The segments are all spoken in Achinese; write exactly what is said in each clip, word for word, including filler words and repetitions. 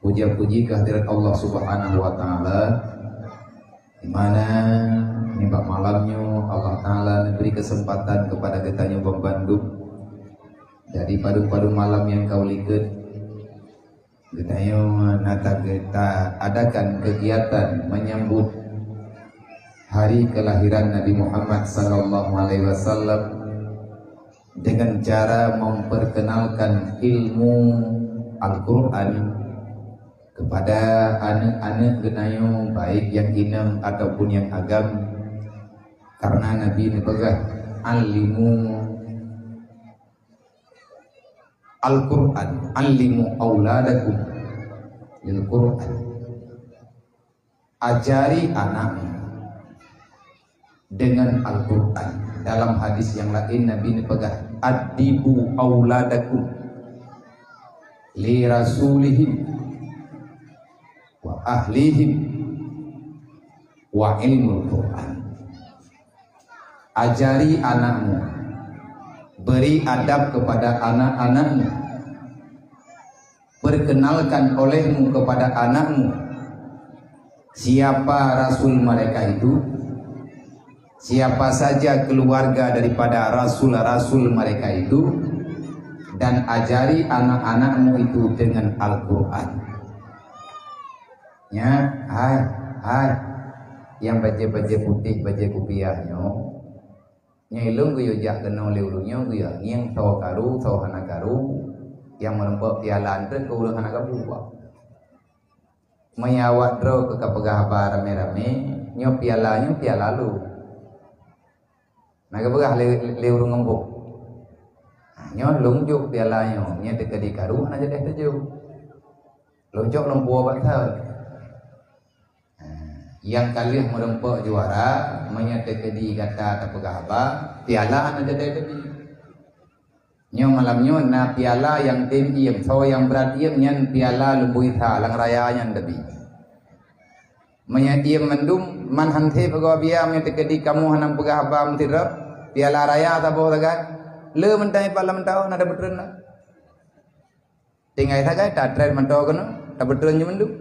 Puja-puji kehadirat Allah Subhanahu wa Ta'ala, di mana nibak malam nyoe Allah Ta'ala neubri keuseumpatan keupada geutanyoe banmandum dari padum-padum malam nyang ka u likot. Geutanyoe na ta-, ta adakan keugiatan menyambut hari kelahiran Nabi Muhammad sallallahu alaihi wasallam dengan cara memperkenalkan ilmu Al-Quran kepada aneuk-aneuk geutanyoe, baik nyang inong ataupun nyang agam. Karena Nabi neupeugah, "Allimu Al-Quran, allimu auladakum lil Quran." Ajari anakmu dengan Al-Quran. Dalam hadis nyang laén Nabi neupeugah, "Addibu auladakum li rasulihim wa ahlihim wa ilmul Quran." Ajari anakmu, beri adab kepada anak-anakmu, perkenalkan olehmu kepada anakmu siapa rasul mereka itu, siapa saja keluarga daripada rasul-rasul mereka itu, dan ajari anak-anakmu itu dengan Al-Quran. Nyan, hai, hai, nyang bajée-bajée putéh, bajée kupiah nyoe, nyoe lôn geuyue jak keunoe lé ureuëng nyoe, geuyue ngieng soe karu, soe hana karu, nyang meurumpok piala eunteuk keu ureuëng hana kabu. Meunyoe awak droe keu ka peugah haba ramé-ramé, nyoe piala nyoe piala lôn. Na geupeugah lé, lé ureuëng embong, "Nyoe lôn jok piala nyoe, nyoe teukeudi karu hana jadeh teujok. Lôn cok lôn puwoe bak thon." Nyang ka lheueh meurumpok juara, meunyoe teukeudi gata tapeugah haba, piala hana jadeh teubi. Nyoe malam nyoe na piala nyang tem iem, soe nyang brat iem nyan piala lumboi sa lam raya nyan teubi. Meunyoe iem mandum, man han sép goe bia, meunyoe teukeudi kamoe hana peugah haba meusidroe, piala raya saboh sagai. Le meuntang ipat lam mantong na tapeutreun na. Tinggai sagai tatrét mantong keunoe, tapeutreun jih mandum.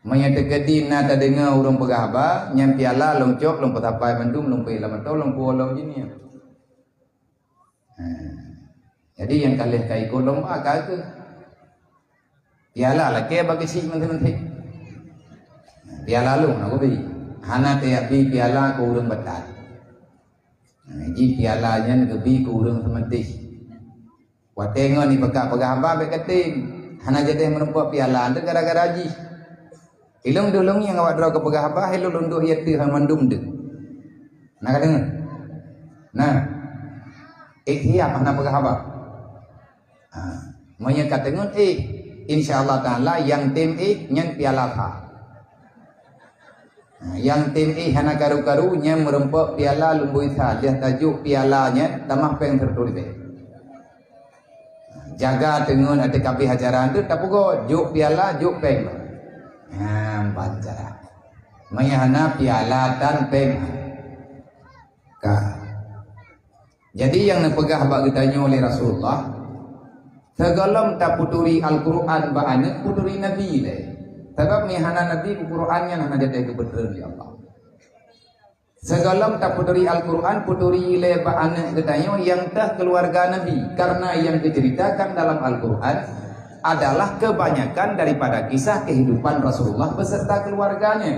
Meunyoe teukeudi na tadeungoe ureuëng peugah haba, nyan piala lôn cok, lôn peusapai mandum, lôn peuék lam mantong, lôn puwoe lom jih nyan. Ha. Jadi nyang ka lheueh ka ikot lomba ka keuh. Piala lakée bak geuchik meuntée-meuntée. Piala lôn na geubi. Hana tajak bi piala keu ureuëng batat. Ha, jih piala nyan geubi keu ureuëng seumeudeh. Watée ngon ipeugah-peugah haba bék katem. Hana jadeh meurumpok piala teuh gara-gara jih. Ilong dulong nyang awak droe keupeugah haba, ilong lôn duek ié teuh mandum deuh. Na ka deungoe? Nah, ék siap hana peugah haba. Ha, meunyoe ka teungeut éh, insya Allah Taala nyang tem éh nyan piala sa. Ha, nyang tem éh hana karu-karu nyan meurumpok piala lumboi sa, lheueh tajok piala nyan tamah péng sireutoh ribée. Jaga teungeut ateueh kabéh acara teuh tapeugot, jok piala, jok péng. Ha, ban cara. Meunyoe hana piala dan péng. Ka. Jadi nyang neupeugah bak geutanyoe lé Rasulullah, sigohlom tapeuturi Al-Quran bak aneuk, peuturi Nabi lé. Sabab meunyoe hana Nabi, Quran nyan hana jadeh geupeutreun lé Allah. Sigohlom tapeuturi Al-Quran, peuturi lé bak aneuk geutanyoe nyang teuh keuluwarga Nabi, karena nyang geuceuritakan dalam Al-Quran adalah kebanyakan daripada kisah kehidupan Rasulullah beserta keluarganya.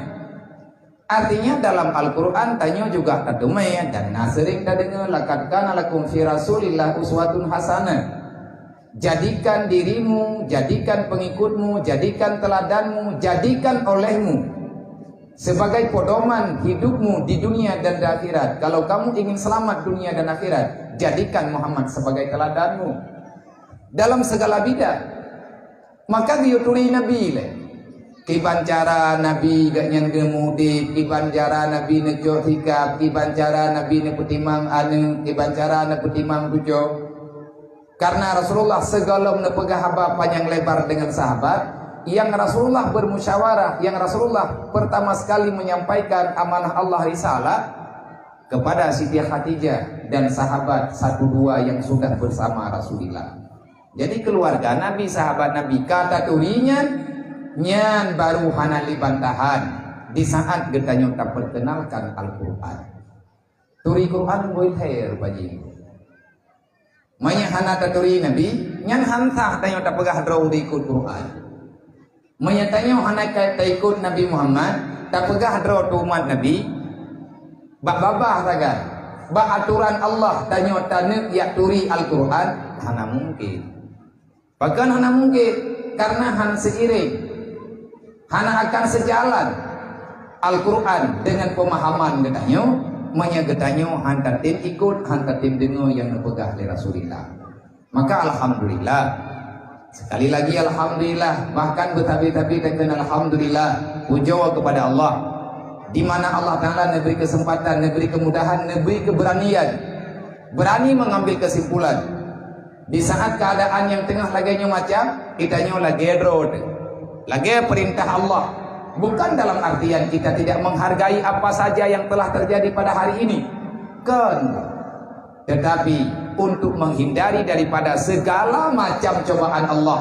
Artinya dalam Al-Quran tanyoe juga tateumé dan na seuring tadeungoe, "Laqad kana lakum fi Rasulillah uswatun hasanah." Jadikan dirimu, jadikan pengikutmu, jadikan teladanmu, jadikan olehmu sebagai pedoman hidupmu di dunia dan di akhirat. Kalau kamu ingin selamat dunia dan akhirat, jadikan Muhammad sebagai teladanmu dalam segala bidang. Maka geuyue turi Nabi lé. Kiban cara Nabi geuh nyan geumudik, kiban cara Nabi neucok sikap, kiban cara Nabi neupeutimang aneuk, kiban cara neupeutimang cucoe. Karena Rasulullah sigohlom neupeugah haba panyang lebar dengan sahabat, yang Rasulullah bermusyawarah, yang Rasulullah pertama sekali menyampaikan amanah Allah risalah kepada Siti Khadijah dan sahabat satu dua yang sudah bersama Rasulullah. Jadi keuluwarga Nabi, sahabat Nabi ka taturi nyan, nyan baru hana lé bantahan di saat geutanyoe tapeurkeunalkan Al-Qur'an. Turi Qur'an beu lhèe rupa jih. Meunyoe hana taturi Nabi, nyan han sah tanyoe tapeugah droe teuikot Qur'an. Meunyoe tanyoe hana ka taikot Nabi Muhammad, tapeugah droe teuh umat Nabi, bak babah sagai, bak atoran Allah tanyoe taneuk jak turi Al-Qur'an, hana mungken. Pakon hana mungken? Karena han seiring, hana akan sejalan Al-Qur'an dengan pemahaman geutanyoe, meunyoe geutanyoe han tatem ikot, han tatem deungoe nyang neupeugah lé Rasulullah. Maka alhamdulillah. Sekali lagi alhamdulillah, bahkan beutabi-tabi takheun alhamdulillah, pujoe kepada Allah, di mana Allah Taala neubri kesempatan, neubri kemudahan, neubri keberanian, berani mengambil kesimpulan. Di saat keadaan nyang teungoh lagèe nyoe macam, geutanyoe lagèe droe, lagèe peurintah Allah. Bukan dalam artian kita tidak menghargai apa saja yang telah terjadi pada hari ini. Kon. Tetapi untuk menghindari daripada segala macam cobaan Allah,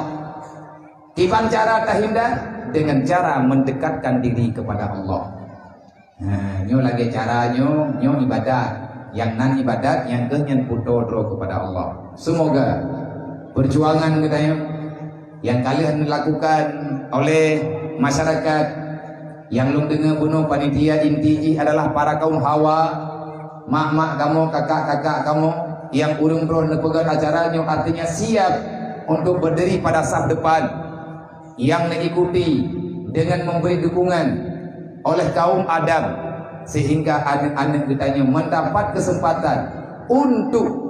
kiban cara tahindar? Dengan cara mendekatkan diri kepada Allah. Ha, nyoe lagèe cara nyoe, nyoe ibadat. Nyang nan ibadat, nyang keuh nyan putôh droe kepada Allah. Semoga perjuangan geutanyoe nyang ka lheueh dilakukan oleh masyarakat, nyang lôn deungoe bunoe panitia inti jih adalah para kaum hawa, mak-mak kamoe, kakak-kakak kamoe, nyang ureueng droe neupeugöt acara nyoe, artinya siap untuk berdiri pada saf depan, nyang neuikuti dengan memberi dukungan oleh kaum Adam, sehingga aneuk-aneuk geutanyoe mendapat kesempatan untuk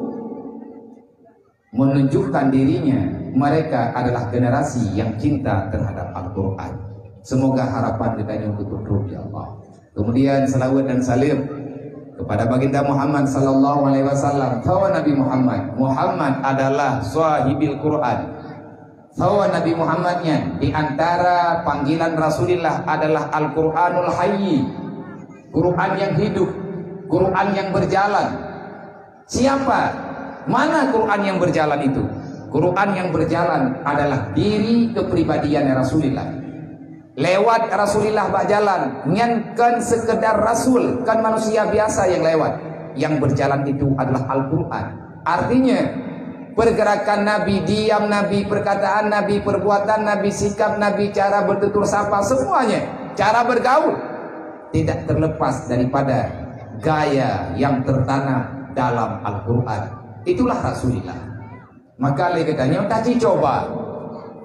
menunjukkan dirinya, mereka adalah generasi yang cinta terhadap Al-Quran. Semoga harapan geutanyoe geuteupeue, ya Allah. Kemudian, salawat dan salam kepada Baginda Muhammad sallallahu alaihi wasallam. Soe Nabi Muhammad? Muhammad adalah sahibil Quran. Soe Nabi Muhammad nyan? Di antara panggilan Rasulullah adalah Al-Quranul Hayy, Quran yang hidup, Quran yang berjalan. Siapa? Mana Quran yang berjalan itu? Quran yang berjalan adalah diri kepribadian Rasulullah. Lewat Rasulullah bak jalan, nyan kon sekedar rasul, kon manusia biasa yang lewat. Yang berjalan itu adalah Al-Quran. Artinya, pergerakan Nabi, diam Nabi, perkataan Nabi, perbuatan Nabi, sikap Nabi, cara bertutur sapa, semuanya, cara bergaul, tidak terlepas daripada gaya yang tertanam dalam Al-Quran. Itulah Rasulullah. Maka lé geutanyoe taci coba,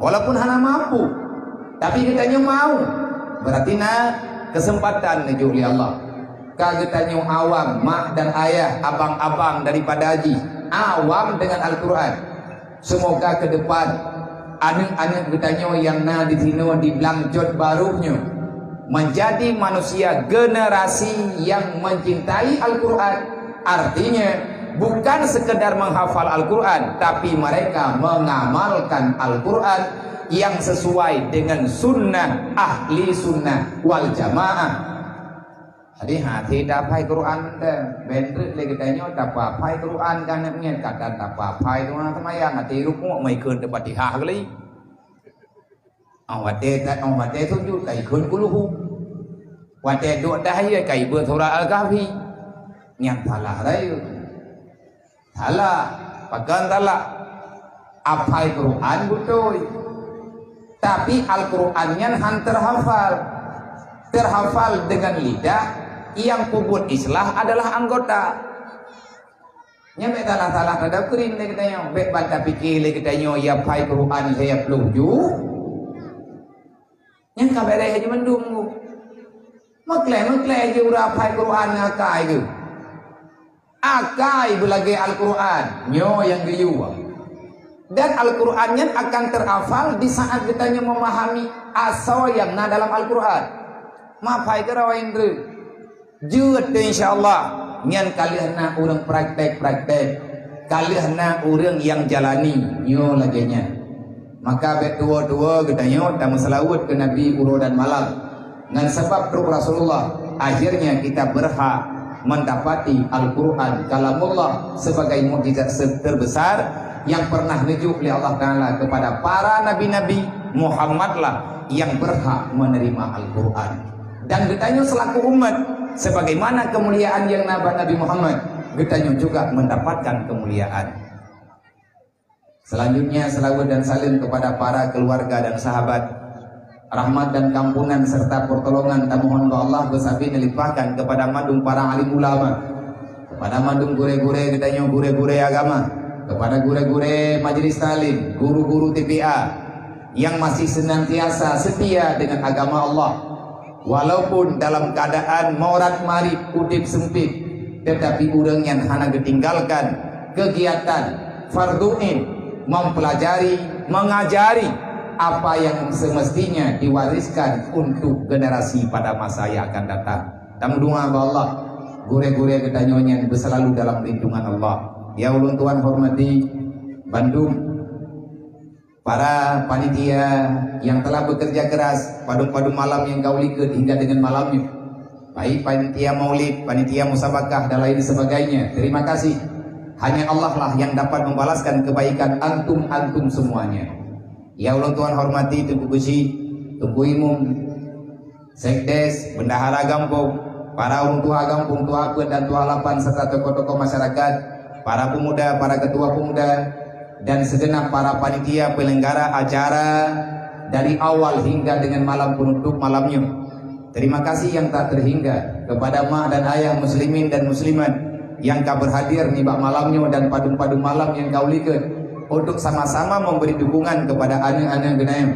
walaupun hana mampu, tapi geutanyoe mau, berarti na kesempatan neujok lé Allah. Ka geutanyoe awam, mak dan ayah, abang-abang daripada jih, awam dengan Al-Quran. Semoga ke depan aneuk-aneuk geutanyoe nyang na di sinoe di Blang Jot Barôh nyoe menjadi manusia generasi yang mencintai Al-Quran. Artinya, bukan sekedar menghafal Al-Quran, tapi mereka mengamalkan Al-Quran yang sesuai dengan sunnah ahli sunnah wal jamaah. Jadi, hati taphai Quran teuh. Bentrek lé geutanyoe taphai Quran, kan nyan kata taphai doa seumayang, hati rukuk, mai kheun teuh Fatihah kali. Oh, watèe ta-, oh, watèe sujud, kai kheun kulhu. Watèe duek tahiyat, kai beuet surah Al-Kahfi. Nyang salah rayeuk. Salah. Pakon salah? Aphai Quran beutôi. Tapi Al-Quran nyan han terhafal. Terhafal dengan lidah, yang peubuet islah adalah anggota. Nyan bèk salah-salah tadoktrine lé geutanyoe. Bèk ban tapike lé geutanyoe, ya phai Quran saya ploh ju. Nyan ka bèrèh haji mandum tu. Meuklèh-meuklèh jih ureueng phai Quran ngon akai geuh. Akai beulagèe Al-Quran, nyoe nyang geuyue. Dan Al-Quran nyan akan terhafal di saat geutanyoe memahami asoe nyang na dalam Al-Quran. Maphai keurawa indri. Jeuet teuh, insya Allah, nyan ka lheueh na ureueng praktek-praktek, ka lheueh na ureueng nyang jalani nyoe lagèe nyan. Maka bèk tuwo-tuwo geutanyoe tameuseulaweuet keu Nabi uroe dan malam. Ngon sabab trok Rasulullah, akhirnya kita berhak mendapati Al-Quran, Kalamullah, sebagai mukjizat se-, terbesar yang pernah neujok lé Allah Taala kepada para nabi-nabi, Muhammadlah yang berhak menerima Al-Quran. Dan geutanyoe selaku umat, sebagaimana kemuliaan yang na bak Nabi Muhammad, geutanyoe juga mendapatkan kemuliaan. Selanjutnya, selawat dan salam kepada para keluarga dan sahabat. Rahmat dan kampunan serta pertolongan tamohon bak Allah beusabe neulimpahkan kepada mandum para alim ulama, kepada mandum gurée-gurée geutanyoe, gurée-gurée agama, kepada gurée-gurée majelis taklim, guru-guru T P A yang masih senantiasa setia dengan agama Allah. Walaupun dalam keadaan morat marit, udeb sempit, tetapi ureuëng nyan hana geutinggalkan kegiatan fardhu ain, mempelajari, mengajari apa yang semestinya diwariskan untuk generasi pada masa yang akan datang. Tameudoa bak Allah, gurée-gurée geutanyoe nyan beuselalu dalam lindungan Allah. Ya ulôn tuan hormati, bandum para panitia yang telah bekerja keras, padum-padum malam nyang ka u likot hingga dengan malam nyoe. Baik panitia maulid, panitia musabakah, dan lain sebagainya. Terima kasih. Hanya Allah lah yang dapat membalaskan kebaikan antum-antum semuanya. Ya ulôn tuan hormati Teungku Geuchik, Teungku Imum, Sekdes, bendahara gampông, para ureuëng tuha gampông, tuha peuet dan tuha lapan, serta tokoh-tokoh masyarakat, para pemuda, para ketua pemuda, dan segenap para panitia penyelenggara acara dari awal hingga dengan malam penutup malam nyoe. Terima kasih yang tak terhingga kepada mak dan ayah muslimin dan muslimat yang ka berhadir nibak malam nyoe dan padum-padum malam nyang ka u likot untuk sama-sama memberi dukungan kepada aneuk-aneuk geutanyoe.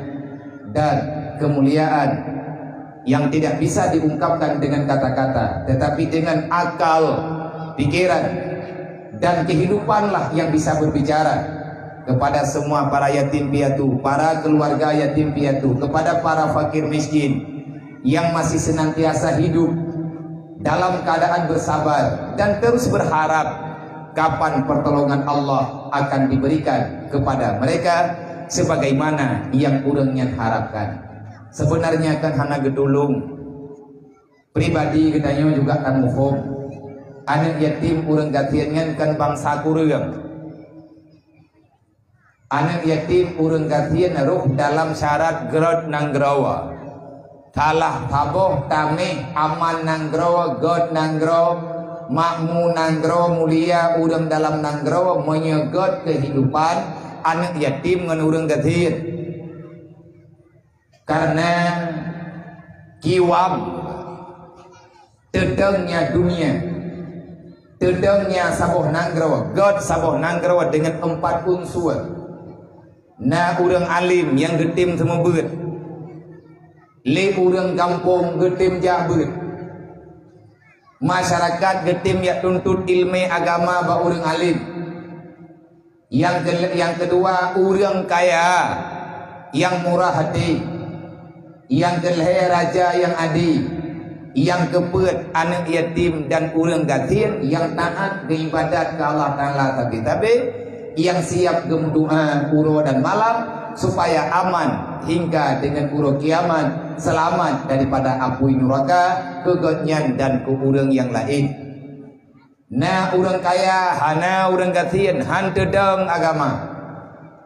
Dan kemuliaan yang tidak bisa diungkapkan dengan kata-kata, tetapi dengan akal, pikiran, dan kehidupanlah yang bisa berbicara kepada semua para yatim piatu, para keluarga yatim piatu, kepada para fakir miskin yang masih senantiasa hidup dalam keadaan bersabar dan terus berharap kapan pertolongan Allah akan diberikan kepada mereka sebagaimana yang ureuëng nyan harapkan. Sebenarnya kan hana geutulông. Pribadi geutanyoe juga ka muphom. Aneuk yatim ureuëng gasien nyan kan bansa kureueng. Aneuk yatim ureuëng gasien rôh dalam syarat gét nanggroe. Salah saboh taméh aman nanggroe, gét nanggroe, makmu nanggroe, mulia ureuëng dalam nanggroe meunyoe gét keuhidupan aneuk yatim ngon ureuëng gasien. Karena kiwam, teudong nyan dunia, teudong nyan saboh nanggroe, gét saboh nanggroe dengan empat unsur. Na ureuëng alim nyang geutem seumeubeuet, lé ureuëng gampông geutem jak beuet, masyarakat geutem jak tuntot iéleumé agama bak ureuëng alim. Nyang ke-, nyang keudua, ureuëng kaya nyang murah até. Nyang keulhée, raja nyang ade. Nyang keupeuet, aneuk yatim dan ureuëng gasien nyang taát geuibadat keu Allah Taala sabe-sabe, nyang siab geumeudoá uroe dan malam supaya aman hingga deungon uroe kiamat, seulamat daripada apui nuraka keu gobnyan dan keu ureuëng nyang laén. Na ureuëng kaya hana ureuëng gasien han teudong agama.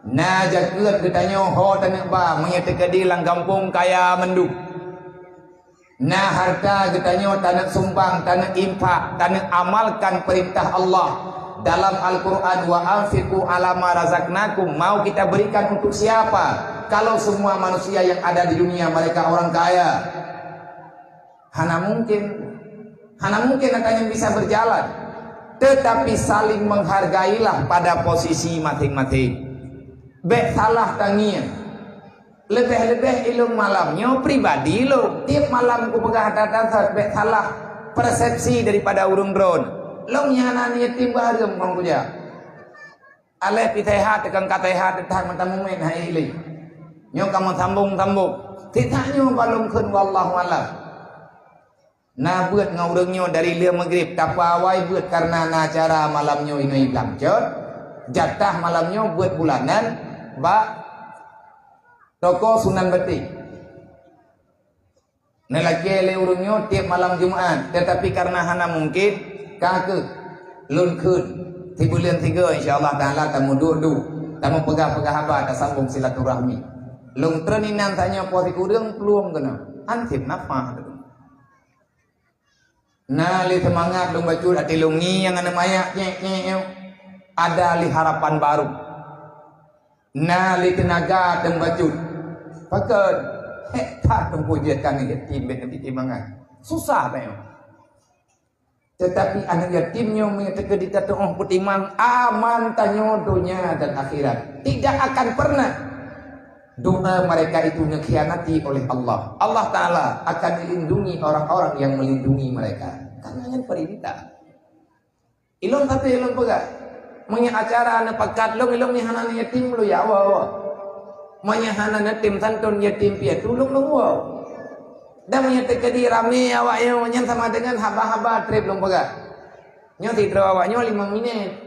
Na jakeuet geutanyoe ho taneuk ba meunyoe teukeudi lam gampông kaya mandum. Na hareuta geutanyoe taneuk sumbang, taneuk infak, taneuk amalkan peurintah Allah dalam Al-Qur'an, "Wa anfiqu 'ala ma razaqnakum." Mau kita berikan untuk siapa kalau semua manusia yang ada di dunia mereka orang kaya? Hana mungkin. Hana mungkin akan yang bisa berjalan. Tetapi saling menghargailah pada posisi masing-masing. Bék salah tangieng. Leubeh-leubeh ilong malam nyoe pribadi lôn. Tiep malam kupeugah that-that, bék salah persepsi daripada ureuëng droen. Lôn nyang hana yatim bahareum ngon kujak. Aléh pi sehat, teukang ka sehat, teutap mata mumin hai ilée. Nyoe kamoe sambong-sambong. Titak nyoe balong kheun wallahu alam. Na beuet ngon ureuëng nyoe dari lheueh meugrib, tapi awai beuet karena na acara malam nyoe inoe i Blang Cot. Jatah malam nyoe beuet bulanan bak toko Sunan Beuteh. Neulakée lé ureuëng nyoe tiep malam Jumat, tetapi karena hana mungkin, ka keuh lôn kheun sibuleuen sigoe, insya Allah Taala tameuduek-duek. Kamoe peugah-peugah haba tasambong silaturahmi. Lôn treun inan tanyoe poh sikureueng plueng keunoe. Anseb nafah. Na lé seumangat lôn bacut até lôn ngieng aneuk manyak nyek-nyek nyoe. Ada lé harapan baru. Na lé teunaga teumbacut. Pakon? Hék that teungku jeuet ka aneuk yatim bèk neubi timangat. Susah tanyoe. Teutapi aneuk yatim nyoe meunyoe teukeudi tatu'oh peutimang aman tanyoe donya dan akhirat. Tidak akan pernah doa mereka itu dikhianati oleh Allah. Allah Ta'ala akan melindungi orang-orang yang melindungi mereka. Karena nyan perintah. Ilôn tapi ilôn peugah. Meunyoe acara neupakat lôn, ilôn ni hana yatim lôn ya Allah. Meunyoe hana yatim santun yatim piatu lôn lôn wow. Dan meunyoe teukeudi ramé awak nyoe nyan sama dengan haba-haba trép lôn peugah. Nyoe sidroe awak nyoe limong minét.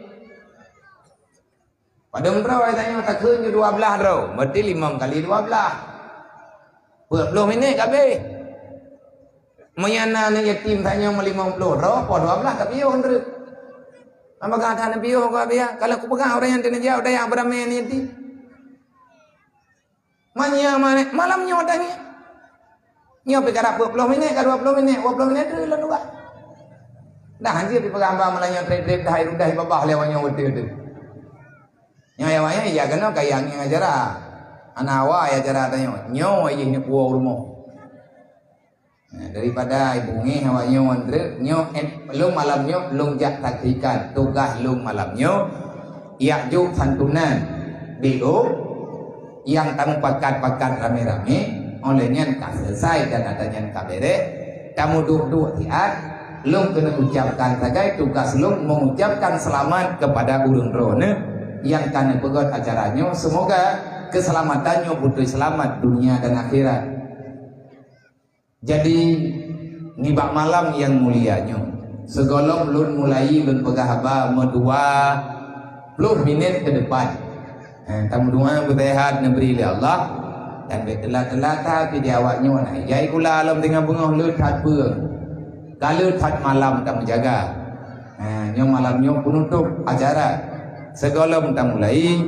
Padum droe tanyoe takheun ju dua blaih droe, berarti limong kali dua blaih. Peuet ploh minét ka abéh. Meunyoe na aneuk yatim tanyoe meulimong ploh droe, poh dua blaih ka piôh ndreuk. Apakah that neupiôh ka biya? Kalau kupeugah orang yang teuneuja, udah yang beramé aneuk yatim. Manya malam nyoe dah ni. Nyoe pi karap peuet ploh minét, ka dua ploh minét, dua ploh minét tu lôn ubah. Dah hanjeuet pi peugah hamba malam nyoe trép-trép dah, dah babah lé awak nyoe beutôi tu. Nyoe awak nyoe ya keunoe kaya ngieng acara. Ana awak ya acara tanyoe. Nyoe ayeuh nyoe puwoe rumoh. Nah, daripada ibu ngeh awak nyoe treuk, nyoe eh, lôn malam nyoe lôn jak saksikan tugaih lôn malam nyoe, yak jok santunan B O nyang tamupakat-pakat ramé-ramé, oleh nyan ka selesai dan ata nyan ka bereh, tamuduek-duek siat, lôn keuneuk ucapkan sagai tugas lôn mengucapkan selamat kepada ureueng droeneuh nyang ka neupeugöt acara nyoe, semoga keselamatan nyoe beutôi selamat dunia dan akhirat. Jadi, nibak malam nyang mulia nyoe, sigohlom lôn mulai lôn peugah haba meudua ploh minét keu depan. Eh, tameudoa beuseuhat neubri lé Allah, dan bèk teulat-teulat that di awak nyoe na ijai kula lom teungoh beungoh leuet that peue. Ka leuet that malam tameujaga. Ha, nyoe malam nyoe peunutôp acara. Sigohlom tamulai,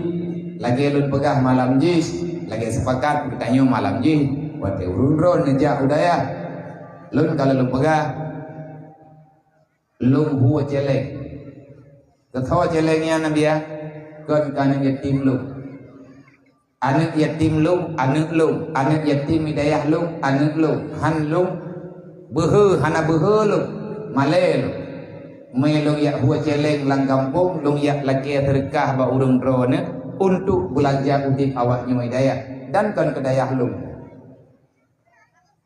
lagèe lôn peugah malam jih, lagèe seupakat geutanyoe malam jih, watèe ureueng droeneuh neujak u dayah. Lôn ka lôn peugah, lôn hue cèlèng. Keu soe cèlèng nyan, Nabiya? Kon keu aneuk yatim lôn. Aneuk yatim lôn, aneuk lôn, aneuk yatim di dayah lôn, aneuk lôn, han lôn beuhe, hana beuhe lôn, malèe lôn. Meu lôn jak hue cèlèng lam gampông, lôn jak lakèe seudeukah bak ureueng droeneuh untuk beulanja udép awak nyoe di dayah, dan kon keu dayah lôn.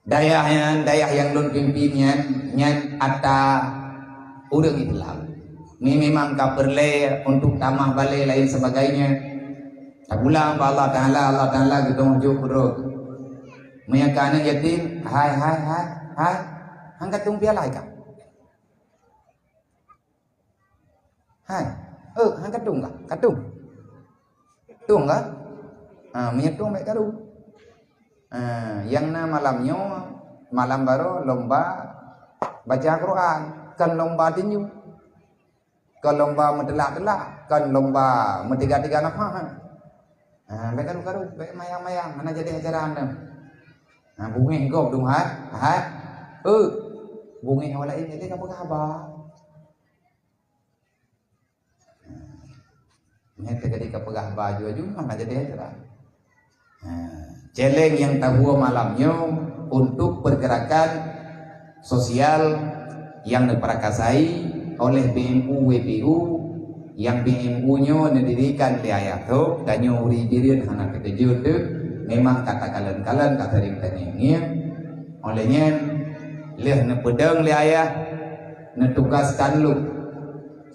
Dayah nyan, dayah nyang lôn pimpin nyan, nyan ata ureueng Islam. Ni memang ka peureulèe untuk tamah balèe lain sebagainya. Tapulang bak Allah Taala, Allah Taala geutueng jok keudroe. Meunyoe ka aneuk yatim, hai, hai, hai, hai, han ka tueng piala ka. Hai. Eh, han ka tueng kah? Ka tueng. Tueng kah? Ha, meunyoe tueng bèk karu. Ha, nyang na malam nyoe, malam baroe lomba baca Quran, kon lomba tinju. Kon lomba meuteulak-teulak, kon lomba meutiga-tiga nafah. Ha, bèk karu-karu, bèk mayang-mayang, hana jadi acara anda. Ha, bungéh gob dum hai, hai. Eh, bungéh awak laén jadi ka peugah haba. Nyan teukeudi ka peugah baju-baju mah na jadi acara. Ha, challenge nyang tahue malam nyoe untuk pergerakan sosial nyang neuperakasai oleh B M U W P U, nyang B M U nyoe neudirikan lé ayah tôb, tanyoe ureueng Bireuen hana teukeujot teuh, memang ka takalon-kalon ka sering tangieng-ngieng. Oleh nyan, lheueh neupeudong lé ayah, neutugaskan lôn.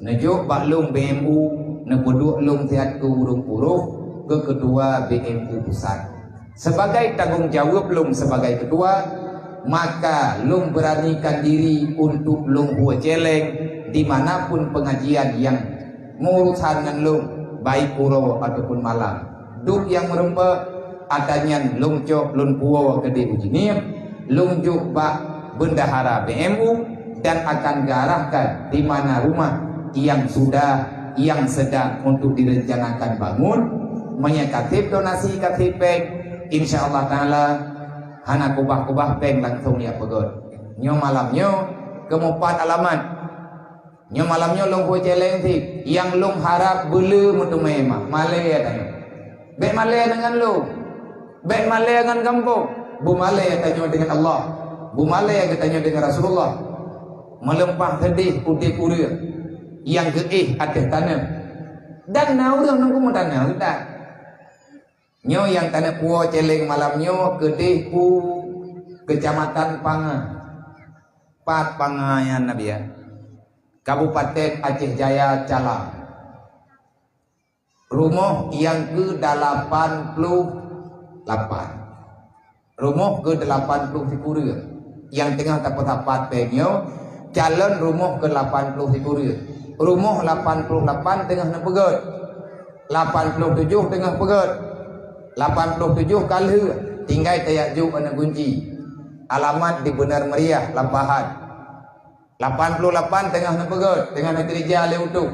Neujok bak lôn B M U, neupeuduek lôn siat keu ureueng uroh keu ketua B M U pusat. Sebagai tanggong jaweueb lôn sebagai ketua, maka lôn beuranikan diri untuk lôn hue celleng di mana pun pengajian nyang meurusan ngon lôn, baik uroe ataupun malam. Duek nyang meureumpok, ata nyan lôn cok lôn puwoe keudeh u Jeunieb, lôn jok bak bendahara B M U dan akan geuarahkan di mana rumah nyang sudah, nyang sedang untuk direncanakan bangun, Meunyoe ka sép donasi, ka sép péng, insya Allah Taala hana kubah-kubah péng langsung jak peugöt. Nyoe malam nyoe keumeupat alamat. Nyoe malam nyoe lôn peucéleng cit, nyang lôn harab beuleu meuteumé ma-, malée tanyoe. Bék malée deungon lôn. Bék malée ngon gampông. Beumalée tanyoe deungon Allah. Beumalée geutanyoe deungon Rasulullah. Meulimpah seudeh udeb ureuëng nyang geuéh ateueh taneuk. Dan na ureuëng nunggu meutanyoe that. Nyoe nyang taneuk puwoe céleng malam nyoe keudeh u Keucamatan Panga. Pat Panga nyan, Nabi, ya? Kabupaten Aceh Jaya, Calang. Rumoh nyang keu dalapan ploh lapan. Rumoh keu dalapan ploh sikureueng nyang teungoh tapeusapat péng nyoe, calon rumoh keu lapan ploh sikureueng. Rumoh lapan ploh lapan teungoh neupeugöt. Lapan ploh tujoh teungoh peugöt. Lapan ploh tujoh ka lheueh, tinggai tajak jok aneuk gunci. Alamat di Beunar Meriah, Lampahan. Lapan ploh lapan teungoh neupeugöt, teungoh neukeureuja lé utôh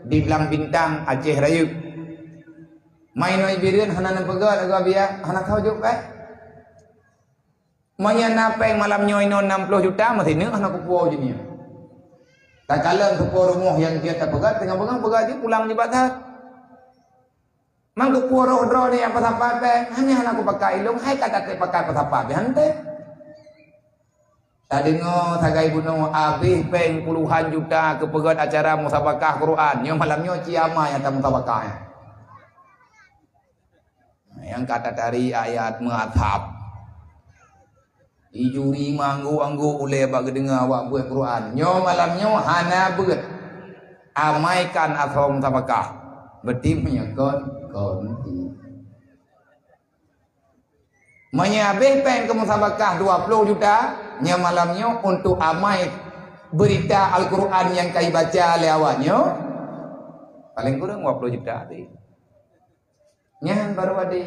di Blang Bintang, Aceh Rayeuk. Mai nyoe Bireuen hana neupeugöt, Abu Abia, hana tho jok, eh? Meunyoe na péng malam nyoe inoe enam ploh juta, meusineuk hana kupuwoe jih nyoe. Takalon teupeue rumoh nyang jeuet tapeugöt, teungoh beungoh peugöt jih pulang nibak that. Mangkeupeue roh droeneuh nyang peusapat péng, hana, hana kupakai ilong, hai ka taté pakai peusapat beh hante. Tadeungoe sagai bunoe abéh péng puluhan juta keupeugöt acara musabakah Quran. Nyoe malam nyoe ci ama nyang tamusabakah nyan. Nyang ka tatari ayat meuathab. Ijuri manggo-anggo ulée bak geudeungoe awak beuet Quran. Nyoe malam nyoe hana beuet. Amaikan asoe musabakah. Beuti meunyoe kon, kon. Meunyoe abéh péng keu musabakah dua ploh juta, nyoe malam nyoe untuk amai beurita Al-Quran nyang ka ibaca lé awak nyoe, paleng kureueng dua ploh juta teuh. Nyan baru ade.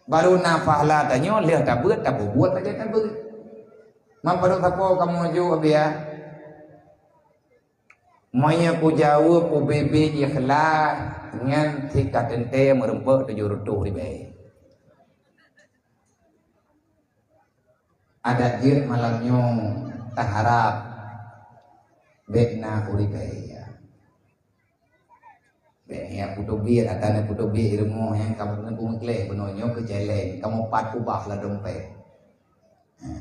Baru na pahala tanyoe lheueh tabeuet, tapubuet lagée tabeuet. Man padub sapo kamoe jok, Abiya? Meunyoe kujaweueb ubé-bé ikhlas nyan, sit ka teuntée meureumpok tujoh reutôh ribée. Adak jeuet malam nyoe taharab bék na uribée. Bék ya putôh biet, ata na putôh biet rumoh nyang ka meuteumé peumeukléh bunoe nyoe keu celeng, kamoe pat ubah lam dompet. Ha.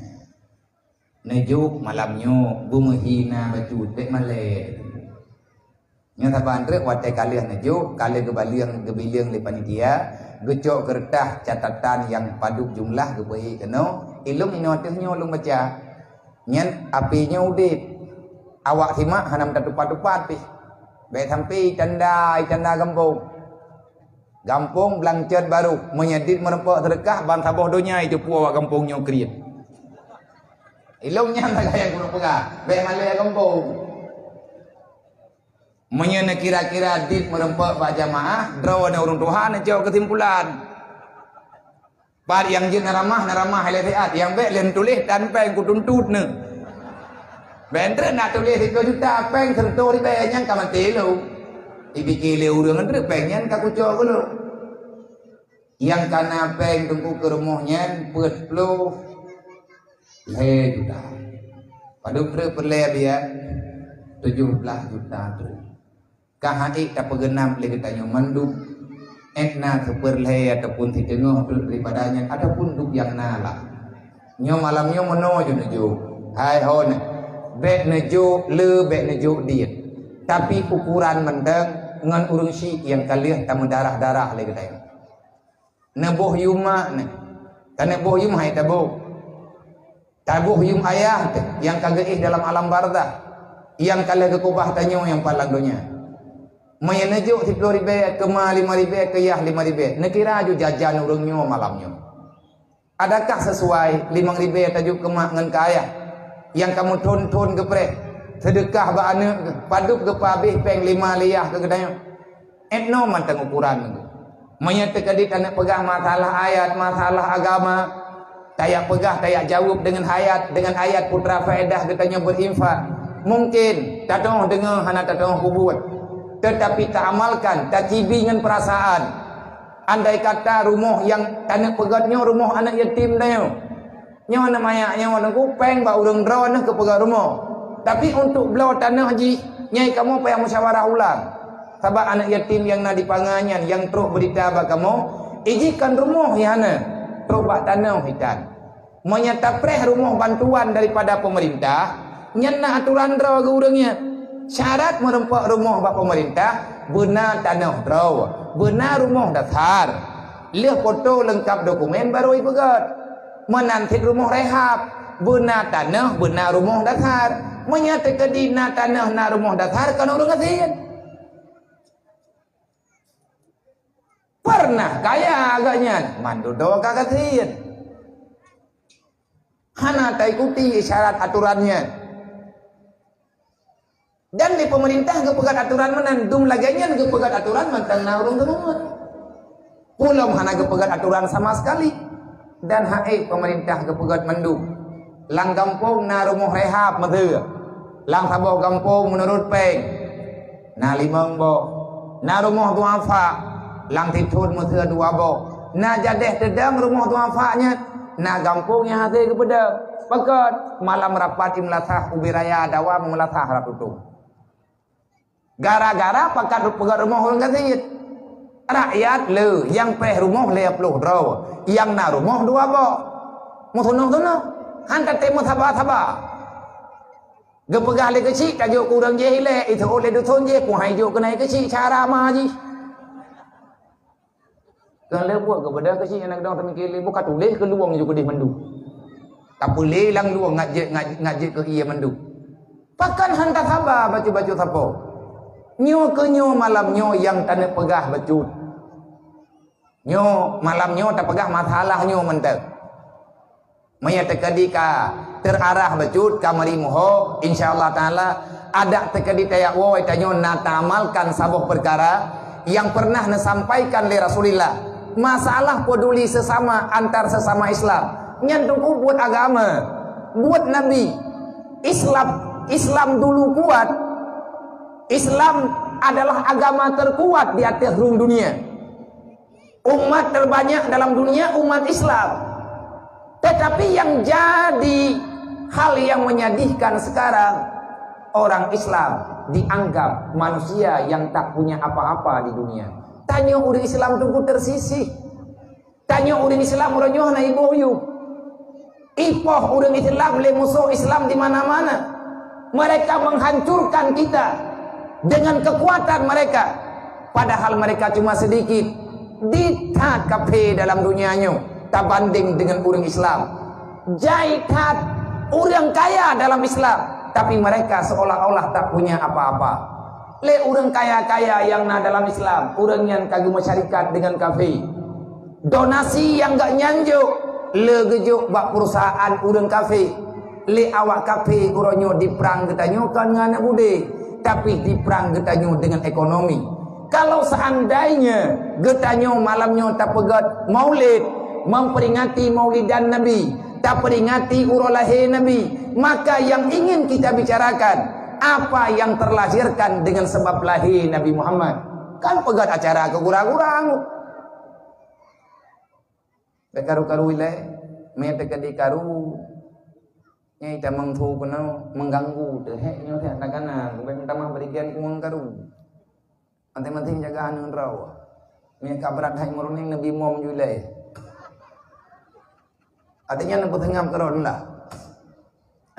Neujok malam nyoe beumeuhina bacut, bék malée. Nyoe saban treuk watée ka lheueh neujok, ka lheueh geubaleueng, geubileueng lé panitia, geucok keureutah catatan nyang padub jumlah geupeuék keunoe, ilong inoe ateueh nyoe lôn baca. Nyan api nyoe udeb. Awak simak hana meutatupat-tupat pih. Bék sampai tanda, tanda gampông. Gampông Blang Cot Barô, meunyoe dit meureumpok seudeukah, ban saboh donya iteupeue awak gampông nyoe kriet. Ilong nyan sagai nyang keuneuk peugah, bék malée gampông. Meunyoe neukira-kira dit meureumpok bak jamaah, droeneuh ureuëng tuha neucok keusimpulan. Pat nyang jeuet na ramah, na ramah ilée siat, nyang bék lé neutuléh tan péng kutuntot neuh. Bék treuk na tuléh siplôh juta, péng seureutôh ribée nyan ka maté lom. Ipike lé ureuëng treuk péng nyan ka kucok keunoe. Nyang ka na péng teungku keu rumoh nyan peuet ploh lhée juta. Padub treuk peureulée biaya? Tujoh blaih juta treuk. Ka han ék tapeugeunap lé geutanyoe mandum. Ék na sipeureulée ataupun siteungoh treuk daripada nyan ataupun duek nyang na lah. Nyoe malam nyoe meunoe ju neujok. Hai ho nyoe. Bék neujok le, bék neujok dit. Tapi ukuran mantong ngon ureuëng syiek nyang ka lheueh tameudarah-darah lé geutanyoe. Neuboh yum mak nyoe. Ka neuboh yum hai taboh. Taboh yum ayah teuh nyang ka geuéh dalam alam barzakh, nyang ka lheueh geukubah tanyoe nyang palang donya. Meunyoe neujok siploh ribée, keuma lima ribée, keu yah lima ribée, neukira ju jajan ureuëng nyoe malam nyoe. Adakah sisuai limong ribée tajok keu mak ngon keu ayah nyang ka meuthon-thon geupreh, seudeukah bak aneuëk geuh, padub geupeuabéh péng lima lé yah keu geutanyoe? Étnoe mantong ukuran nyoe. Meunyoe teukeudi taneuk peugah masalah ayat, masalah agama, tayak peugah, tayak jaweueb deungon ayat, deungon ayat peue teuma faedah geutanyoe beurinfak. Mungken tatoh deungoe hana tatoh peubuet, teutapi taamalkan, tacibi ngon peurasaan. Andai kata rumoh nyang taneuk peugét nyoe rumoh aneuk yatim tanyoe, nyoe aneuk manyak nyoe, aneuk kupeng bak ureuëng droeneuh keu peugét rumoh. Tapi untuk bloe tanoh jih, nyoe kamoe payah musyawarah ulang. Sabab aneuk yatim nyang na di pangan nyan nyang trok beurita bak kamoe, ijih kon rumoh nyang hana, trok bak tanoh itan. Meunyoe tapreh rumoh bantuan daripada pemerintah, nyan na aturan droe geu ureuëng nyan. Syarat meureumpok rumoh bak pemerintah, beuna tanoh droe, beuna rumoh dasar. Lheueh foto leungkap dokumen barô ipeugét. Meunan cit rumoh rehab, beuna tanoh, beuna rumoh dasar. Meunyoe teukeudi na tanoh, na rumoh dasar, kon ureuëng gasien. Pernah kaya agak nyan, mandum doa ka gasien. Hana taikuti isyarat aturan nyan. Dan di pemerintah geupeugét aturan meunan, dum lagée nyan geupeugét aturan mantong na ureuëng geumeungon. Pulom hana geupeugét aturan sama sekali. Dan hai pemerintah geupeugét mandum. Lam gampông na rumoh rehab meuseu. Lam saboh gampông meunurot péng na limong boh. Na rumoh duafa, lam sithon meuseu dua boh. Na jadeh teudong rumoh duafa nyan, na gampông nyang hase geupeudong. Pakon malam rapat imeulasah ubé raya dawa meumeulasah rap tutong. Gara-gara pakat peugét rumoh ureuëng gasien. Rakyat le nyang preh rumoh lhée ploh droe, nyang na rumoh dua boh. Meusunoh-sunoh, han tatem meusaba-saba. Geupeugah lé keuchik tajok keu ureuëng jéh ilée, iteuôt lé duthon jéh, peue hai jok keunoe keuchik cara ma jih. Keu lheueh buet geubeudôh keuchik aneuk dong teumikir lé buka tuléh keu luwang ju keudeh mandum. Tapeulé lam luwang ngat jeuet, ngat, ngat jeuet keu ié mandum. Pakon han tasaba bacut-bacut sapo? Nyoe keu nyoe malam nyoe nyang taneuk peugah bacut. Nyoe malam nyoe tapeugah masalah nyoe mantong. Meunyoe teukeudi ka terarah bacut, ka meuri muho, insya Allah Taala, adak teukeudi tajak woe tanyoe na taamalkan saboh peukara nyang pernah neusampaikan lé Rasulullah. Masalah peduli sesama antar sesama Islam. Nyan teungku buet agama, buet Nabi. Islam, Islam dulu kuat. Islam adalah agama terkuat di ateueh rhueng dunia. Umat terbanyak dalam dunia umat Islam. Tetapi yang jadi hal yang menyedihkan sekarang, orang Islam dianggap manusia yang tak punya apa-apa di dunia. Tanyoe ureuëng Islam teungku tersisih. Tanyoe ureuëng Islam uroe nyoe hana iboh yub. Ipoh ureuëng Islam lé musoh Islam di mana-mana. Mereka menghancurkan kita dengan kekuatan mereka. Padahal mereka cuma sedikit. Di that kaphé dalam dunia nyoe tabanding dengan ureuëng Islam. Jai that ureuëng kaya dalam Islam, tapi mereka seolah-olah tak punya apa-apa. Lé ureuëng kaya-kaya nyang na dalam Islam, ureuëng nyan ka geumeusyarikat dengan kaphé. Donasi nyang gak nyan jok, le geujok bak perusahaan ureuëng kaphé. Lé awak kaphé uroe nyoe diprang geutanyoe kon ngon aneuk budé, tapi diprang geutanyoe dengan ekonomi. Kalau seandainya geutanyoe malam nyoe tapeugét maulid, memperingati maulidan Nabi, taperingati uroe lahé Nabi, maka yang ingin kita bicarakan, apa yang terlahirkan dengan sebab lahé Nabi Muhammad. Kan peugét acara keu gura-gura. Bék karu-karu ilée, mé teukeudi karu, nyang itamong su keunoe mengganggu teuh, hék nyoe teuh, takana, bék meutamah berikan kueng karu. Maté-maté jaga aneuk droe. Mé ka brat hai meureunéng neubi mom ju ilée. Artinya neupeuseungab keudroe lah.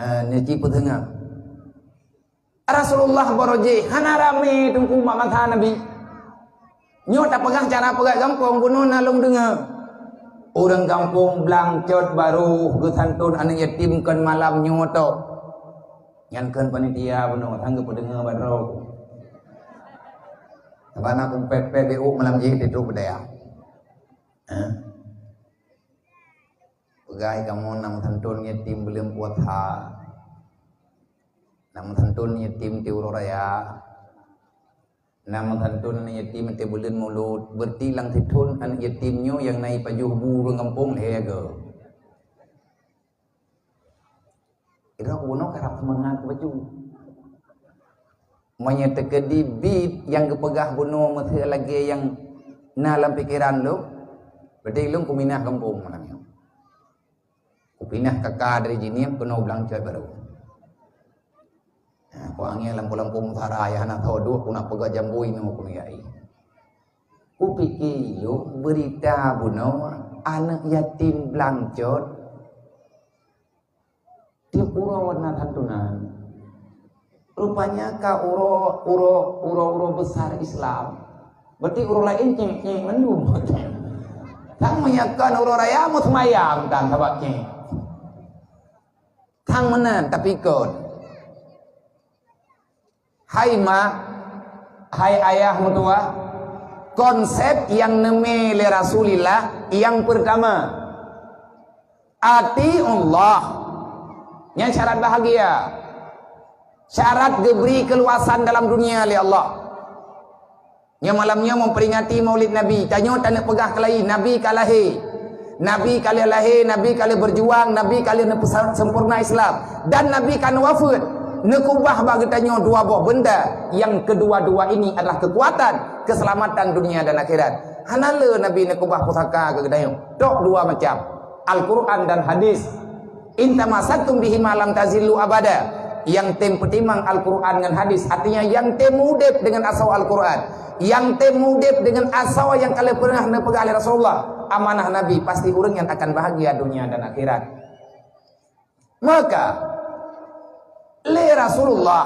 Eh, neuci peuseungab. Rasulullah barô jih hana ramé teungku mak masa Nabi. Nyoe tapeugah cara peugah gampông bunoe na lôn deungoe. Ureuëng gampông blang cot barô geusanton aneuk yatim kon malam nyoe tok. Nyan kon panitia bunoe sang geupeudeungoe bak droe. Sabab na kumpét-pét B O malam jih di trok budaya. Hah? Peugah kamoe na meusanton yatim buleuen puasa. Na meusanton yatim di uroe raya. Na meusanton yatim di buleuen Mulod. Berarti lam sithon aneuk yatim nyoe nyang na ipajoh bu ureuëng gampông lhée go. Irok bunoe karab seumangat baju. Meunyoe teukeudi bit nyang geupeugah bunoe meuseu lagée nyang Na lam pikeran lôn, berarti lôn kuminah gampông malam nyoe. Kupinah kaka dari Jeunieb keunoe Blang Cot barô. Nah, ku angén lam lampôh-lampôh musara, ya hana tho duek, ku nak peugah jambui nyoe ku miyai. Kupike lôn beurita bunoe aneuëk yatim Blang Cot tiep uroe na santunan. Rupanya ka uroe, uroe, uroe-uroe besar Islam. Berarti uroe laén cék-cék mandum. Kan meunyoe kon uroe raya meuseumayang kan sabab cék. Kan meunan tapi kon. Hai mak, hai ayah meutuwah, konsep nyang neumé lé Rasulillah nyang peurtama, atiullah. Nyan syarat bahagia. Syarat geubri keuluasan dalam dunia lé Allah. Nyoe malam nyoe memperingati Maulid Nabi. Tanyoe taneuk peugah keulayi, Nabi ka lahé. Nabi ka lheueh lahé, Nabi ka lheueh berjuang, Nabi ka lheueh neupeusa-, sempurna Islam. Dan Nabi ka neuwafeuet. Neukubah bak geutanyoe dua boh beunda, yang kedua-dua ini adalah kekuatan, keselamatan dunia dan akhirat. Hana le Nabi neukubah pusaka keu geutanyoe. Tok dua macam, Al-Quran dan hadis. "In tamassaktum bihima lam tazillu abada." Nyang tem peutimang Al-Quran ngon hadis, artinya nyang tem udeb dengan asoe Al-Quran, nyang tem udeb dengan asoe nyang ka lheueh peugah lé Rasulullah, amanah Nabi, pasti ureuëng nyan akan bahagia dunia dan akhirat. Maka lé Rasulullah,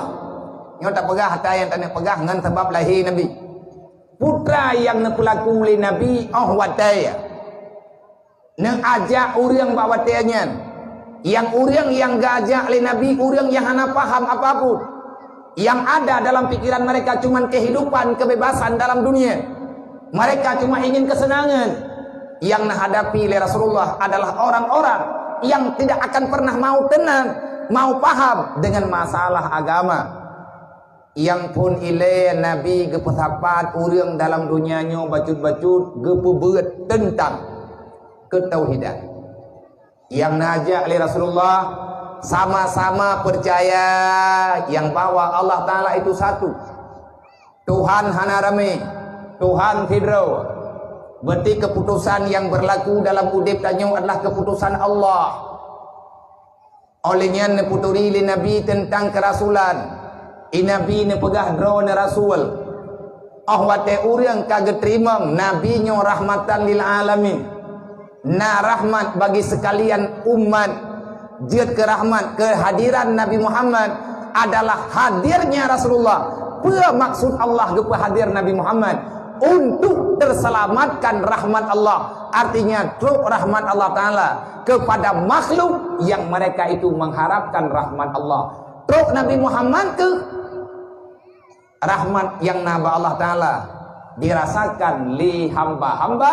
nyoe tapeugah ata nyang taneuk peugah ngon sabab lahé Nabi. Putra nyang neupeulaku lé Nabi óh watée neuajak ureuëng bak watée nyan, nyang ureuëng nyang geuajak lé Nabi ureuëng nyang hana paham apapun. Yang ada dalam pikiran mereka cuman kehidupan kebebasan dalam dunia. Mereka cuma ingin kesenangan. Yang dihadapi lé Rasulullah adalah orang-orang yang tidak akan pernah mau tenang, mau paham dengan masalah agama. Nyang phon ilée Nabi geupeusapat ureuëng dalam dunia nyoe bacut-bacut geupeubeuet teuntang keutauhidan. Nyang neujak lé Rasulullah sama-sama peucaya nyang bahwa Allah Taala itu satu. Tuhan hana ramé, Tuhan sidroe. Berarti keputusan yang berlaku dalam udeb tanyoe adalah keputusan Allah. Óh lheueh nyan neupeuturi lé Nabi teuntang keurasulan. I Nabi neupeugah droeneuh rasul. Óh watée ureuëng ka geuteurimong Nabi nyoe rahmatan lil alamin, na rahmat bagi seukalian umat, jeuet keu rahmat, keuhadiran Nabi Muhammad adalah hadirnya Rasulullah. Peue maksud Allah geupeuhadir Nabi Muhammad? Untuk terselamatkan rahmat Allah. Artinya trok rahmat Allah Taala kepada makhluk yang mereka itu mengharapkan rahmat Allah. Trok Nabi Muhammad keu rahmat nyang na bak Allah Taala dirasakan lé hamba-hamba,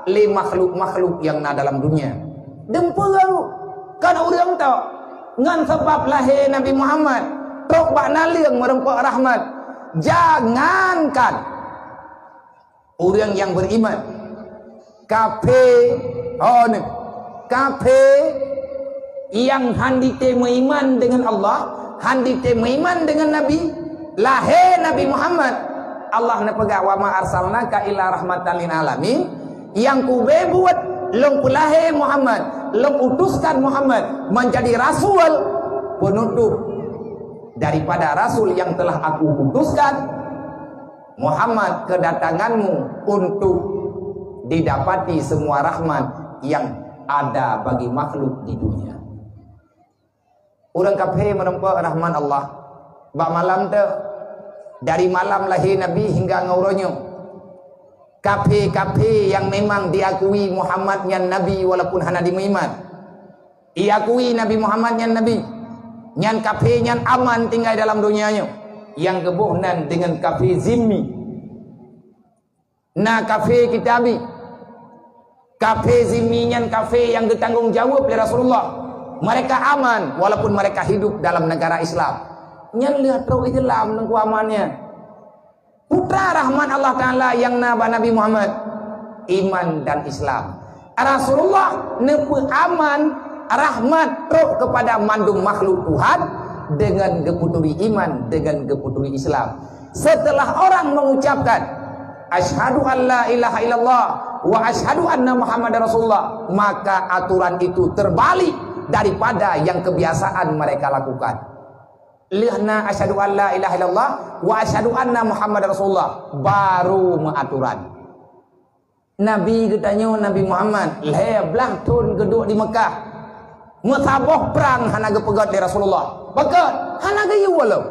lé makhluk-makhluk nyang na dalam dunia. Dum peue kon ureuëng tok, ngon sabab lahé Nabi Muhammad, trok bak naleueng meureumpok rahmat. Jangankan ureuëng nyang beriman, kafé, oh, ni, kafé nyang hán dité meuiman deungon Allah, hán dité meuiman deungon Nabi, lahé Nabi Muhammad, Allah neupeugah, "Wa ma arsalnaka illa rahmatan lil alamin." Nyang kubé buet, lôn peulahé Muhammad, lôn utuskan Muhammad menjadi rasul penutup daripada rasul yang telah Aku utuskan. Muhammad, kedatanganmu untuk didapati semua rahmat yang ada bagi makhluk di dunia. Ureuëng kafé meureumpok rahmat Allah. Bak malam tu, dari malam lahé Nabi hingga ngon uroe nyoe, kafé-kafé nyang memang diakui Muhammad nyan Nabi walaupun hana dimeuiman, iakui Nabi Muhammad nyan Nabi, nyan kafé nyan aman tinggai dalam donya nyoe. Nyang geuboh nan deungon kafé zimmi. Na kafé kitabi. Kafé zimmi nyan kafé nyang geutanggong jaweueb lé Rasulullah. Mereka aman walaupun mereka hidup dalam negara Islam. Nyan lheueh trok Islam nungku aman nyan. Putra rahmat Allah Taala nyang na bak Nabi Muhammad, iman dan Islam. Rasulullah neupeuaman rahmat trok kepada mandum makhluk Tuhan dengan geuputuri iman, dengan geuputuri Islam. Setelah orang mengucapkan, "Asyhadu an la ilaha illallah wa asyhadu anna Muhammadar Rasulullah," maka aturan itu terbalik daripada yang kebiasaan mereka lakukan. Lheueh na "Asyhadu an la ilaha illallah wa asyhadu anna Muhammadar Rasulullah," baru meuaturan. Nabi geutanyoe, Nabi Muhammad, lhèe blaih thon geuduek di Mekah. Meusaboh prang hana geupeugöt lé Rasulullah. Pakon? Hana geuyue lom.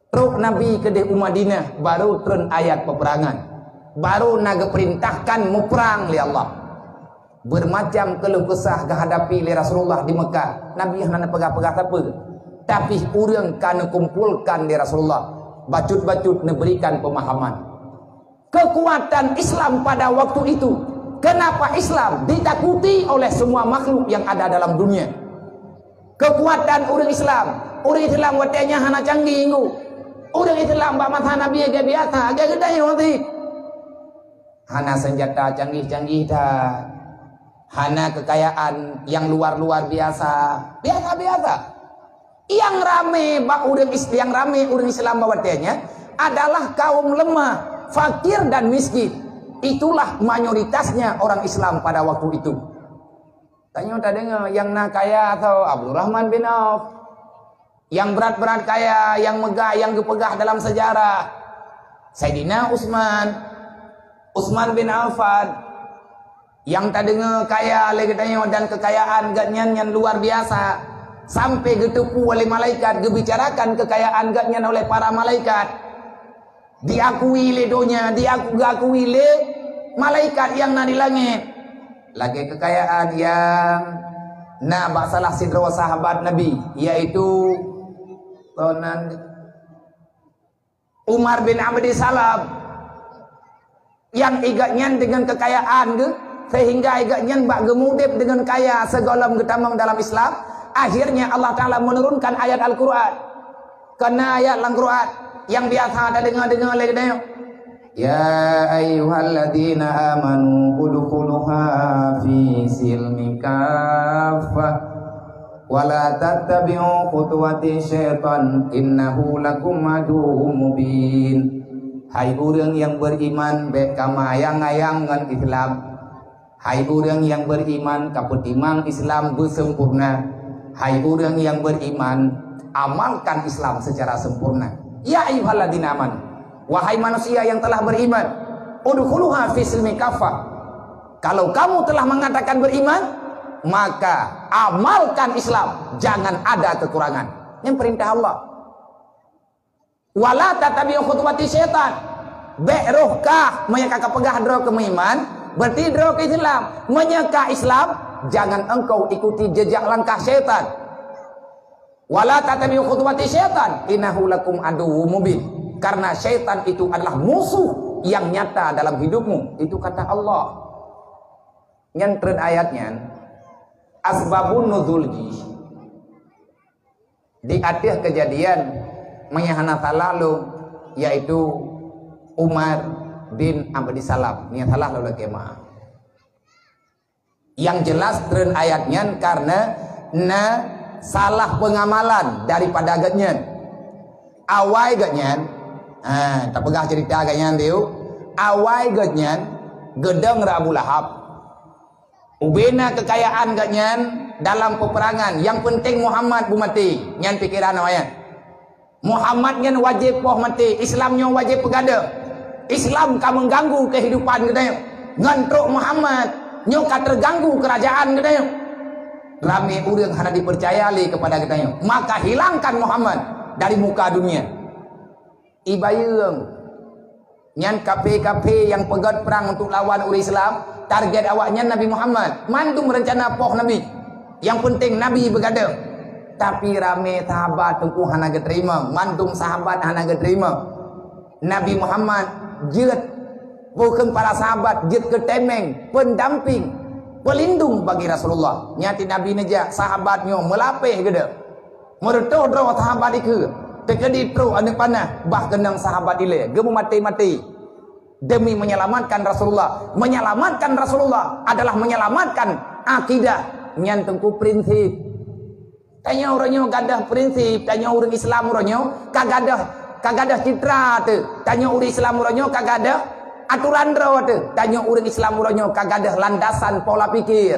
Trok Nabi keudeh u Madinah, baru treun ayat peperangan. Baru na geupeurintahkan muprang lé Allah. Bermacam keluh kesah geuhadapi lé Rasulullah di Mekah. Nabi hana peugah-peugah sapeue. Tapi ureuëng ka neukumpolkan lé Rasulullah. Bacut-bacut neuberikan pemahaman. Kekuatan Islam pada waktu itu. Kenapa Islam ditakuti oleh semua makhluk yang ada dalam dunia? Kekuatan ureuëng Islam. Ureuëng Islam watèe nyan hana canggih ngu. Ureuëng Islam bak masa Nabi lagèe biasa, lagèe geutanyoe nyoe. Hana senjata canggih-canggih that. Hana kekayaan yang luar-luar biasa. Biasa-biasa. Yang ramé bak ureuëng Is-, yang ramé ureuëng Islam bak watèe nyan adalah kaum lemah, fakir dan miskin. Itulah mayoritasnya orang Islam pada waktu itu. Tanyoe tadeungoe nyang na kaya atau Abdurrahman bin Auf. Nyang brat-brat kaya, nyang meugah, nyang geupeugah dalam sejarah, Saidina Utsman, Utsman bin Affan. Nyang tadeungoe kaya lé geutanyoe dan kekayaan geuhnyan nyan luar biasa, sampai geuteupeue oleh malaikat, geubicarakan kekayaan geuhnyan oleh para malaikat. Diakui lé donya, diaku-, diakui lé malaikat nyang na di langét. Lagèe kekayaan nyang na bak salah sidroe sahabat Nabi, yaitu Umar bin Abdi Salam, nyang i gobnyan deungon kekayaan geuh, sehingga i gobnyan bak geumudeb deungon kaya sigohlom geutamong dalam Islam. Akhirnya Allah Ta'ala menurunkan ayat Al-Quran. Keu na ayat lam Quran nyang biasa tadeungoe-deungoe lé geutanyoe, "Ya ayyuhalladzina amanu udkhuluha fi silmi kaffah wa la tattabi'u khutuwati syaitan innahu lakum aduwwum mubin." Hai ureuëng nyang beriman, bèk kamayang-ayang ngon Islam. Hai ureuëng nyang beriman, kapeutimang Islam beusempurna. Hai ureuëng nyang beriman, amalkan Islam secara sempurna. Ya ayyuhalladzina amanu, wahai manusia yang telah beriman, udkhuluha fi silmi kafah. Kalau kamu telah mengatakan beriman, maka amalkan Islam, jangan ada kekurangan. Ini perintah Allah. Wala tattabi'u khutuwati syaitan. Bèk roh kah, meunyoe ka kapeugah droe keu meuiman, berarti droe keu Islam. Meunyoe ka Islam, jangan engkau ikuti jejak langkah syaitan. Wala tattabi'u khutuwati syaitan, innahu lakum aduwwum mubin. Karena syaitan itu adalah musuh yang nyata dalam hidupmu. Itu kata Allah. Nyan treun ayat nyan, asbabun nuzul jih. Di ateueh keujadian, meunyoe hana salah lôn, yaitu Umar bin Abdi Salam. Meunyoe salah lôn lakèe meu'ah. Nyang jeulaih treun ayat nyan kareuna na salah peungamalan daripada gobnyan. Awai gobnyan, ha, tapeugah ceurita gobnyan diyeu. Awai gobnyan geudong rot Abu Lahab. Ubena keukayaan gobnyan dalam peperangan, nyang peunteng Muhammad beumaté, nyan pikeran awaknyan. Muhammad nyan wajéb poh maté, Islam nyoe wajéb peugadôh. Islam ka meuganggu keuhidupan geutanyoe. Ngon trok Muhammad, nyoe ka teuganggu keurajeuen geutanyoe. Ramé ureuëng hana jipeucaya lé keupada geutanyoe. Maka hilangkan Muhammad dari muka dunia. Ibayeue nyan kafé-kafé nyang peugét prang untuk lawan ureuëng Islam, target awaknyan Nabi Muhammad. Mandum reuncana poh Nabi. Nyang peunteng Nabi beugadôh. Tapi ramé sahabat teungku hana geuteurimong, mandum sahabat hana geuteurimong. Nabi Muhammad jeuet, bukon para sahabat jeuet keu tameng, peundamping, peulindong bagi Rasulullah. Nyan di Nabi neujak, sahabat nyoe meulapéh geude. Meureutôh droe sahabat dikeue, teukeudi trok aneuk panah, bah keunong sahabat ilée, geumeumaté-maté. Demi menyelamatkan Rasulullah. Menyelamatkan Rasulullah adalah menyelamatkan akidah. Nyan teungku prinsip. Tanyoe uroe nyoe gadôh prinsip, tanyoe ureuëng Islam uroe nyoe ka gadôh Ka gadôh citra teuh, tanyoe ureuëng Islam uroe nyoe ka gadôh aturan droe teuh, tanyoe ureuëng Islam uroe nyoe ka gadôh landasan pola pikir.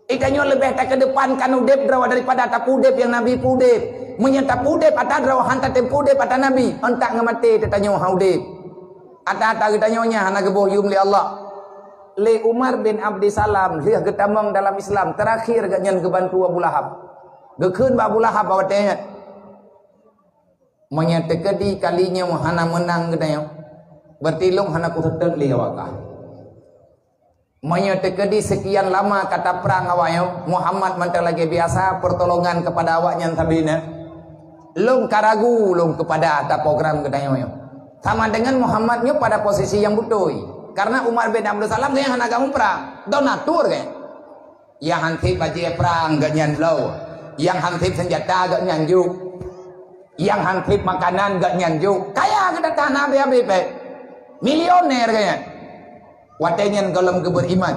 Geutanyoe leubeh takeudepankan udeb droe daripada tapeudeb nyang Nabi peudeb. Meunyoe tapeudeb ata droe han tatem peudeb ata Nabi, euntak ngon maté teuh tanyoe han udeb. Ata-ata geutanyoe nyan hana geuboh yum lé Allah. Lé Umar bin Abdisalam lheueh geutamong dalam Islam, teurakhir geuhnyan geubantu Abu Lahab. Geukheun bak Abu Lahab bak watée nyan, "Meunyoe teukeudi kali nyoe hana meunang geutanyoe, berarti lôn hana kuseutôt lé awak kah." Meunyoe teukeudi seukian lama ka taprang awak nyoe, Muhammad mantong lagée biasa, peurtolongan keupada awak nyan sabe na, lôn ka ragu lôn keupada ata program geutanyoe nyoe. Sama deungon Muhammad nyoe pada posisi nyang beutôi. Karena Umar bin Abdul Salam geuhnyan hana geuprang, donatur geuhnyan. Nyang han sép bajée prang geuhnyan bloe, nyang han sép seunjata geuhnyan jok, nyang han sép makanan geuhnyan jok. Kaya geutanyoe hana habéh-habéh péng. Milioner geuhnyan. Watée nyan gohlom geubeuriman,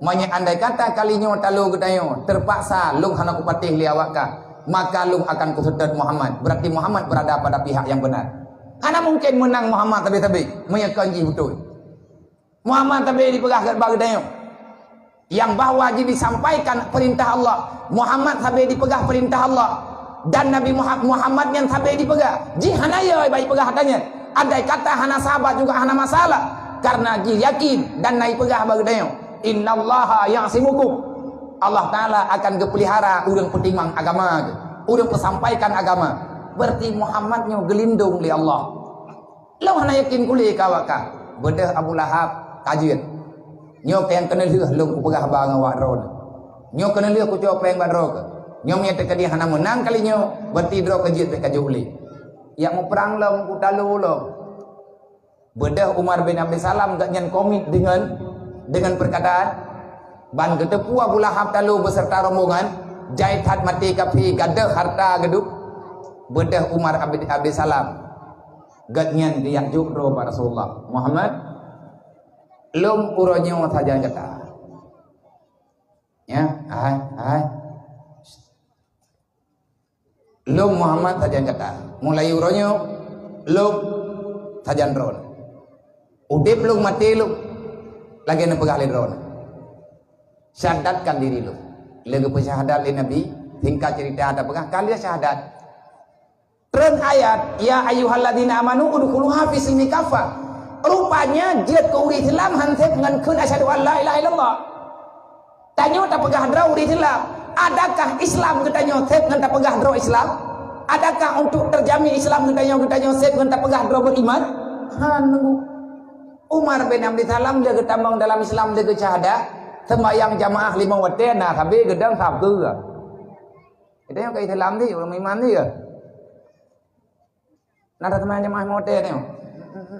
"Meunyoe andai kata kali nyoe talo geutanyoe teupaksa lôn hana kupatéh lé awak kah, maka lôn akan kuseutôt Muhammad." Berarti Muhammad berada pada pihak yang benar. Hana mungken meunang Muhammad sabe-sabe, meunyoe kon jih beutôi. Muhammad sabe dipeugah bak geutanyoe. Nyang bahwa jih disampaikan peurintah Allah, Muhammad sabe dipeugah peurintah Allah, dan Nabi Muha-, Muhammad nyan sabe dipeugah. Jih hana yo bak ipeugah ata nyan. Andai kata hana sahabat juga hana masalah, karena jih yakin dan na ipeugah bak geutanyoe, "Innallaha ya'simukum." Allah Taala akan geupeulihara ureuëng peutimang agama geuh, ureuëng peusampaikan agama. Berarti Muhammad nyoe geulindong lé Allah. Lôn hana yakin kulé ka awak kah. Beudôh Abu Lahab ka jeuet. "Nyoe keuh nyang keuneulheueh lôn kupeugah haba ngon awak droeneuh. Nyoe keuneulheueh kucok péng bak droe keuh. Nyoe meunyoe teukeudi hana meunang kali nyoe, berarti droe keuh jeuet bék ka jok lé." Jak muprang lom, kutalo lom. Beudôh Umar bin Abdul Salam geuhnyan komit deungon, deungon peurkataan. Ban geuteupeue Abu Lahab talo beuseurta rombongan, jai that maté kafé, gadôh harta geuduek. Beudôh Umar Abdi, Abdi Salam. Geuhnyan geujak jok droe bak Rasulullah, "Muhammad, lôn uroe nyoe sajan gata." Ya, hai, hai. "Lôn Muhammad sajan gata. Mulai uroe nyoe, lôn sajan droeneuh. Udeb lôn, maté lôn, lagée neupeugah lé droeneuh. Syahadatkan diri lôn." Lé geupeusyahadat lé Nabi, singkat cerita tapeugah, ka lheueh syahadat. Treun ayat, "Ya ayyuhalladzina amanu udkhuluha fis silmi kaffah." Rupanya jeuet keu ureuëng Islam han sép ngon kheun asyhadu an la ilaha illallah. Tanyoe tapeugah droe ureuëng Islam. Adakah Islam geutanyoe sép ngon tapeugah droe Islam? Adakah untuk terjamin Islam geutanyoe, geutanyoe sép ngon tapeugah droe beriman? Han, nunggu. Umar bin Abdul Salam dia geutamong dalam Islam, dia geucahada, sembahyang jamaah lima watée na sabe geudong sabe. Geutanyoe ka Islam di, ureuëng iman di ya. Na that teuma jamaah mote nyoe.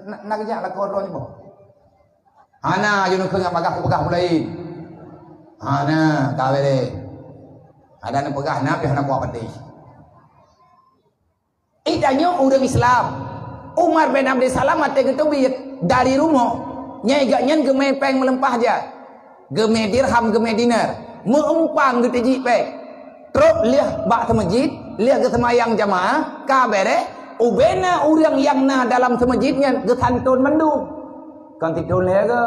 Na, na geujak lakoe droe nyoe. Hana, aju neukheun ngon bagah kupeugah mulai. Hana, ka bere. Ada neupeugah na pih hana kuat patéh. Itanyoe ureuëng Islam. Umar bin Abdul Salam watée geuteubiet dari rumoh, nyai geuhnyan geumé péng meuleumpah jai. Geumé dirham, geumé dinar. Meu-umpang geuteujiek péng. Trok lheueh bak seumeujid, lheueh geuseumayang jamaah, ka bere, ubena ureuëng nyang na dalam seumeujid nyan geusanton mandum. Kon siton lé go.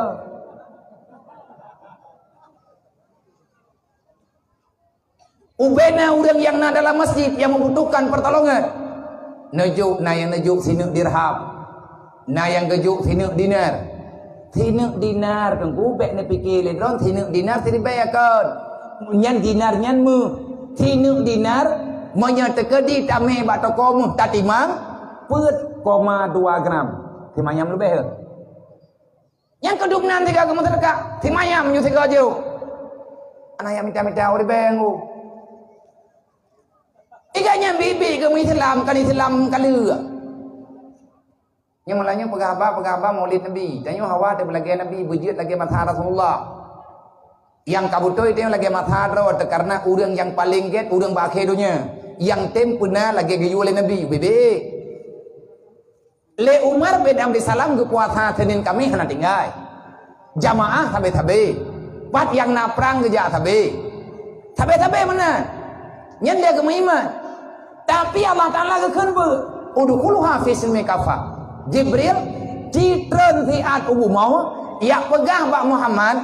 Ubena ureuëng nyang na dalam masjid nyang membutuhkan pertolongan. Neujok, na nyang neujok sineuk dirham. Na nyang geujok sineuk dinar. Sineuk dinar, teungku, bék neupike lé droe, sineuk dinar siribée kon. Nyan dinar nyan meuh. Sineuk dinar, meunyoe teukeudi tamé bak toko meuh tatimang, peuet koma dua gram. Timanyam leubeh. Nyang keudum nan siga geumeuseudekah, timanyam nyoe siga jok. Aneuk nyang mita-mita ureuëng beng. Iga nyan bibi geumeu Islam, kan Islam kaleuh. Nyang meulanyang peugah haba, peugah haba Maulid Nabi. Tanyoe hawa teuh lagée Nabi, beujeuet lagée masa Rasulullah. Nyang ka beutôi tanyoe lagée masa droe teuh, karena ureuëng nyang paleng gét ureuëng bak akhé donya. Nyang tem peuna lagée geuyue lé Nabi, bebe. Lé Umar bin Abdul Salam geupuasa Senin Kamis hana tinggai. Jamaah sabe-sabe. Pat nyang na prang geujak sabe. Sabe-sabe meunan. Nyan dia geumeuiman. Tapi Allah Taala geukheun beu. Udkhuluha fi silmi kafah. Jibril, ci treun siat u bumoe, jak peugah bak Muhammad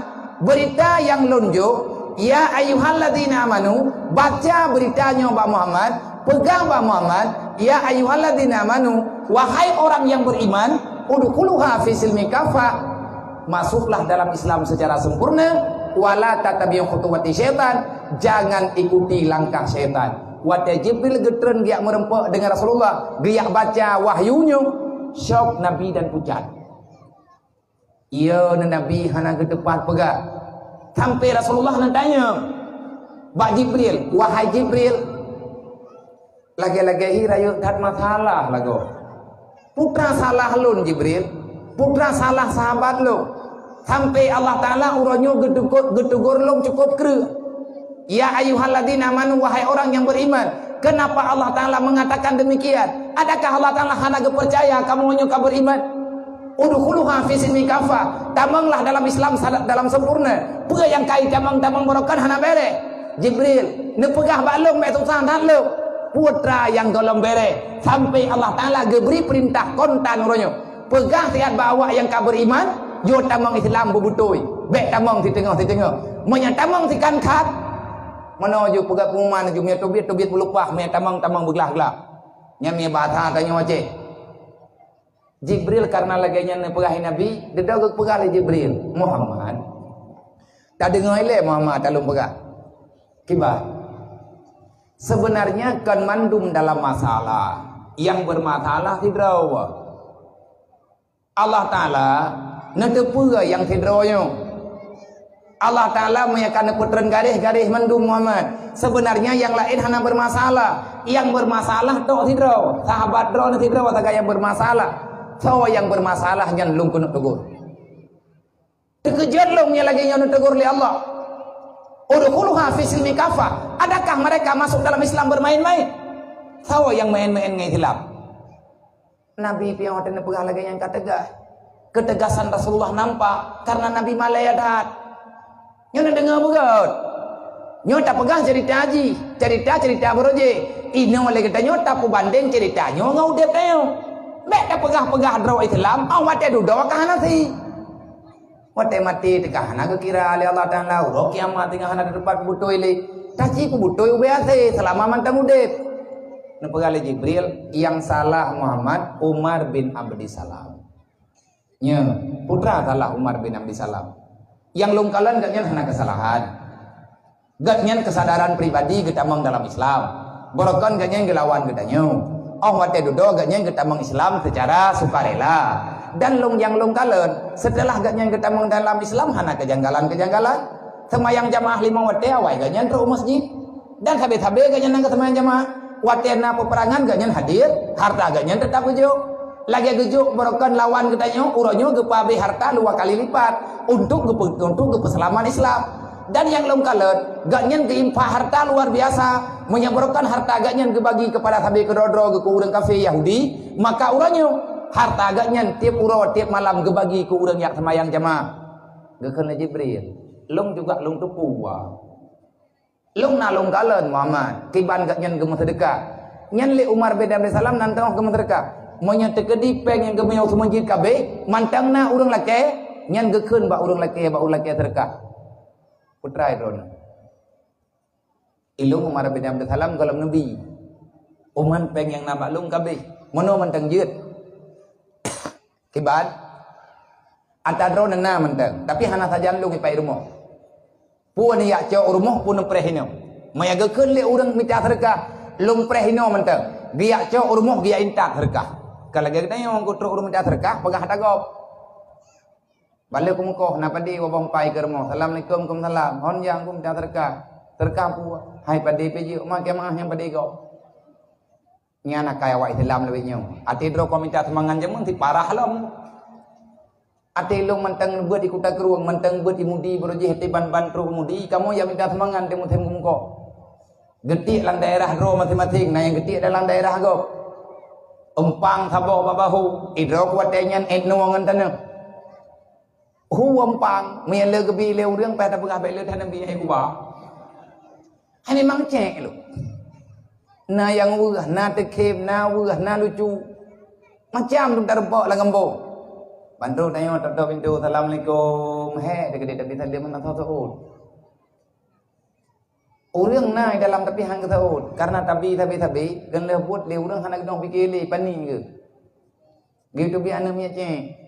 beurita nyang lôn jok, "Ya ayyuhalladzina amanu," baca beurita nyoe bak Muhammad, peugah bak Muhammad, "Ya ayyuhalladzina amanu, wahai orang yang beriman, udkhuluha fi silmi kafah, masuklah dalam Islam secara sempurna, wala tattabi'u khutuwati syaitan, jangan ikuti langkah syaitan." Watée Jibril geutreun geujak meureumpok deungon Rasulullah, geujak baca wahyu nyoe, syok Nabi dan pucat. Iya, Nabi hana geuteupat peugah. Sampai Rasulullah neutanyong bak Jibril, "Wahai Jibril, lagée-lagée hi rayeuk that masalah lagoe." "Peue teuma salah lôn, Jibril? Peue teuma salah sahabat lôn? Sampai Allah Ta'ala uroe nyoe geuteugor, geuteugor lôn cukup kreueh. Ya ayyuhalladzina amanu, wahai orang yang beriman." Kenapa Allah Ta'ala mengatakan demikian? Adakah Allah Ta'ala hana geupercaya kamoe nyoe ka beriman? "Udkhuluha fi silmi kafah." Tamonglah dalam Islam sa-, dalam sempurna. Peue nyang ka itamong-tamong barokan hana béreh. Jibril, neupeugah bak lôn bék susah that lôn. Peue teuma nyang gohlom béreh. Sampai Allah Ta'ala geubri peurintah kontan uroe nyoe. Peugah siat bak awak nyang ka beriman, "Yo tamong Islam beubeutôi. Bék tamong siteungoh-siteungoh. Meunyo tamong sikan khat, meunoe ju peugah pengumuman ju, meunyo teubiet, teubiet beuleupah, meunyo tamong, tamong beuglah-glah." Nyan meunyo bahasa tanyoe Aceh. Jibril karena lagée nyan neupeugah Nabi, dudoe geupeugah lé Jibril, "Muhammad, tadeungoe ilée Muhammad, talôn peugah. Kiban, sebenarnya kon mandum dalam masalah, nyang bermasalah sidroe. Allah Ta'ala neuteupeue nyang sidroe nyoe. Allah Ta'ala meunyo ka neupeutreun garéh-garéh mandum Muhammad. Sebenarnya nyang laén hana bermasalah. Nyang bermasalah tok sidroe, sahabat droeneuh sidroe sagai nyang bermasalah. Soe nyang bermasalah nyan lôn keuneuk teugor." Teukeujot lôn meunyo lagée nyoe neuteugor lé Allah. "Udkhuluha fi silmi kafah." Adakah mereka masuk dalam Islam bermain-main? Soe nyang main-main ngon Islam? Nabi piôh watée neupeugah lagée nyan ka teugas. Keutegasan Rasulullah nampak karena Nabi malée that. Nyoe neudeungoe beugét. Nyoe tapeugah ceurita jih, ceurita-ceurita beurojée. Inoe lé geutanyoe tapeubandeng ceurita nyoe ngon udeb tanyoe. Bék tapeugah-peugah droe Islam, 'oh watée dudoe ka hana sie. Watée maté teuka hana geukira lé Allah Ta'ala, uroe kiamat teungoh hana teupat beutôi lé. Taci peubeutôi ubé asée seulama mantong udeb. Neupeugah lé Jibril, "Nyang salah Muhammad, Umar bin Abdisalam." Nyoe, peue teuma salah Umar bin Abdisalam. Nyang lôn kalon gobnyan hana keusalahan. Gobnyan keusadaran pribadi geutamong dalam Islam. Baroekon gobnyan geulawan geutanyoe. 'Oh watée dudoe gobnyan geutamong Islam seucara sukarela. Dan lôn nyang lôn kalon, seuteulah gobnyan geutamong dalam Islam hana keujanggalan-keujanggalan. Seumayang jamaah limong watée awai gobnyan trok u meuseujid. Dan sabe-sabe gobnyan nyang geuseumayang jamaah. Watée na peupeurangan gobnyan hadir, hareuta gobnyan teutab geujok. Lagée geujok baroekon lawan geutanyoe, uroe nyoe geupeuabéh hareuta dua kali lipat untuk geupeu-, untuk geupeuseulamat Islam. Dan nyang lôn kalon, gobnyan geuinfak hareuta luar biasa. Meunyoe baroekon hareuta gobnyan geubagi keupada sabe keudroe-droe geuh keu ureuëng kafé Yahudi, maka uroe nyoe hareuta gobnyan tieb uroe, tieb malam geubagi keu ureuëng nyang seumayang jamaah. Geukheun lé Jibril, "Lôn juga lôn teupeue." Lôn na lôn kalon Muhammad, kiban gobnyan geumeuseudeukah. Nyan lé Umar bin Abdul Salam nan teungoh geumeuseudeukah. Meunyoe teukeudi péng nyang geumiyueb seumeujid kabéh, mantong na ureuëng lakée, nyan geukheun bak ureuëng lakée, bak ureuëng lakée seudeukah. Peue teuma droeneuh. Ilôn Umar bin Abdul Salam gohlom neubi. Umar, péng nyang na bak lôn kabéh. Meunoe mantong jeuet. Kiban, ata droeneuh na mantong, tapi hana sajan lôn ipai rumoh. Peue neujak cok u rumoh, peue neupreh inoe. Meunyo geukheun lé ureuëng mita seudeukah, lôn preh inoe mantong. Geujak cok u rumoh, geujak intat seudeukah. Ka lagée geutanyoe, ku trok ureuëng mita seudeukah, peugah ata gob. Bak lheueh keumeukoh, na padé wabong pai keu rumoh. "Assalamualaikum." "Waalaikumsalam." "Hon nyang ku mita seudeukah." "Seudeukah peue?" "Hai padé pih jeuet, ma keu maah nyang padé gob." Nyan akai awak Islam lawét nyoe. Até droe kon mita seumangan jameun siparah lom. Até lôn mantong beuet di Kuta Krueng, mantong beuet di Mudi, baroe jih até ban-ban trok Mudi, kamoe jak mita seumangan di musém geumeukoh. Geutiek lam daerah droe maséng-maséng, na nyang geutiek dalam daerah gob. Eumpang saboh bak bahô, idroe watée nyan étnoe ngon tanoh. Hu eumpang, meunyo le geubi lé ureuëng, payah tapeugah bék le that neubi hai kuba. Hai memang cék lôn. Na nyang weueh, na teukhém, na weueh, na lucu. Macam tu tarumpok lam geumbong. Bandum tanyoe tok-tok pintoe, "Assalamualaikum." Hé, deukeudeh tapi saleuem meunan saut-saut. Ureuëng na di dalam tapi han geusaut, karena tabi sabe-sabe, dan lheueh buet lé ureuëng hana geudong pike lé, pani geuh. Geuteubiet aneuëk miet cit.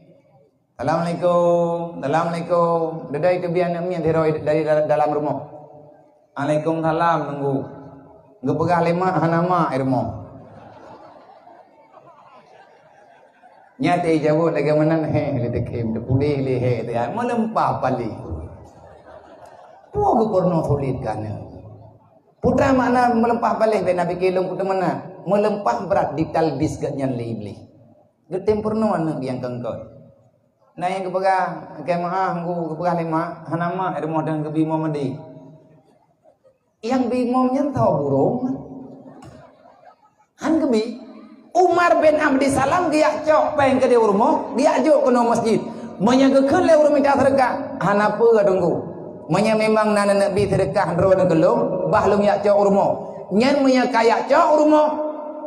"Assalamualaikum, assalamualaikum." Dada iteubiet aneuëk miet sidroe dari da-, dalam rumoh. "Waalaikumsalam, Teungku." Geupeugah lé mak, "Hana mak di rumoh." Nyan teuh jaweueb lagée meunan, hé, lé teukhém, teupudeh lé hé, teuh, meuleumpah paléh. Peue geupeurunoe sulet keu aneuëk? Peue makna meuleumpah paléh, bèk na pike lôn keu teumeunak. Meuleumpah brat ditalbis geuh nyan lé Iblih. Geutem peurunoe aneuëk nyang keungkot. Na nyang geupeugah, "Keu meu'ah, Teungku," geupeugah lé mak, "Hana mak di rumoh dan geubi mom meudeh." Nyang bingong nyan tho burông. Han geubi. Umar bin Abdissalam geujak cok péng keudeh u rumoh, geujak jok keunoe masjid. Meunyoe geukheun lé ureuëng mita seudeukah, "Hana peue, Teungku. Meunyoe memang na neuneuk bi seudeukah droeneuh keu lôn, bah lôn jak cok u rumoh." Nyan meunyoe ka jak cok u rumoh,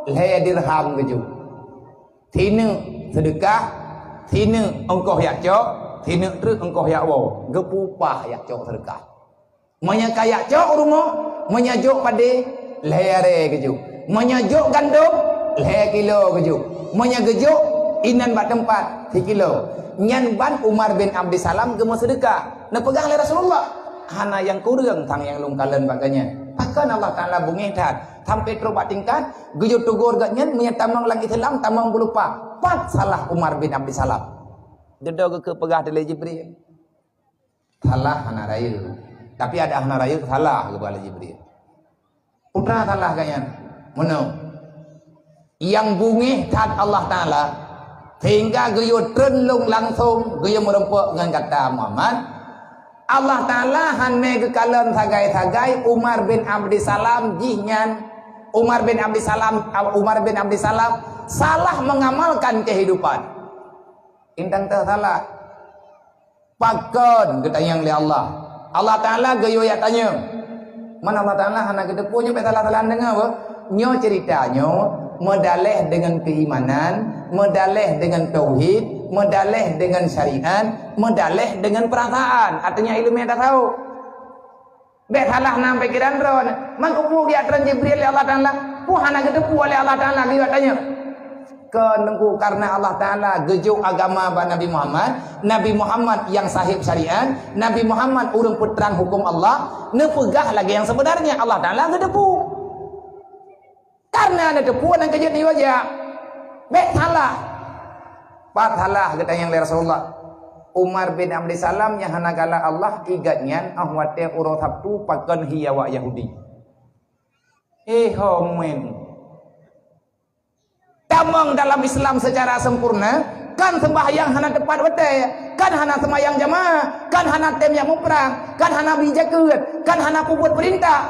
lhée dirham geujok. Sineuk seudeukah, sineuk ongkoh jak cok, sineuk treuk ongkoh jak woe. Geupeu upah jak cok seudeukah. Meunyoe ka jak cok u rumoh, meunyoe jok padé, lhée arée geujok. Meunyoe jok gandom, lhée kilo geujok. Meunyoe geujok inan bak teumpat, sikilo. Nyan ban Umar bin Abdissalam geumeuseudeukah. Neupeugah lé Rasulullah, "Hana nyang kureueng sang nyang lôn kalon bak geuh nyan." Pakon Allah Taala beungéh that, sampai trok bak tingkat geuyue teugor geuh nyan, meunyoe tamong lam Islam, tamong beuleupah. Pat salah Umar bin Abdissalam? Dudoe geukheun peugah lé Jibril. Salah hana rayeuk. Tapi adak hana rayeuk salah, geuba lé Jibril. Peue salah geuh nyan? Meunoe. Nyang beungéh that Allah Taala, sehingga geuyue treun lôn langsong, geuyue meurumpok ngon gata Muhammad. Allah Taala han mé geukalon sagai-sagai Umar bin Abdissalam jih nyan. Umar bin Abdissalam, Umar bin Abdissalam salah mengamalkan kehidupan. Intan teuh salah. Pakon geutanyong lé Allah? Allah Taala geuyue jak tanyong. Man Allah Taala hana geuteupeue nyoe, bèk salah-salah deungoe beuh. Nyoe ceurita nyoe meudaleh deungon keuimanan, meudaleh deungon tauhid, meudaleh deungon syariat, meudaleh deungon peurasaan. Artinya ileumèe tasawuf. Bèk salah nam pikeran droeneuh. Man keupeue geujak treun Jibril lé Allah Taala? Peue hana geuteupeue lé Allah Taala geuyue tanyong? Keu Teungku, karena Allah Taala geujok agama bak Nabi Muhammad, Nabi Muhammad nyang sahib syariat, Nabi Muhammad ureuëng peutrang huköm Allah, neupeugah lagée nyang seubeunarnya Allah Taala geuteupeue. Karena neuteupeue nyang keujeuet nibak jak. Bèk salah. Pat salah geutanyong lé Rasulullah. Umar bin Abdissalam nyang hana galak Allah, igat nyan óh watée uroe Sabtu pakon hi awak Yahudi. Eh, ho muen. Tamong dalam Islam secara sempurna, kan sembahyang hana teupat watée, kan hana seumayang jamaah, kan hana tem nyang muprang, kan hana bi jakeuet, kan hana peubuet peurintah.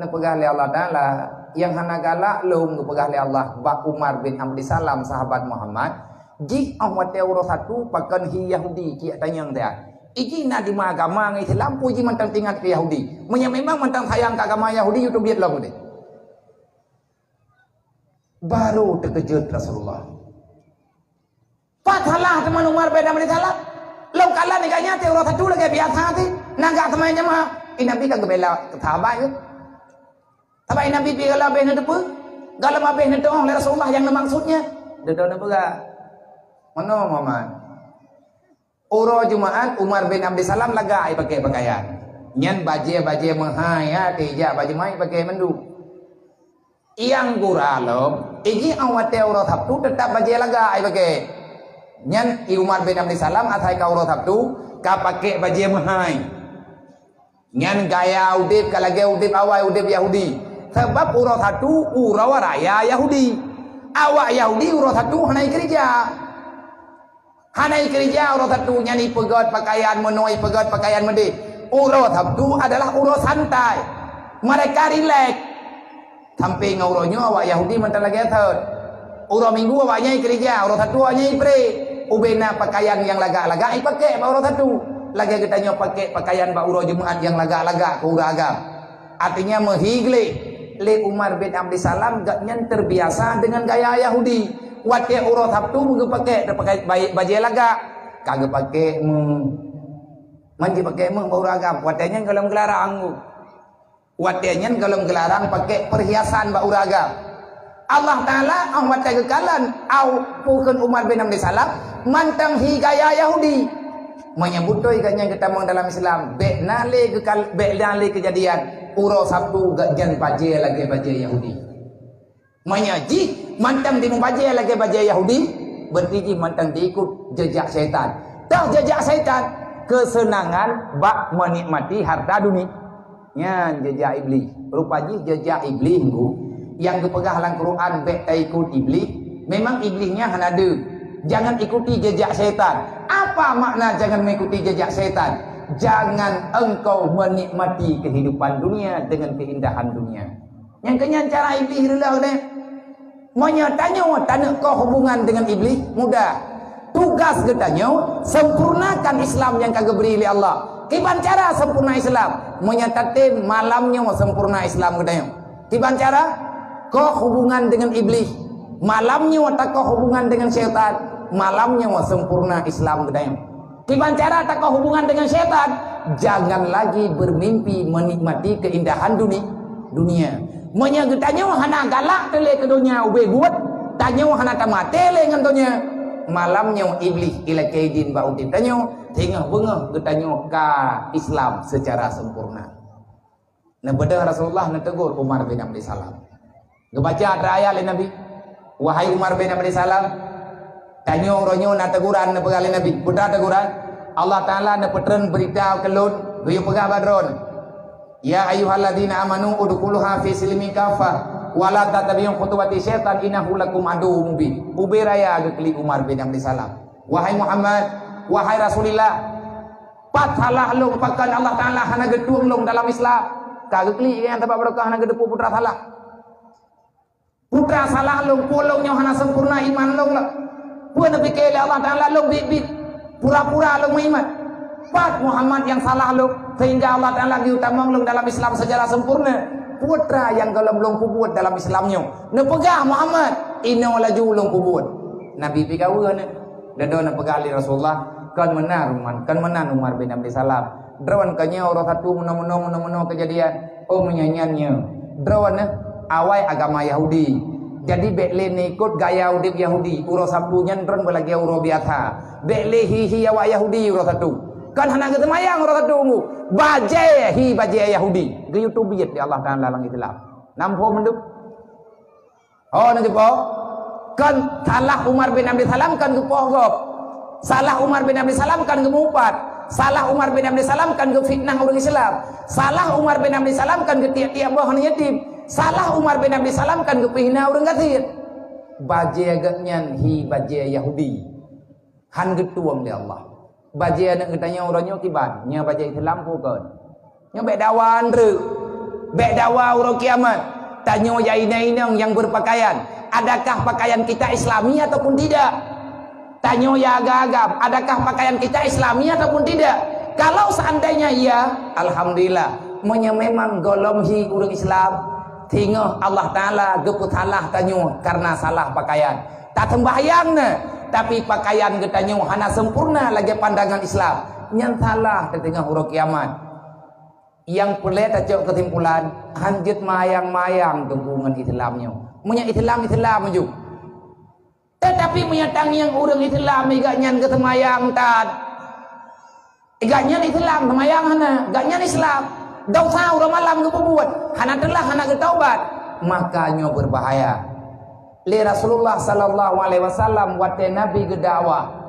Neupeugah lé Allah Taala, nyang hana galak lôn geupeugah lé Allah bak Umar bin Abdissalam, sahabat Muhammad, jih óh watée uroe Sabtu pakon hi Yahudi, kiyak tanyong that. Iji na di ma agama ngon Islam, peue jih mantong teuingat keu Yahudi. Meunyoe memang mantong sayang keu agama Yahudi, yue teubiet lom udeh. Baru teukeujot Rasulullah. Pat salah teuma Umar bin Abdul Salam. Lom kalan ikat nyan, uroe Sabtu lagée biasa teuh. Nangga teuma jamaah. I Nabi ka geubela sahabat geuh. Sahabat i Nabi pi galom abéh neuteupeue. Galom abéh neuteuoh lé Rasulullah nyang neumaksud nyan. Dudoe neupeugah. Meunoe Muhammad. Uroe Jumaat, Umar bin Abdul Salam lagak i pakèk pakaian. Nyan bajée-bajée meuhai, ya, tijak bajée meuhai pakèk mandum. Nyang gura lom, iji óh watée uroe Sabtu teutap bajée lagak i pakèk. Nyan i Umar bin Abdul Salam asai ka uroe Sabtu, ka pakèk bajée meuhai. Nyan gaya udeb ka lagée udeb awai udeb Yahudi. Sabab uroe Sabtu uroe raya Yahudi. Awak Yahudi uroe Sabtu hana ikeurija. Hana ikeurija uroe Sabtu, nyan ipeugét pakaian meunoe, ipeugét pakaian meudeh. Uroe Sabtu adalah uroe santai. Mereka rilek. Sampai ngon uroe nyoe awak Yahudi mantong lagée thon. Uroe Minggu awaknyan ikeurija, uroe Sabtu awaknyan ipré. Ubena pakaian nyang lagak-lagak ipakèk bak uroe Sabtu. Lagée geutanyoe pakèk pakaian bak uroe Jumaat nyang lagak-lagak keu ureuëng agam. Artinya meuhi gleh. Lé Umar bin Abdul Salam, gobnyan terbiasa dengan gaya Yahudi. Watée uroe Sabtu geupaké, geupaké ba-, bajée lagak. Ka geupaké me-, man jipaké meuh bak ureuëng agam. Watée nyan gohlom geularang. Watée nyan gohlom geularang paké perhiasan bak ureuëng agam. Allah Taala óh watée geukalon, au peue kheun Umar bin Abdul Salam, mantong hi gaya Yahudi. Meunyoe beutôi gobnyan geutamong dalam Islam, bék na lé geukal-, bék na lé keujadian uroe Sabtu gobnyan bajée lagée bajée Yahudi. Meunyoe jih mantong jimeubajée lagée bajée Yahudi, berarti jih mantong jiikot jeujak syaitan. Toh jeujak syaitan, keuseunangan bak meunikmati harta dunia. Nyan jeujak Iblih. Rupa jih jeujak Iblih, Teungku. Nyang geupeugah lam Quran bék taikot Iblih, memang Iblih nyan hana deuh. Jangan ikuti jejak syaitan. Apa makna jangan mengikuti jejak syaitan? Jangan engkau menikmati kehidupan dunia dengan keindahan dunia. Nyang keunyan cara Iblih reuloh deh. Meunyoe tanyoe taneuk koh hubungan dengan Iblih, mudah. Tugas geutanyoe sempurnakan Islam nyang ka geubri lé Allah. Kiban cara sempurna Islam? Meunyoe tatem malam nyoe sempurna Islam geutanyoe. Kiban cara? Koh hubungan dengan Iblih. Malam nyoe takoh hubungan dengan syaitan. Malam nyoe sempurna Islam geutanyoe. Kiban cara takoh hubungan dengan syaitan? Jangan lagi bermimpi menikmati keindahan duni-, dunia. Meunyoe geutanyoe hana galak teuh lé keu donya ubé buet, tanyoe hana tamaté lé ngon donya. Malam nyoe Iblih ilakée idin bak udeb tanyoe, singoh beungoh geutanyoe ka Islam secara sempurna. Neubeudôh Rasulullah neutegur Umar bin Abdul Salam. Geubaca atra ayat lé Nabi, "Wahai Umar bin Abdul Salam, tanyoe uroe nyoe na teguran," neupeugah lé Nabi. Peue teguran? "Allah Taala neupeutreun beurita keu lôn, geuyue peugah bak droeneuh, 'Ya ayyuhalladzina amanu udkhulu fi silmi kaffah wa la tattabi'u khutuwati syaitan innahu lakum aduwwum mubin.'" Ubé raya geuklik Umar bin Abdul Salam. "Wahai Muhammad, wahai Rasulillah, pat salah lôn pakon Allah Taala hana geutueng lôn dalam Islam?" Ka geuklik nyang teubak barokah hana geuteupeue peue teuma salah. Peue teuma salah lôn, peue lôn nyoe hana sempurna iman lôn lom? Peue neupike lé Allah Taala lôn biet-biet? Pura-pura lôn meuiman. Pat Muhammad nyang salah lôn, sehingga Allah Taala geuyue tamong lôn dalam Islam secara sempurna? Peue teuma nyang gohlom lôn peubuet dalam Islam nyoe? Neupeugah Muhammad, inoe laju lôn peubuet. Nabi pi ka weueh nyoe. Dudoe neupeugah lé Rasulullah, "Kon meunan Umar, kon meunan Umar bin Abdul Salam. Droeneuh ka nyoe uroe Sabtu meunoe-meunoe, meunoe-meunoe keujadian." "Oh, meunyoe nyan nyoe, droeneuh awai agama Yahudi. Jadi bék lé neuikot gaya udeb Yahudi. Uroe Sabtu nyan droeneuh beulagée uroe biasa. Bék lé hi-hi awak Yahudi uroe Sabtu. Kon hana geuseumayang uroe Sabtu, Teungku. Bajée hi bajée Yahudi." Geuyue teubiet lé Allah Taala lam Islam. Na muphom mandum? Oh, na geupoh? Kon salah Umar bin Abdul Salam kon geupoh gob. Salah Umar bin Abdul Salam kon geumupat. Salah Umar bin Abdul Salam kon geufitnah ureuëng Islam. Salah Umar bin Abdul Salam kon geutiek-tiek boh aneuk yatim. Salah Umar bin Abdul Salam kon geupeue hina ureuëng gasien. Bajée gobnyan hi bajée Yahudi. Han geutueng lé Allah. Bajée aneuk geutanyoe uroe nyoe kiban, nyoe bajée Islam peue kon? Nyoe bék dakwa andreuk. Bék dakwa uroe kiamat. Tanyoe ya inong-inong nyang berpakaian, adakah pakaian kita Islami ataupun tidak? Tanyoe ya agam-agam, adakah pakaian kita Islami ataupun tidak? Kalau seandainya iya, alhamdulillah. Meunyoe memang gohlom hi ureuëng Islam, singoh Allah Taala geupeusalah tanyoe karena salah pakaian. Taseumbahyang na, tapi pakaian geutanyoe hana sempurna lagée pandangan Islam. Nyan salah teuteungoh uroe kiamat. Nyang peureulée tacok keusimpulan, han jeuet mayang-mayang teungku ngon Islam nyoe. Meunyoe Islam, Islam ju. Tetapi meunyoe tangieng ureuëng Islam, gobnyan geuseumayang that. Gobnyan Islam, seumayang hana, gobnyan Islam. Desya uroe malam geupeubuet, hana teulah, hana geutaubat, maka nyoe beubahaya. Lé Rasulullah sallallahu alaihi wasallam watée Nabi geudakwah,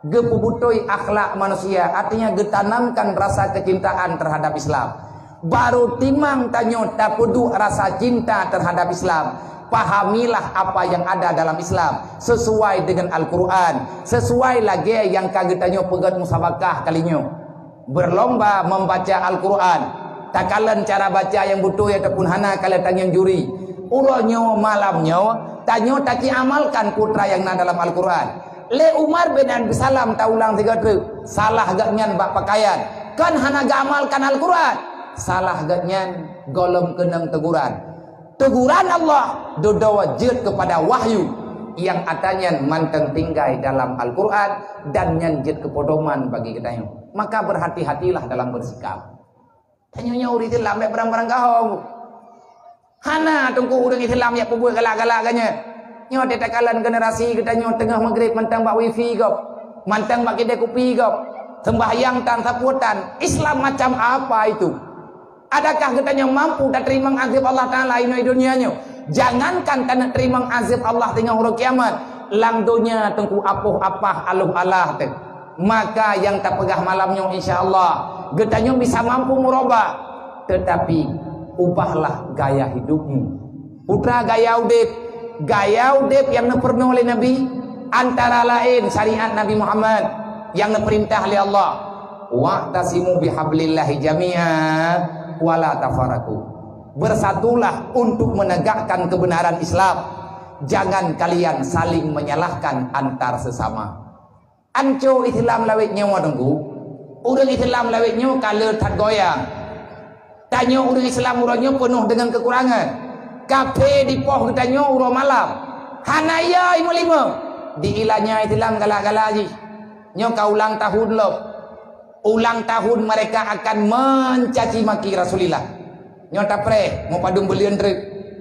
geupeubutôi akhlak manusia, artinya geutanamkan rasa kecintaan terhadap Islam. Baru timang tanyoe tapeuduek rasa cinta terhadap Islam. Pahamilah apa yang ada dalam Islam sesuai dengan Al-Quran, sesuai lagée nyang ka geutanyoe peugét musabakah kali nyoe. Berlomba membaca Al-Quran. Takalon cara baca nyang beutôi ataupun hana, kalon tangieng juri. Uroe nyoe, malam nyoe, tanyoe takiamalkan peue nyang na dalam Al-Quran. Lé Umar bin Abdul Salam taulang sigoe treuk, salah gobnyan bak pakaian, kon hana geuamalkan Al-Quran. Salah gobnyan gohlom keunong teguran. Teguran Allah dudoe jeuet keupada wahyu nyang atra nyan mantong tinggai dalam Al-Quran dan nyan jeuet keu pedoman bagi geutanyoe. Maka berhati-hatilah dalam bersikap. Tanyoe nyoe ureuëng Islam bék barang-barang gaho. Hana teungku ureuëng Islam nyang peubuet galak-galak geuh nyan. Nyoe teuh takalon generasi geutanyoe teungoh maghrib mantong bak wifi gob, mantong bak kidai kupi gob, sembahyang tan sapeue tan. Islam macam apa itu? Adakah geutanyoe mampu tateurimong azab Allah Taala inoe donya nyoe? Jangankan taneuk teurimong azab Allah teungoh uroe kiamat, lam donya teungku apoh apah aloh alah teuh. Maka nyang tapeugah malam nyoe, insya Allah geutanyoe bisa mampu murubah, teutapi ubahlah gaya hidupmu. Putra gaya udeb, gaya udeb nyang neupeurunoe lé Nabi, antara laén syariat Nabi Muhammad nyang neupeurintah lé Allah, "Wa'tasimu bihablillahi jami'a wa la tafarraqu." Bersatulah untuk menegakkan kebenaran Islam. Jangan kalian saling menyalahkan antar sesama. Anco Islam lawét nyoe teungku. Ureuëng Islam lawét nyoe ka le that goyang. Tanyoe ureuëng Islam uroe nyoe peunoh deungon keukurangan. Kaphé dipoh geutanyoe uroe malam. Hana ya limong-limong. Diilanya Islam galak-galak jih. Nyoe ka ulang tahun lom. Ulang tahun mereka akan mencaci maki Rasulullah. Nyoe tapreh, meupadum buleuen treuk,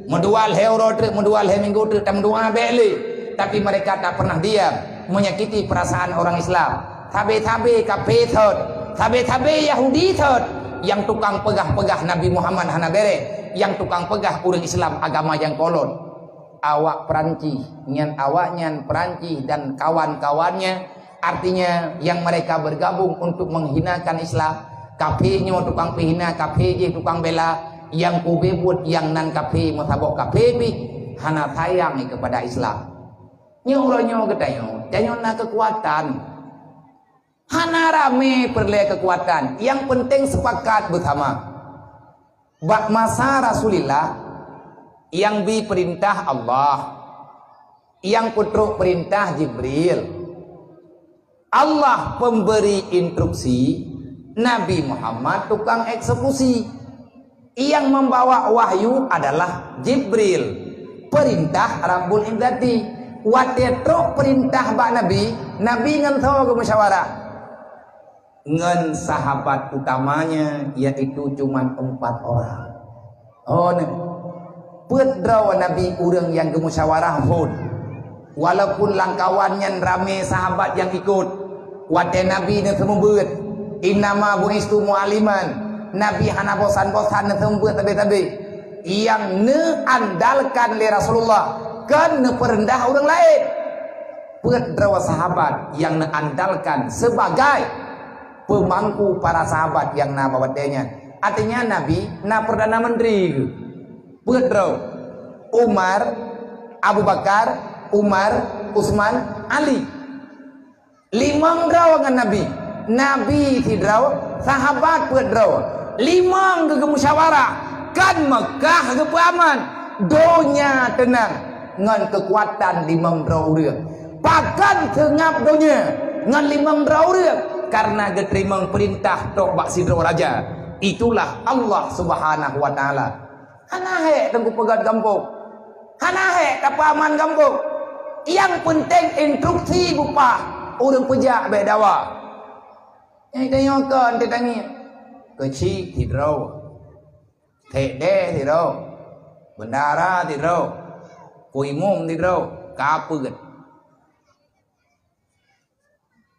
meudua lhée uroe treuk, meudua lhée minggu treuk, tameudoá bék lé. Tapi mereka tak pernah diam menyakiti perasaan orang Islam. Sabe-sabe kaphé thot, sabe-sabe Yahudi thot, nyang tukang peugah-peugah Nabi Muhammad hana béreh, nyang tukang peugah ureuëng Islam agama nyang kolot. Awak Perancis, nyan awaknyan Perancis dan kawan-kawannya, artinya yang mereka bergabung untuk menghinakan Islam. Kaphé nyoe tukang peuhina, kaphé jih tukang bela, nyang kubeuet nyang nan kaphé meusaboh kaphé pih hana sayang kepada Islam. Nyoe uroe nyoe geutanyoe, tanyoe na keukuatan. Hana ramé peureulée keukuatan, nyang penting sepakat beusama. Bak masa Rasulullah, nyang bi peurintah Allah, nyang peutrok peurintah Jibril. Allah pemberi instruksi, Nabi Muhammad tukang eksekusi. Nyang membawa wahyu adalah Jibril, peurintah Rabbul Izzati. Watée trok peurintah bak Nabi, Nabi ngon soe geumusyawarah? Ngon sahabat utamanya, yaitu cuman empat orang. Oh, ni. Peuet droe Nabi ureuëng nyang geumusyawarah phon. Walaupun lamkawan nyan ramé sahabat nyang ikot, watée Nabi neuseumeubeuet, "Innama bu'istu mu'alliman." Nabi hana bosan-bosan neuseumeubeuet sabe-sabe. Nyang neuandalkan lé Rasulullah kon neupeureundah ureuëng laén. Peuet droe sahabat nyang neuandalkan sebagai peumangku para sahabat nyang na bak watée nyan. Artinya Nabi na Perdana Menteri geuh. Peuet droe, Umar, Abu Bakar, Umar, Utsman, Ali. Limong droe ngon Nabi. Nabi sidroe, sahabat peuet droe. Limong geumusyawarah, kon Meukah geupeuaman, donya teunang ngon keukuatan limong droe ureuëng. Pakon seungab donya ngon limong droe ureuëng? Karena geuteurimong peurintah trok bak sidroe raja. Itulah Allah Subhanahu wa Taala. Hana hék teungku peugét gampông. Hana hék tapeuaman gampông. Nyang peunteng instruksi bupah ureuëng peujak bék dawa. Nyang tanyoe kon teutangieng. Keuchik sidroe. Thek deh sidroe. Bendahara sidroe. Ku imum sidroe. Ka peuet.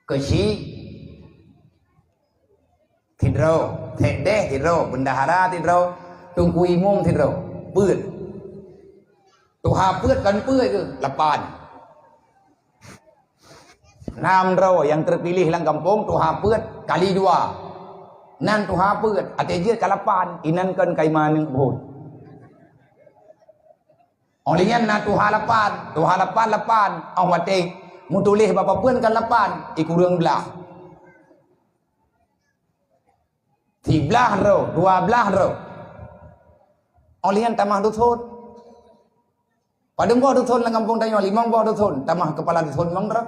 Keuchik sidroe, thek deh sidroe, bendahara sidroe, teungku imum sidroe, peuet. Tuha peuet kon peuet keuh, lapan. Nam droe nyang teupiléh lam gampông tuha peuet kali dua. Nan tuha peuet, até jeuet ka lapan, inan kon ka iman nyoe buet. Óh lheueh nyan na tuha lapan, tuha lapan, lapan. Óh watée meutuléh bak papeuen kan lapan, ikureueng blah. Siblah droe, dua blah droe. Óh lheueh nyan tamah duson. Padum boh duson lam gampông tanyoe, limong boh duson. Tamah keupala duson limong droe.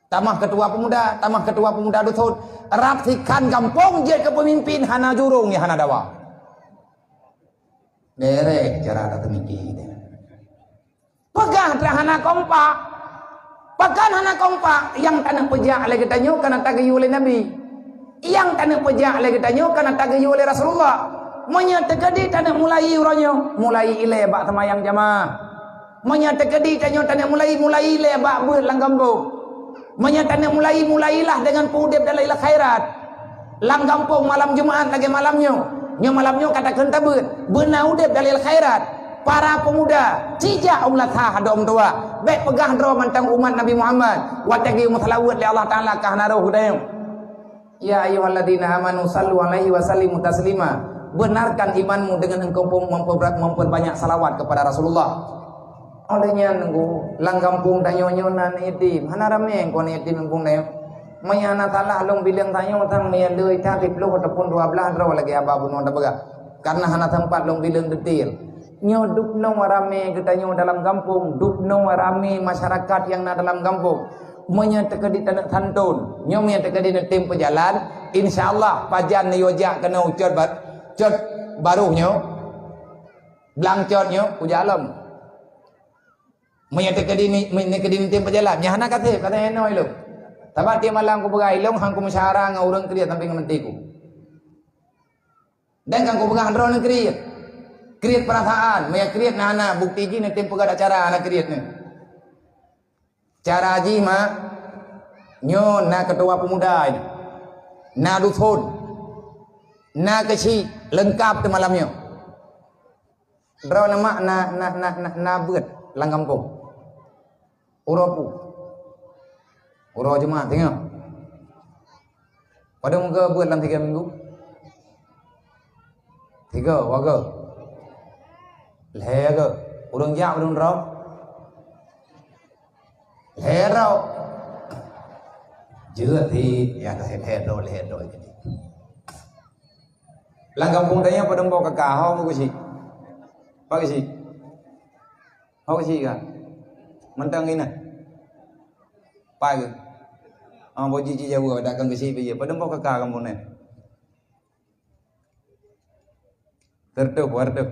Tamah keutua peumuda, tamah keutua peumuda duson. Rab sikhan gampông jeuet keu peumimpén hana jurông nyang hana dawa. Derek cara tateumiki. Peugah dah hana kompak. Pakon hana kompak? Nyang taneuk peujak lé geutanyoe kana tageuyue lé Nabi. Nyang taneuk peujak lé geutanyoe kana tageuyue lé Rasulullah. Meunyoe teukeudi taneuk mulai uroe nyoe, mulai ilée bak seumayang jamaah. Meunyoe teukeudi tanyoe taneuk mulai, mulai ilée bak beuet lam gampông. Meunyoe taneuk mulai, mulailah deungon peuudeb dalam khairat. Lam gampông malam Jumat lagée malam nyoe. Nyoe malam nyoe ka takheun tabeuet. Beuna udeb dalam khairat. Para peumuda, cijak u meunasah dom tuha. Bék peugah droe mantong umat Nabi Muhammad. Watée geumeuseulaweuet lé Allah Taala ka hana roh geutanyoe. Ya ayyuhalladzina amanu sallu alaihi wa sallimu taslima. Benarkan imanmu dengan engkau pun memperberat, memperbanyak salawat kepada Rasulullah. Oleh nyan, nunggu lam gampông tanyoe nyoe na yatim. Hana ramé kon yatim gampông tanyoe. Meunyo hana salah lôn bileueng tanyoe sang meunyo le ita siplôh ataupun dua blaih droe lagée haba bunoe tapeugah. Karena hana sempat lôn bileueng detail. Nyoe dubnoe ramé geutanyoe dalam gampông, dubnoe ramé masyarakat nyang na dalam gampông. Meunyoe teukeudi taneuk santôn, nyoe meunyoe teukeudi neutem peujalan, insya Allah pajan neuyue jak keunoe cot ba-, cot barôh nyoe, blang cot nyoe, kujak lom. Meunyoe teukeudi ni, meunyoe teukeudi neutem peujalan, nyan hana kaseb, kata inoe ilong. Sabab tiep malam kupeugah ilong, han kumeusyara ngon ureuëng kriet sampai ngon meuteku. Dan kan kupeugah droeneuh kriet. Kriet peurasaan, meunyoe kriet na hana, bukti jih neutem peugah acara hana kriet nyoe. Cara jih, mak, nyoe na keutua peumuda nyoe. Na duson. Na keuchik, leungkab teuh malam nyoe. Droeneuh mak na, na, na, na, na beuet lam gampông. Uroe peue? Uroe Jumat, singoh. Padum keu beuet lam tiga minggu? Tiga, dua keu? Lhée keu? Ureuëng jak, ureuëng droe? Lhée droe. Jeuet thit, ya, lhée droe, lhée droe. Lam gampông tanyoe padum boh kaka, ho keuchik? Pakeuchik? Ho keuchik ka? Mantong inah. Pai keu? Ah, boh jiji jawa, dak kang keuchik pih. Padum boh kaka gampông nyoe? Teureutoh, dua reutôh.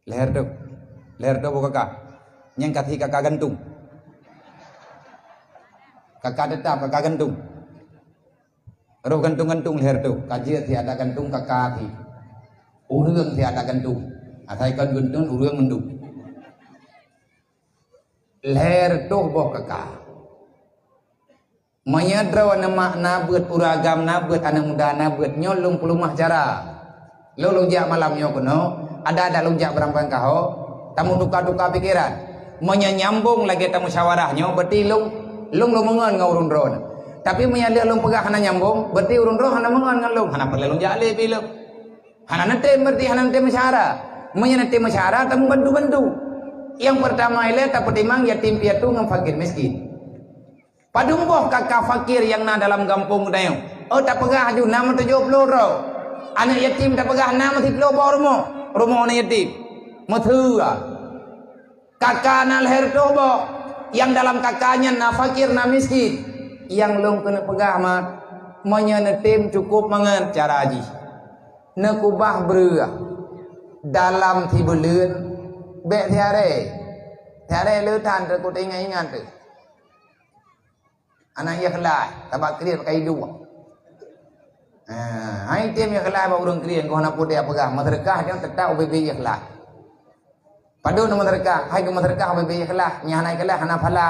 Lhée reutôh. Lhée reutôh boh kaka. Nyang ka thi kaka gantung. Kaka teutap, kaka gantung. Roh gantung-gantung lhée reutôh. Ka jeuet thi adak gantung kaka thi. Ureuëng thi adak gantung. Asai kon gantung ureuëng mandum. Lhée reutôh boh kaka. Meunyoe droeneuh mak na beuet, ureuëng agam na beuet, aneuëk muda na beuet, nyoe lôn peuleumah cara. Lôn, lôn jak malam nyoe keunoe, ada-ada lôn jak beurangkat kaho, tameutuka-tuka pikeran. Meunyoe nyambong lagée tamusyawarah nyoe, berarti lôn, lôn, lôn meungon ngon ureuëng droeneuh. Tapi meunyoe lheueh lôn peugah hana nyambong, berarti ureuëng droeneuh hana meungon ngon lôn, hana peureulée lôn jak lé pih lôn. Hana neutem, berarti hana neutem meusyara. Meunyoe neutem meusyara, tameubantu-bantu. Nyang peurtama ilée tapeutimang yatim piatu ngon fakir miskin. Padum boh kaka fakir nyang na dalam gampông geutanyoe? Oh, tapeugah aju na meutujoh ploh droe. Aneuëk yatim tapeugah na meusiplôh boh rumoh. Rumoh aneuëk yatim. Meuteua. Kaka na lhée reutôh boh. Nyang dalam kaka nyan na fakir, na miskin. Nyang lôn keuneuk peugah mak, meunyoe neutem cukôp mangat cara jih. Neukubah breueh dalam sibuleuen bék siarée. Siarée le that teuk teuingat-ingat teuk. Hana ikhlas, sabab kriet pakai iduek. Ha, hai tem ikhlas bak ureuëng kriet, goh na peue dia peugah, meuseudeukah nyan teutap ubé-bé ikhlas. Padub na meuseudeukah, hai geumeuseudeukah ubé-bé ikhlas, nyang hana ikhlas hana pahala.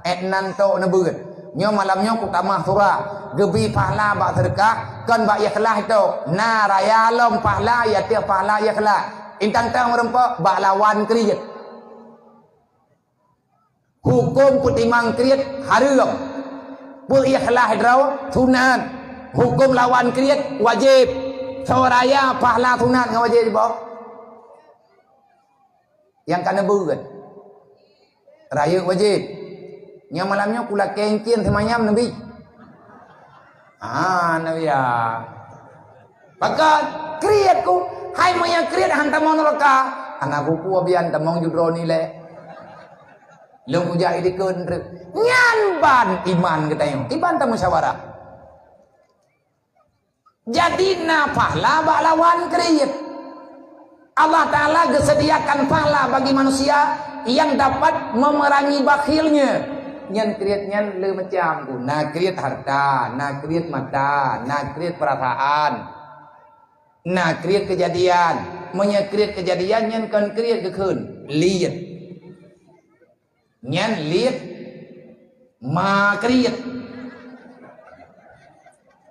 Ék nan tok neubeuet. Nyoe malam nyoe kutamah surah, geubi pahala bak seudeukah, kon bak ikhlas tok. Na raya lom pahala, ya tiep pahala ikhlas. Intan tang meureumpok bak lawan kriet. Hukôm peutimang kriet hareuem. Peu ikhlas droe sunat. Hukôm lawan kriet wajéb. Soe raya pahala sunat ngon wajéb jiboh? Nyang ka neubeuet. Rayeuk wajéb. Nyang malam nyoe kulakée cien seumanyam neubi. Ah, neubi ya. Pakon kriet ku, hai meunyoe kriet han tamong neuraka, hana kupeue bian tamong judroe nilai. Lôn kujak idikeue treuk. Nyan ban iman geutanyoe, iban tamusyawarah. Jadi na pahala bak lawan kriet. Allah Ta'ala geusediakan pahala bagi manusia yang dapat memerangi bakhilnya. Nyan kriet nyan le macam tu. Na kriet harta, na kriet mata, na kriet perasaan, na kriet kejadian. Meunyoe kriet kejadian nyan kon kriet geukheun, liet. Nyan liet ma kriet.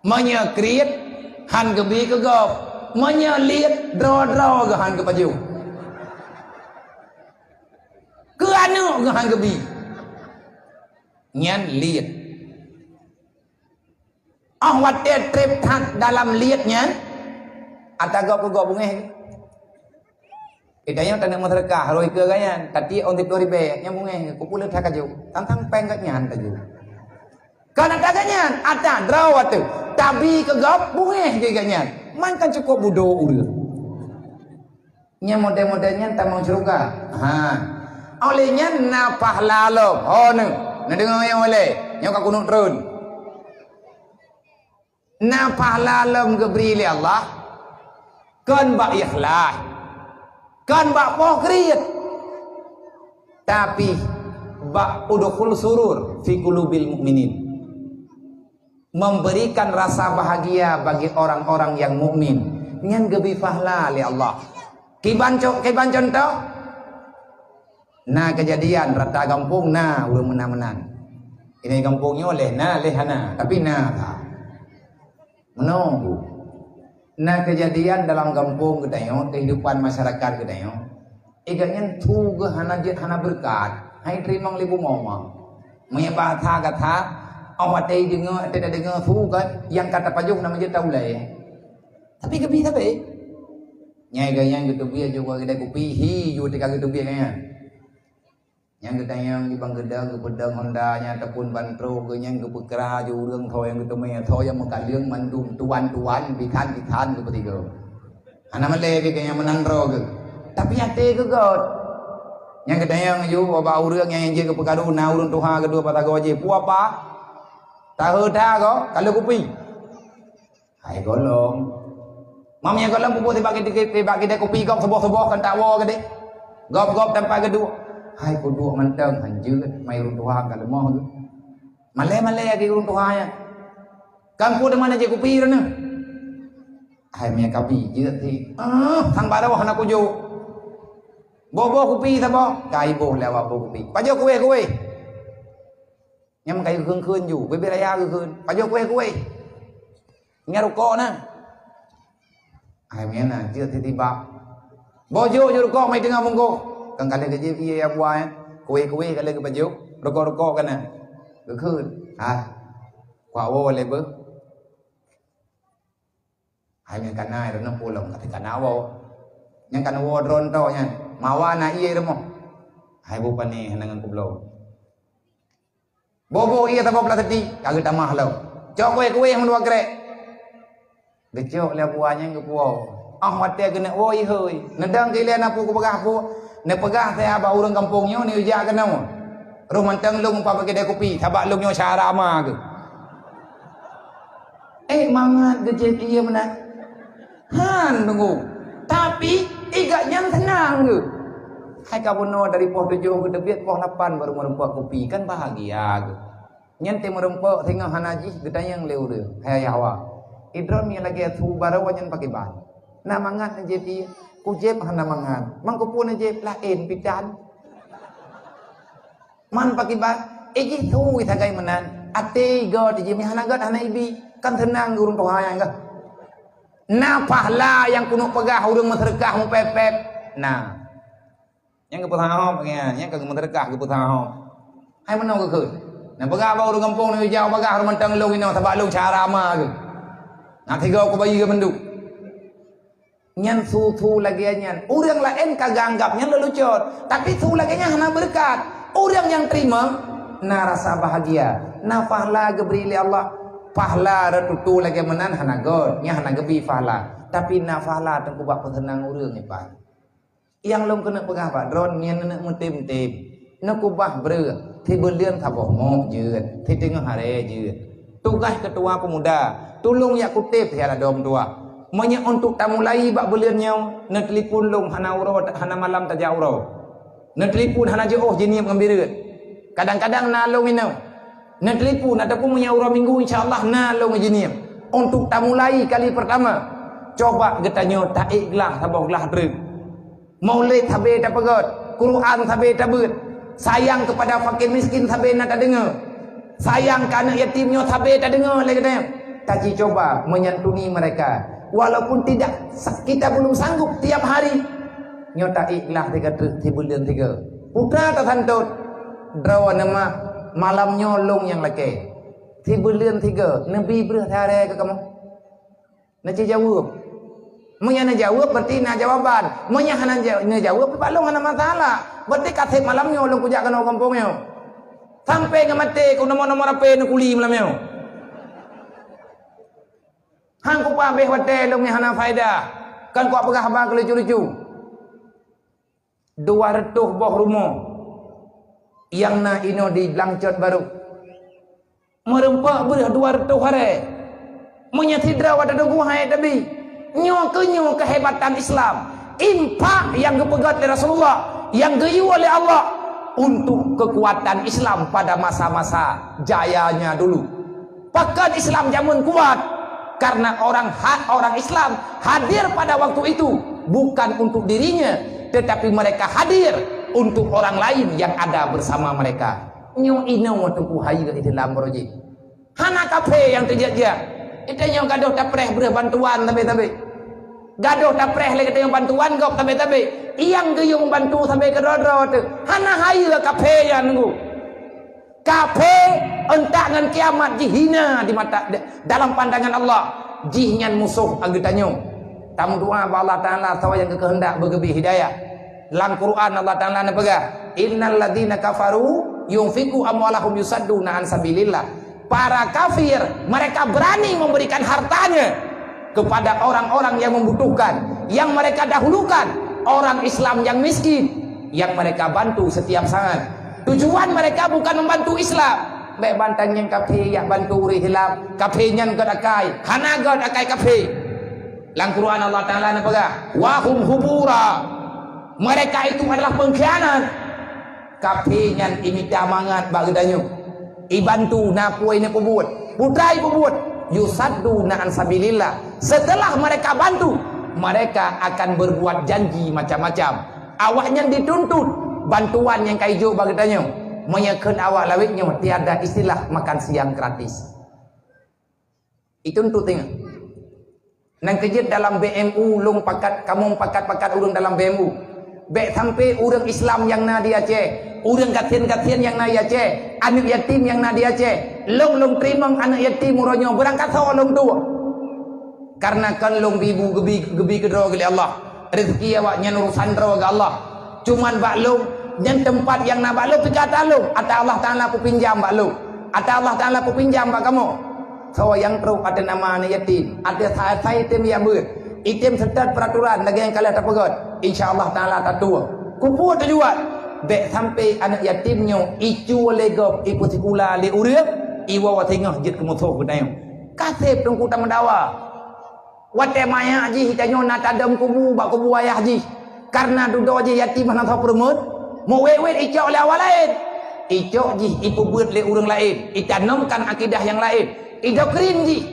Meunyoe kriet, han geubi keu gob. Meunyoe liet, droe-droe geuh han geupajoh. Keu aneuk geuh han geubi. Nyan liet. Óh watée treb that dalam liet nyan, ata gob keu gob bungéh. Geutanyoe taneuk meuseudeukah, rhoi keu gobnyan, tatiek ôn siplôh ribée, nyan bungéh, kupeuleueh that kajok, tang-tang péng gobnyan kajok. Kon ata gobnyan, ata droe teuh, tabi keu gob bungéh keu gobnyan. Man kan cukôp budo ureuëng. Nyang model-model nyan tamong syeuruga. Ha. Oleh nyan na pahala lom. Ho neu, neudeungoe nyang ulée. Nyoe ka kunut treun. Na pahala lom geubri lé Allah. Kon bak ikhlas. Kon bak poh kriet. Tapi bak udkhul surur fi qulubil mukminin. Memberikan rasa bahagia bagi orang-orang yang mukmin. Nyan geubi pahala lé Allah. Kiban co-, kiban contoh? Na keujadian rata gampông na ureuëng meunan-meunan. Ini gampông nyoe leh na, leh hana, tapi na that. Meunoe bu. Na keujadian dalam gampông geutanyoe, kehidupan masyarakat geutanyoe. Iga nyan su geuh hana jeuet hana beureukat, hai teurimong lé bumoe ma. Meunyoe bahasa gata, óh watée deungoe, watée tadeungoe su kan, nyang ka tapajoh na meujeuet taulée. Tapi geubi sabe. Nyai ganyang geuteubiet jeuet keu keudai kupi, hi jeuet tika geuteubiet ganyang. Nyang geutanyong di bang geudong geupeudong honda nyan ataupun ban trok geuh nyan geupeukra jeuet ureuëng tho nyang geuteumé, tho nyang meukaleueng mandum tuan-tuan, bisan-bisan geupeusigoe. Hana malée geuh nyang meunan droe geuh. Tapi até geuh göt. Nyang geutanyong jeuet ubak ureuëng nyang jeuet geupeukaru na ureuëng tuha keudua pasagoe jih. Peue apa? Tahe that goe, ka lheueh kupi. Hai gohlom. Mam nyang gohlom peubuet sibak kidai, sibak kidai kupi gob suboh-suboh kan tak woe keudeh. Gob-gob tanpa geuduek. Hai kuduek mantong han jeuet mai ureuëng tuha ka leumoh geuh. Malée-malée lagée ureuëng tuha nyan. Kangku di mana jih kupi droeneuh? Hai mie kapi jeuet sih. Ah, sang baroe hana kujok. Boh-boh kupi saboh, ka iboh lé awak boh kupi. Pajoh kuweh-kuweh. Nyang meukayu kheun-kheun ju, bibit raya kheun. Pajoh kuweh-kuweh. Nyan rukok na. Hai mie na jeuet sitibak. Boh jok ju rukok mai teungoh bungkôh. Kan ka lheueh geujieb ié ya buah nyan. Kuweh-kuweh ka lheueh geupajoh. Rukok-rukok ka na. Geukheun. Ah. Kuak woe lé beuh. Hai nyang kana droeneuh pulang, tapi kana woe. Nyang kana woe droen to nyan. Mawa na ié rumoh. Hai bu pané hana ngon kubloe. Boh-boh ié saboh plastik, ka geutamah lom. Cok kuweh-kuweh meudua krek. Geucok lé buah nyan geupuwoe. Ah watée keuneuk woe ihôi. Neudong keu ilée na peue kupeugah peue. Neupeugah saya bak ureuëng gampông nyoe neujak keunoe. Roh mantong lôn meupat bak kidai kupi, sabak lôn nyoe syara ma geuh. Eh, mangat geucet ié meunan. Han deungoe. Tapi, igat nyan seunang geuh. Hai ka bunoe dari poh tujoh geuteubiet poh lapan baru meureumpok kupi, kan bahagia geuh. Nyan teumeureumpok singoh hana jih geutanyong lé ureuëng, "Hai Hawa, idroe mie lagée su baroe nyan pakriban? Na mangat neujép ié? Kujép hana mangat. Mangkeupeue neujép laén pitan?" Man pakriban, ijih su sagai meunan, até göt ijih meuhana göt hana ibi, kan seunang geuh ureuëng tuha nyan geuh. Na pahala nyang keuneuk peugah ureuëng meuseudeukah meupép-pép. Na. Nyang geupeusaha hop, nyang ka geumeuteureuka geupeusaha hop. Hai meunoe geukheun. Neupeugah bak ureuëng gampông neujak bagah ureuëng mantong lôn inoe sabak lôn cara ma geuh. Na tiga ku bayi geuh mandum. Nyan su-su lagée nyan. Ureuëng laén ka geuanggab nyan leucot. Tapi su lagée nyan hana beureukat. Ureuëng nyang teurimong na rasa bahagia. Na pahala geubri lé Allah. Pahala reututu lagée meunan hana göt. Nyan hana geubi pahala. Tapi na pahala teungku bak peuseunang ureuëng iban. Nyang lôn keuneuk peugah bak droen nyan neuneuk meutem-tem, neukubah breueh, sibuleuen saboh mok jeuet, siteungoh haré jeuet. Tugaih keutua peumuda, tulông jak kutem siat ladôm tuah. Meunyoe untuk tamulai bak buleuen nyoe, neutelepon lôn hana uroe, hana malam tajak uroe. Neutelepon hana jiôh jiniep ngon bireuen. Kadang-kadang na lôn inong. Neutelepon ataupun meunyoe uroe minggu, insya Allah na lôn jiniep. Untuk tamulai kali pertama, coba geutanyoe taék glah saboh glah treuk. Maulid sabe tapeugöt, Quran sabe tabeuet, sayang kepada fakir miskin sabe na tadeungoe, sayang keu aneuk yatim nyoe sabe tadeungoe lé geutanyoe. Taji coba menyantuni mereka, walaupun tidak sa-, kita belum sanggup tiap hari. Nyoe taék glah sigoe treuk, sibuleuen sigoe. Putra tasantot, droe neuh mah, malam nyoe lôn nyang lakée. Sibuleuen sigoe, neubi breuh siarée keu kamoe. Neuci jaweueb. Meunyoe neujaweueb, berarti na jawaban. Meunyoe hana ja-, neujaweueb, bak lôn hana masalah. Berarti ka sép malam nyoe lôn kujak keunoe gampông nyoe. Sampai ngon maté, keu nomor-nomor H P neukuli malam nyoe. Han kupaih watée lôn nyang hana faedah. Kan kupeugah haba keu lucu-lucu. Dua reutôh boh rumoh nyang na inoe di Blangcot Barô. Meurumpok breuh dua reutôh arée. Meunyoe sidroe watée teungku hai tabi. Nyoe keuh nyoe keuhebatan Islam. Infak nyang geupeugöt lé Rasulullah, nyang geuyue lé Allah untuk keukuatan Islam pada masa-masa jayanya dulu. Pakon Islam jameun kuat? Karena orang ha-, orang Islam hadir pada waktu itu bukan untuk dirinya, tetapi mereka hadir untuk orang lain yang ada bersama mereka. Nyoe inoe teungku hai Islam beureuji. Hana kafé nyang teujak-jak. Geutanyoe gadoh tapreh breuh bantuan sabe-sabe. Gadoh tapreh lé geutanyoe bantuan gob sabe-sabe. Nyang geuyue bantu sabe keudroe-droe teuh. Hana hai kafé nyan teungku. Kafé euntak ngon kiamat jih hina di mata, dalam pandangan Allah. Jih nyan musoh geutanyoe. Tameudoa bak Allah Taala sawa nyang geukeuheundak beugeubri hidayah. Lam Quran Allah Taala neupeugah, "Innal ladzina kafaru yunfiqu amwalahum yusadduna an sabilillah." Para kafir, mereka berani memberikan hartanya kepada orang-orang yang membutuhkan, yang mereka dahulukan orang Islam yang miskin, yang mereka bantu setiap saat. Tujuan mereka bukan membantu Islam. Bék bantang nyang kafé jak bantu ureuëng Islam, kafé nyan göt akai, hana göt akai kafé. Lam Quran Allah Taala neupeugah, "Wa hum hubura." Mereka itu adalah pengkhianat. Kafé nyan imita mangat bak geutanyoe. Ibantu na peue neupeubuet, putra ipeubuet, yusadduna an sabilillah. Setelah mereka bantu, mereka akan berbuat janji macam-macam. Awaknyan dituntut bantuan nyang ka ijok bak geutanyoe. Meunyoe kheun awak lawét nyoe tiada istilah makan siang gratis. Itu untuk tengok. Nang keujeuet dalam B M U, lôn pakat, kamoe pakat-pakat ureuëng dalam B M U. Bék sampai ureuëng Islam nyang na di Aceh, ureuëng gasien-gasien nyang na di Aceh, aneuk yatim nyang na di Aceh, lôn, lôn teurimong aneuk yatim uroe nyoe beurangkasoe lôn tuwoe. Karena kon lôn bi bu geubi, geubi keudroe lé Allah. Rezeki awaknyan urusan droe geuh Allah. Cuman bak lôn, nyan teumpat nyang na bak lôn pih ka ata lôn, ata Allah Taala peupinjam bak lôn. Ata Allah Taala peupinjam bak kamoe. Soe nyang trok ateueh nama aneuk yatim, ateueh sa-, sai tem jak beuet. Item seutôt peuraturan lagée nyang ka lheueh tapeugét. Insya Allah Taala tatuwoe. Keupeue tujuan? Bék sampai aneuk yatim nyoe icu lé gob, ipeusikula lé ureuëng, iwoe singoh jeuet keu musoh geutanyoe. Ka sép teungku tameudawa. Watée manyak jih tanyoe na tadom kubu bak kubu ayah jih, karena dudoe jih yatim hana soe peureumeun, meuwét-wét icok lé awak laén. Icok jih ipeubuet lé ureuëng laén, itanomkan akidah nyang laén, idoktrin jih.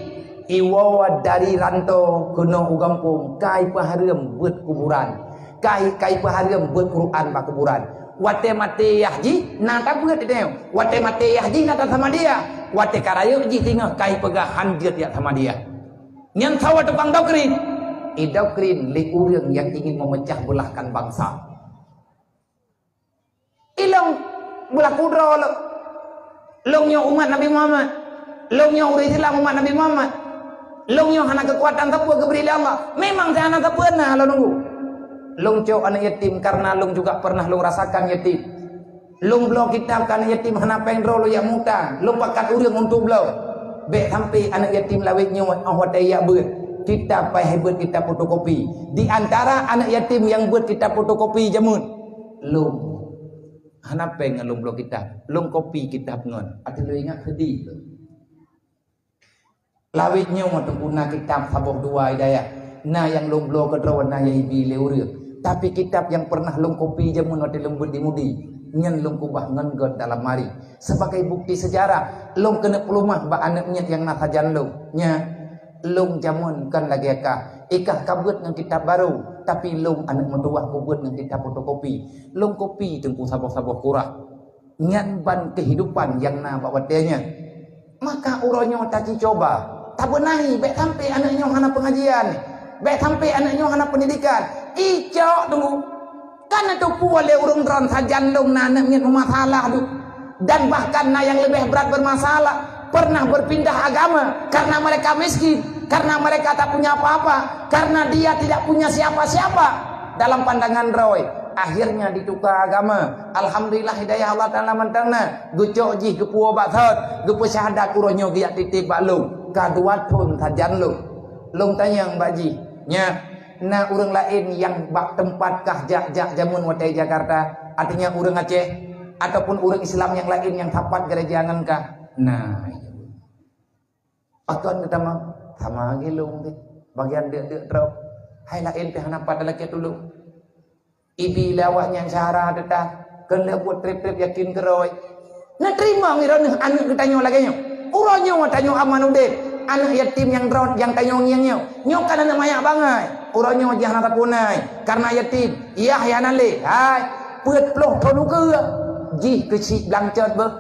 Iwoe dari rantô keunoe u gampông, ka ipeuhareuem beuet kuburan, ka i-, ka ipeuhareuem beuet Quran bak kuburan. Watée maté yah jih na tabeuet tanyoe, watée maté yah jih na tasamadiyah, watée ka rayeuk jih singoh ka ipeugah han jeuet jak samadiyah. Nyan saboh tukang doktrin. Idoktrin lé ureuëng nyang ingin memecah belahkan bangsa. Ilong beulah kudroe lôn. Lôn nyoe umat Nabi Muhammad. Lôn nyoe ureuëng Islam umat Nabi Muhammad. Lôn nyoe hana keukuatan sapeue geubri lé Allah. Memang saya hana sapeue na lôn nunggu. Lôn cok aneuk yatim karena lôn juga pernah lôn rasakan yatim. Lôn bloe kitab keu aneuk yatim hana péng droe lôn jak mutang. Lôn pakat ureuëng untuk bloe. Bék sampai aneuk yatim lawét nyoe óh watée jak beuet. Kitab paih beuet kitab fotokopi. Di antara aneuk yatim nyang beuet kitab fotokopi jameun, lôn hana péng ngon lôn bloe kitab. Lôn kopi kitab ngon. Até lôn ingat sedih. Lawét nyoe teungku na kitab saboh dua hidayah. Na nyang lôn bloe keudroe na nyang ibi lé ureuëng. Tapi kitab nyang pernah lôn kopi jameun watée lôn beuet di Mudi, nyan lôn keubah ngon gét dalam mari. Sebagai bukti sejarah, lôn keuneuk peuleumah bak aneuëk miet nyang na sajan lôn. Nya, lôn jameun kon lagée kah. Ikah ka beuet ngon kitab barô, tapi lôn aneuëk meutuwah kubeuet ngon kitab fotokopi. Lôn kopi teungku saboh-saboh kurah. Nyan ban keuhidupan nyang na bak watée nyan. Maka uroe nyoe taci cuba, tabeunahi bék sampai aneuëk nyoe hana peungajian, bék sampai aneuëk nyoe hana peundidikan. Icok dulu. Kan neuteupeue lé ureuëng droen sajan lôn na aneuëk miet meumasalah duek. Dan bahkan na nyang leubeh brat bermasalah, pernah berpindah agama karena mereka miskin, karena mereka tak punya apa-apa, karena dia tidak punya siapa-siapa. Dalam pandangan droe, akhirnya ditukar agama. Alhamdulillah, hidayah Allah Taala mantong na. Geucok jih geupuwoe bak thon, geupeu syahadat uroe nyoe geujak tieb bak lôn. Ka dua thon sajan lôn. Lôn tanyong bak jih, "Nyak, na ureuëng laén nyang bak teumpat kah jak-jak jameun watée Jakarta? Artinya ureuëng Aceh ataupun ureuëng Islam nyang laén nyang sapat gereja ngon kah?" Nah, Pakon geutamong? Sama lagée lôn deh. Bagian deuk-deuk droe. Hai laén pih hana pat lakée tulông. Ibi lé awaknyan syedara teutab, kon lé buet treb-treb yakin keurôi. Neuteurimong droeneuh aneuëk geutanyoe lagée nyoe. Uroe nyoe tanyoe aman udeb, aneuëk yatim nyang droe nyang tanyoe ngieng nyoe. Nyoe kan aneuëk manyak bangai. Uroe nyoe jih hana tapunai karena yatim. Yah, yah hana lé. Hai, peuet ploh thon ukeue jih keuchik blancot beuh.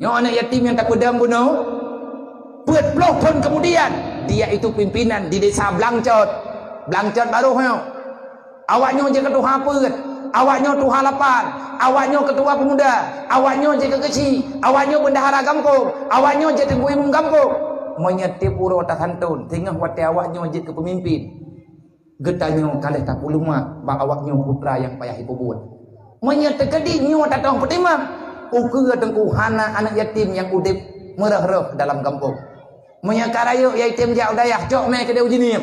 Nyoe aneuëk yatim nyang tapeudong bunoe, peuet ploh thon keumudian, dia itu pimpinan di desa Blancot. Blancot barôh nyoe. Awaknyoe jeuet keu tuha peuet, awaknyoe tuha lapan, awaknyoe keutua peumuda, awaknyoe jeuet keu keuchik, awaknyoe beundahara gampông, awaknyoe jeuet teungku imum gampông. Meunyoe tieb uroe tasantôn, singoh watée awaknyoe jeuet keu peumimpén. Geutanyoe ka lheueh tapeuleumah bak awaknyoe putra nyang payah jipeubuet. Meunyoe teukeudi nyoe tatong peutimang, ukeue teungku hana aneuëk yatim nyang udeb meurôh-rôh dalam gampông. Meunyoe ka rayeuk ya item jak u dayah, cok mé keudeh ujineuk.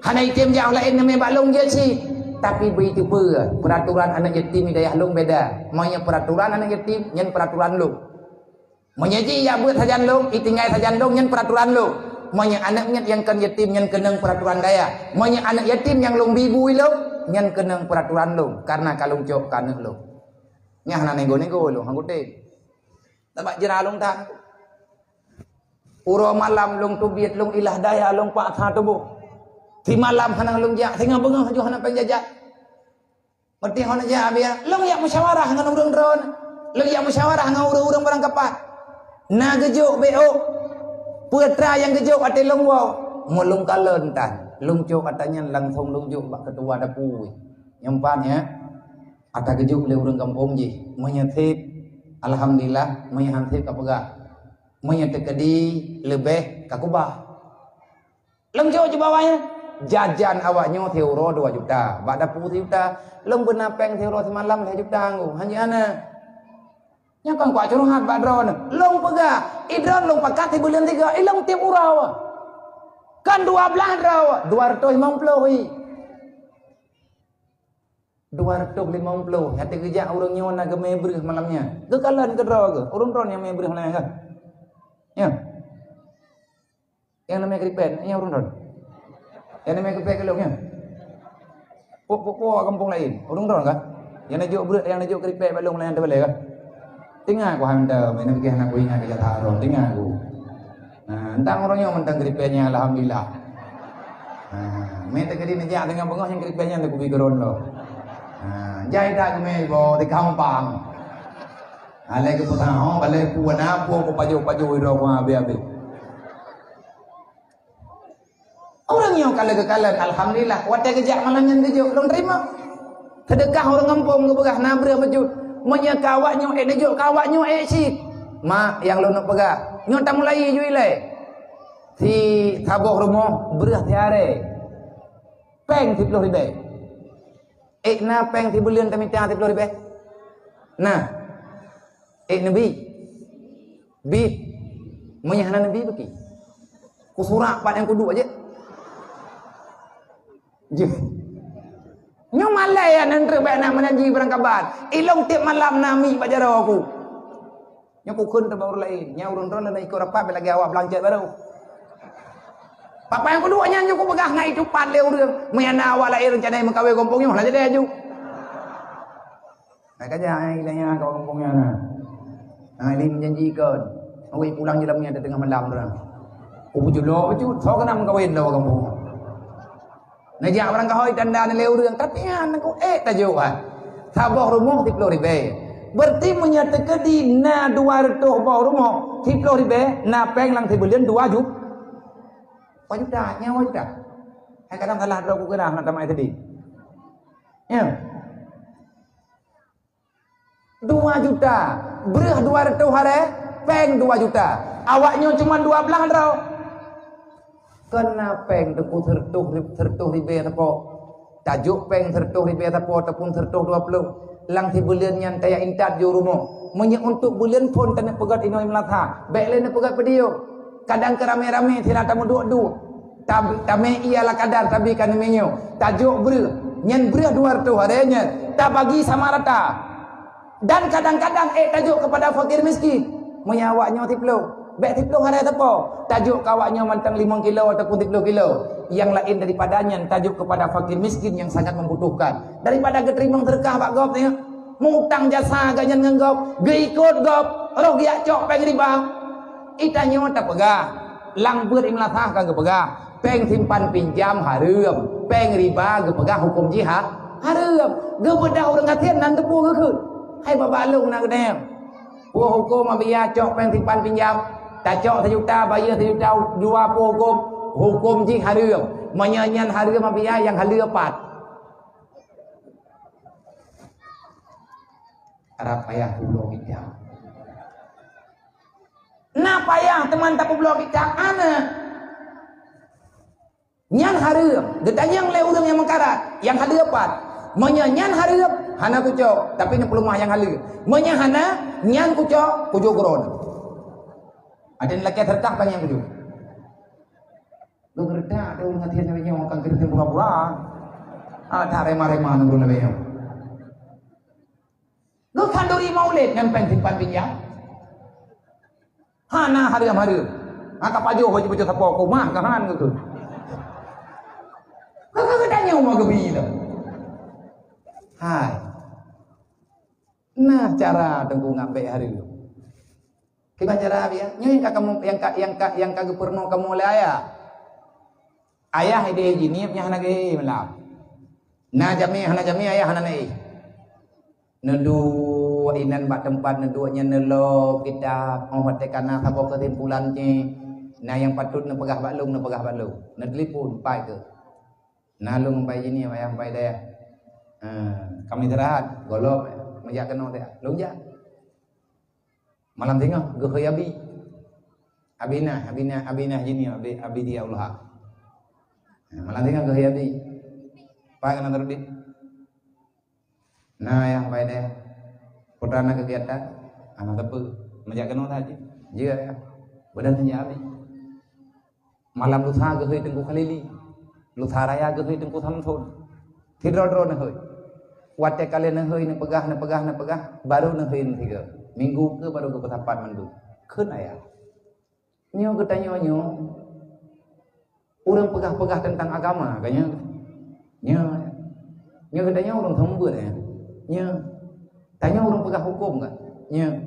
Hana item jak u laén neumé bak lôn jeuet cit. Tapi beuteupeue peuraturan aneuëk yatim di dayah lôn beda. Meunyoe peuraturan aneuëk yatim, nyan peuraturan lôn. Meunyoe jih jak beuet sajan lôn, itinggai sajan lôn, nyan peuraturan lôn. Meunyoe aneuëk miet nyang kon yatim, nyan keunong peuraturan dayah. Meunyoe aneuëk yatim nyang lôn bi bu ilôn, nyan keunong peuraturan lôn, kareuna ka lôn cok keu aneuëk lôn. Nyan hana nego-nego lôn, han kutem. Tabak jra lôn that. Uroe malam lôn teubiet, lôn ilah dayah, lôn paksa tuboh. Simalam hana lôn jak, singoh beungoh ju hana péng jajan. Meuteuh hana jak biya, lôn jak musyawarah ngon ureuëng droen. Lôn jak musyawarah ngon ureuëng-ureuëng barangkapat. Na geujok B O. Peue teuma nyang geujok watée lôn woe. Meulôn kalon tan. Lôn cok ata nyan langsong lôn jok bak keutua dapu. Nyoe pat nyan, ata geujok lé ureuëng gampông jih. Meunyoe sép, alhamdulillah, meunyoe han sép ka peugah. Meunyoe teukeudi leubeh ka keubah. Lôn jok cit bak awaknyan, jajan awaknyoe siuroe dua juta, bak dapu sijuta, lôn beuna péng siuroe simalam lhée juta nggu, hana jeuet hana. Nyan kon kucurhat bak droeneuh, lôn peugah, i droeneuh lôn pakat sibuleuen tiga, i lôn tieb uroe. Kon dua blaih droe, dua reutôh limong ploh i. Dua reutôh limong ploh, nyang teukeujak ureuëng nyoe na geumé breueh malam nyan. Geukalon keudroe geuh, ureuëng droeneuh nyang mé breueh malam nyan. Nyan. Nyang namanya keripet, nyang ureuëng droen. Nyang namanya keripet keu lôn nyan. Pok-pok gampông laén, ureuëng droen kah? Nyang neujok breueh, nyang neujok keripet bak lôn laén teubalée kah? Tinggai ku hantom, nyang pike hana ku ingat keu jata droen, tinggai ku. Nah, entang ureuëng nyoe mantong keripet nyan, alhamdulillah. Nah, mé teukeudi neujak teungoh beungoh nyang keripet nyan teukubi keu droen lom. Nah, jai that geumé iboh di gampông. Alai geupeusahô, balai pu na pu, geupajoh-pajoh droe ku habéh-habéh. Ureuëng nyoe ka lheueh geukalon, alhamdulillah, watée geujak malam nyan geujok, lôn teurimong. Seudeukah ureuëng gampông geupeugah na breueh bacut. Meunyoe ka awaknyoe ék neujok, ka awaknyoe ék cit. Mak, nyang lôn neuk peugah, nyoe tamulai ju ilée. Si saboh rumoh breueh siarée. Péng siploh ribée. Ék na péng sibuleuen tamita siploh ribée? Na. Ék neubi? Bi. Meunyoe hana neubi, beuki. Kusurak pat nyang kuduek jih. Jih. Nyoe malée ya nan treuk bék na meunan jih barangkaban. I lôn tieb malam na miek bak jaroe ku. Nyoe kukheun teuma ureuëng laén. Nyan ureuëng droen na ikot rapat bék lagée awak blancet barô. Apa nyang kuduek nyan ju kupeugah ngai tupat lé ureuëng. Meunyo na awak laén rencana meukawen gampông nyoe, lah jadi aju. Hai ka jai lé nyan kawan gampông nyan na. Ha, ini menjanjikan. Awak pulang je lam nyan teungoh malam tu. Kubu jelo bacut, so kena meukawen dah gampông. Neujak barangkaho tanda lé ureuëng, tapi nyan ku ék tajok ha. Saboh rumoh siplôh ribée. Berarti meunyo teukeudi na dua reutôh boh rumoh, siplôh ribée, na péng lam sibuleuen dua ju-, dua juta, nyawa juta. Hai kadang salah droe ku kira nak tamat S D. Ya. Dua juta. Breueh dua reutôh haré, péng dua juta. Awaknyoe cuma dua blaih droe. Keu na péng teungku sireutôh, sireutôh ribée sapo. Tajok péng sireutôh ribée sapo ataupun sireutôh dua ploh. Lam sibuleuen nyan tajak intat ju rumoh. Meunyo untuk buleuen phon taneuk peugét inoe meulasa, bék lé neupeugét peudiyong. Kadang keu ramé-ramé sira tameuduek-duek. Tab-, tamé ia ala kadar tabi ka neumé nyoe. Tajok breueh. Nyan breueh dua reutôh haré nyan. Tabagi sama rata. Dan kadang-kadang ék tajok keupada fakir miskin. Meunyo awaknyoe siplôh, bék siplôh haré sapo. Tajok keu awaknyoe mantong limong kilo ataupun siplôh kilo. Nyang laén daripada nyan tajok keupada fakir miskin nyang sangat membutuhkan. Daripada geuteurimong seudeukah bak gob nyoe, meuutang jasa geuh nyan ngon gob, geuikot gob, roh geujak cok péng riba. Itanyoe tapeugah, lam beuet imeulasa ka geupeugah, péng simpan pinjam hareuem, péng riba geupeugah huköm jih ha-, hareuem. Geubeudoh ureuëng gasien nan teupeu geukheun. Hai babah lôn na geutanyoe. Peue huköm apabila cok péng simpan pinjam? Tacok sijuta, bayeue sijuta dua peue huköm? Huköm jih hareuem. Meunyo nyan hareuem apabila nyang haleue pat? Arab payah publoe kitab. Na payah teuma tapeubloe kitab hana. Nyan hareuem, geutanyong lé ureuëng nyang meukarat, nyang haleue pat. Meunyo nyan hareuem, hana kucok, tapi neupeuleumah nyang haleue. Meunyo hana, nyan kucok, kujok keu droeneuh. Ada lakée seudeukah bak nyang kujok. Geuredak deh ureuëng até nyoe nyang akan geuredak pura-pura. Ah, tak rema-rema nurun lagée nyoe. Geukhanduri maulid ngon péng simpan pinjam. Hana hareuem-hareuem. Ha, ka pajoh baju-baju sapo, kumah ka han geukheun. Ka, ka, ka tanyoe ma geubi lom. Hai. Nah cara teungku ngambek hareuem. Kiban cara biya? Nyoe nyang ka kamu, nyang ka, nyang ka, nyang ka geupeurunoe kamu lé ayah. Ayah ideh jinieb nyang hana geuhé malam. Na jamé hana jamé, ayah hana naéh. Neuduek inan bak teumpat neuduek nyan neulok kitab, óh watée ka na saboh keusimpulan cit. Na nyang patôt neupeugah bak lôn, neupeugah bak lôn. Neutelepon, pai keuh. Na lôn pai jinieb, ayah pai dayah. Ha, kami istirahat, gohlom, meujak keunoe teuh. Lôn jak. Malam singoh geuhôi abi. Abi nah, abi nah, abi nah jini, abi, abi dia ulah. Nah, malam singoh geuhôi abi. Pai keunan teurudi. Nah, yang pai deh. Putra na kegiatan, anak tepe. Meujak keunoe saja. Jeuet ya. Badan senja abi. Malam lusa geuhôi Teungku Khalili. Lusa raya geuhôi Teungku Samson. Sidroe-droe neuhôi. Watée ka lheueh neuhôi, neupeugah, neupeugah, neupeugah, baru neuhôi sigoe. Minggu keu baru geupeusapat mandum. Kheun ayah. Nyoe geutanyoe nyoe, ureuëng peugah-peugah teuntang agama, ka nyoe. Nyoe. Nyoe geutanyoe ureuëng seumeubeuet, ya. Nyoe. Tanyoe ureuëng peugah huköm, kan? Nyoe.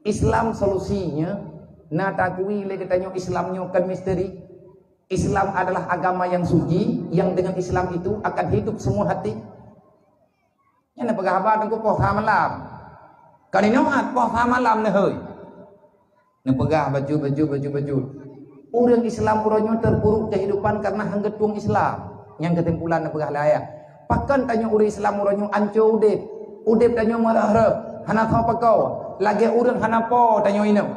Islam solusinya, na takui lé geutanyoe Islam nyoe kon misteri. Islam adalah agama yang suci, yang dengan Islam itu akan hidup semua hati. Nyan neupeugah haba Teungku poh sa malam. Ka ninoe poh sa malam neuhôi. Neupeugah bacut, bacut, bacut, bacut. Ureuëng Islam uroe nyoe terpuruk kehidupan karena han geutueng Islam. Nyang keusimpulan neupeugah lé ayah. Pakon tanyoe ureuëng Islam uroe nyoe anco udeb. Udeb tanyoe meureuh-reuh, hana soe pakon. Lagée ureuëng hana po tanyoe inong.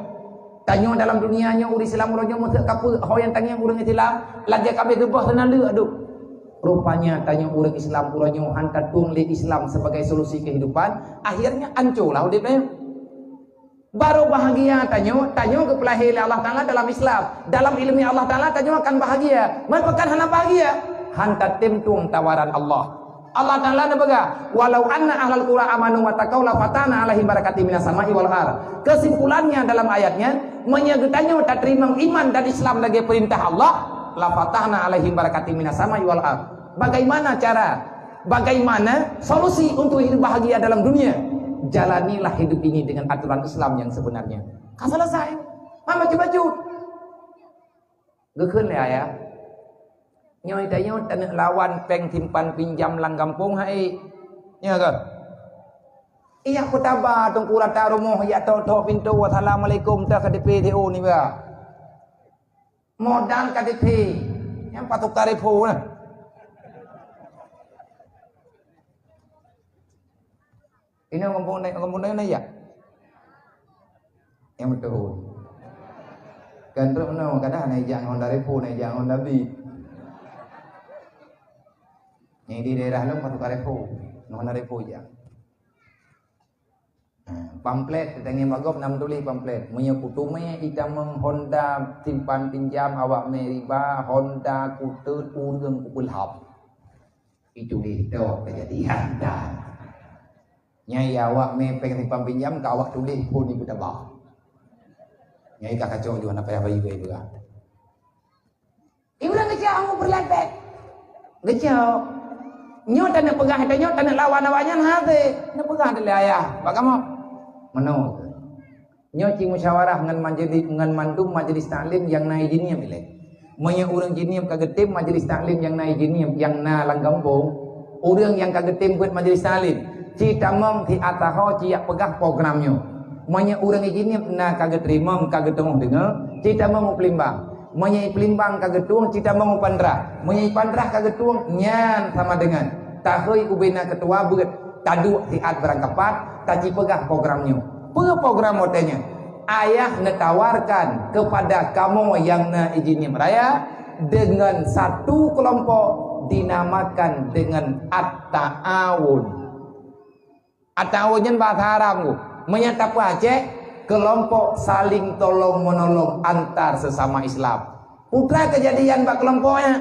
Tanyoe dalam dunia nyoe ureuëng Islam uroe nyoe meuseuek kapeue, ho nyang tangieng ureuëng Islam, lagée kabeh geuboh seunaleuk duek. Rupanya tanyoe ureuëng Islam uroe nyoe han tatueng lé Islam sebagai solusi kehidupan, akhirnya ancolah udeb tanyoe. Baru bahagia tanyoe, tanyoe geupeulahé lé Allah Taala dalam Islam. Dalam iéleumé Allah Taala tanyoe akan bahagia. Man pakon hana bahagia? Han tatem tueng tawaran Allah. Allah Taala neupeugah, "Walau anna ahlal qura amanu wattaqau lafatahna 'alaihim barakatim minas sama'i wal ard." Kesimpulannya dalam ayat nyan, meunyoe geutanyoe tateurimong iman dan Islam lagée peurintah Allah, "La fatahna 'alaihim barakatim minas sama'i wal ard." Bagaimana cara? Bagaimana solusi untuk hidup bahagia dalam dunia? Jalanilah hidup ini dengan aturan Islam yang sebenarnya. Ka selesai. Mama bacut-bacut. Geukheun lé ayah. Nyoe tanyoe taneuk lawan péng simpan pinjam lam gampông hai. Nyo keuh. Ijak kutaba teungku rata rumoh, ijak tok-tok pintoe, "Assalamualaikum, teuh K T P T O nibak." Modal K T P. Nyang patukar repo nah. Inoe gampông na-, gampông na-, na ijak? Nyang beutôi. Kan trok meunoe, kadang na ijak ngon Honda Revo, na ijak ngon Honda Beat. Nyang di daerah lôn patukar Revo, ngon Honda Revo ijak. Ha, pamflet, teutangieng bak gob na meutuléh pamflet. Meunyoe kuteumé itamong Honda simpan pinjam awak mé riba, Honda kuteut ureueng kupeulhab. Ituléh tok keujadian dan. Nyai awak mé péng simpan pinjam ka awak tuléh phon ipeutaba. Nyai ka kacok jih hana payah bayeue ibarat. Ibarat geucok anggô peureulèe péng. Geucok. Nyoe taneuk peugah, tanyoe taneuk lawan awaknyan hase. Neupeugah dilèe ayah bak kamoe. Meunoe. Nyoe ci musyawarah ngon majeli-, ngon mandum majlis taklim nyang na i Jeunieb ilèe. Meunyoe ureueng Jeunieb ka geutem majlis taklim nyang na i Jeunieb nyang na lam gampông, ureueng nyang ka geutem beuet majlis taklim, ci tamong siat saho ci jak peugah program nyoe. Meunyoe ureueng i Jeunieb na ka geuteurimong ka geuteungoh deungoe, ci tamong u Palembang. Meunyoe i Palembang ka geutueng, ci tamong u Pandrah. Meunyoe i Pandrah ka geutueng, nyan sama deungon tahôi ubena ketua beuet, taduek siat barangkapat, taci peugah program nyoe. Peue program watèe nyan? Ayah neutawarkan keupada kamoe nyang na i Jeunieb Raya deungon satu keulompok dinamakan deungon At-Ta'awun. At-Ta'awun nyan bahasa Arab, Bu. Meunyo tapeuacèh, keulompok saling tolong-meunolong antar sesama Islam. Peue keujadian bak keulompok nyan?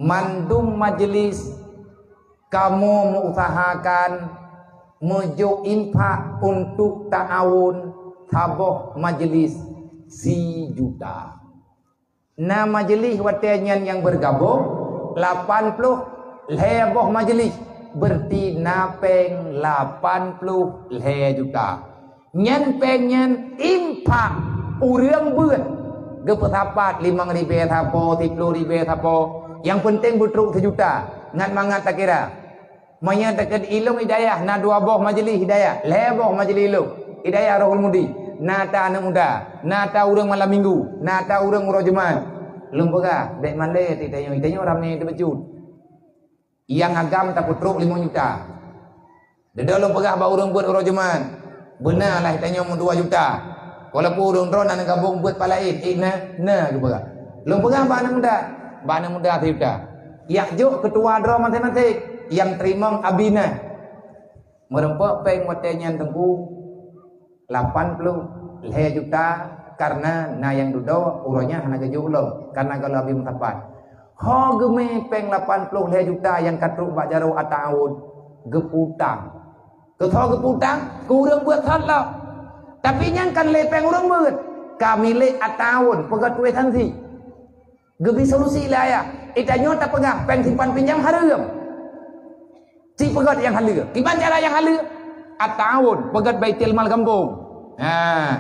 Mandum majlis kamoe meuusahakan meujok infak untuk ta'awun saboh majlis sijuta. Na majlis watèe nyan nyang beugabong lapan ploh lhèe boh majlis, beureuti na péng lapan ploh lhèe juta. Nyan péng nyan infak ureueng beuet, geupeusapat limong ribèe sapo, siploh ribèe sapo, nyang peunteng beutrok sijuta, ngat mangat takira. Meunyoe teukeudi ilôn hidayah na dua boh majlis hidayah, lhèe boh majlis ilôn. Hidayah Rohul Mudi, na ta aneuk muda, na ta ureueng malam minggu, na ta ureueng uroe Jumat. Lôn peugah, bèk malèe teuh tanyoe, tanyoe ramè teuh bacut. Nyang agam tapeutrok limong juta. Dudoe lôn peugah bak ureueng beuet uroe Jumat, beuna lah tanyoe meudua juta. Walaupun ureueng droe na neugabong beuet pat laén, eh, na, na geupeugah. Lôn peugah bak aneuk muda, bak aneuk muda sijuta. Jak jok keutua droe maséng-maséng, nyang teurimong abi na. Meureumpok péng watèe nyan teungku lapan ploh lhèe juta, kareuna na nyang dudoe uroe nyan hana geujok lom, kareuna gohlom abi meusapat. Ho geumè péng lapan ploh lhèe juta nyang ka trok bak jaroe At-Ta'awun, geupeu-utang. Keu soe geupeu-utang? Keu ureueng beuet sot lom. Tapi nyan kan lé péng ureueng beuet, ka milék At-Ta'awun, peugöt tulisan sie. Geubri solusi lé ayah. Di tanyoe tapeugah péng simpan pinjam hareuem. Ci peugöt nyang haleue. Kiban cara nyang haleue? At-Ta'awun, peugöt Baitul Mal gampông. Ha.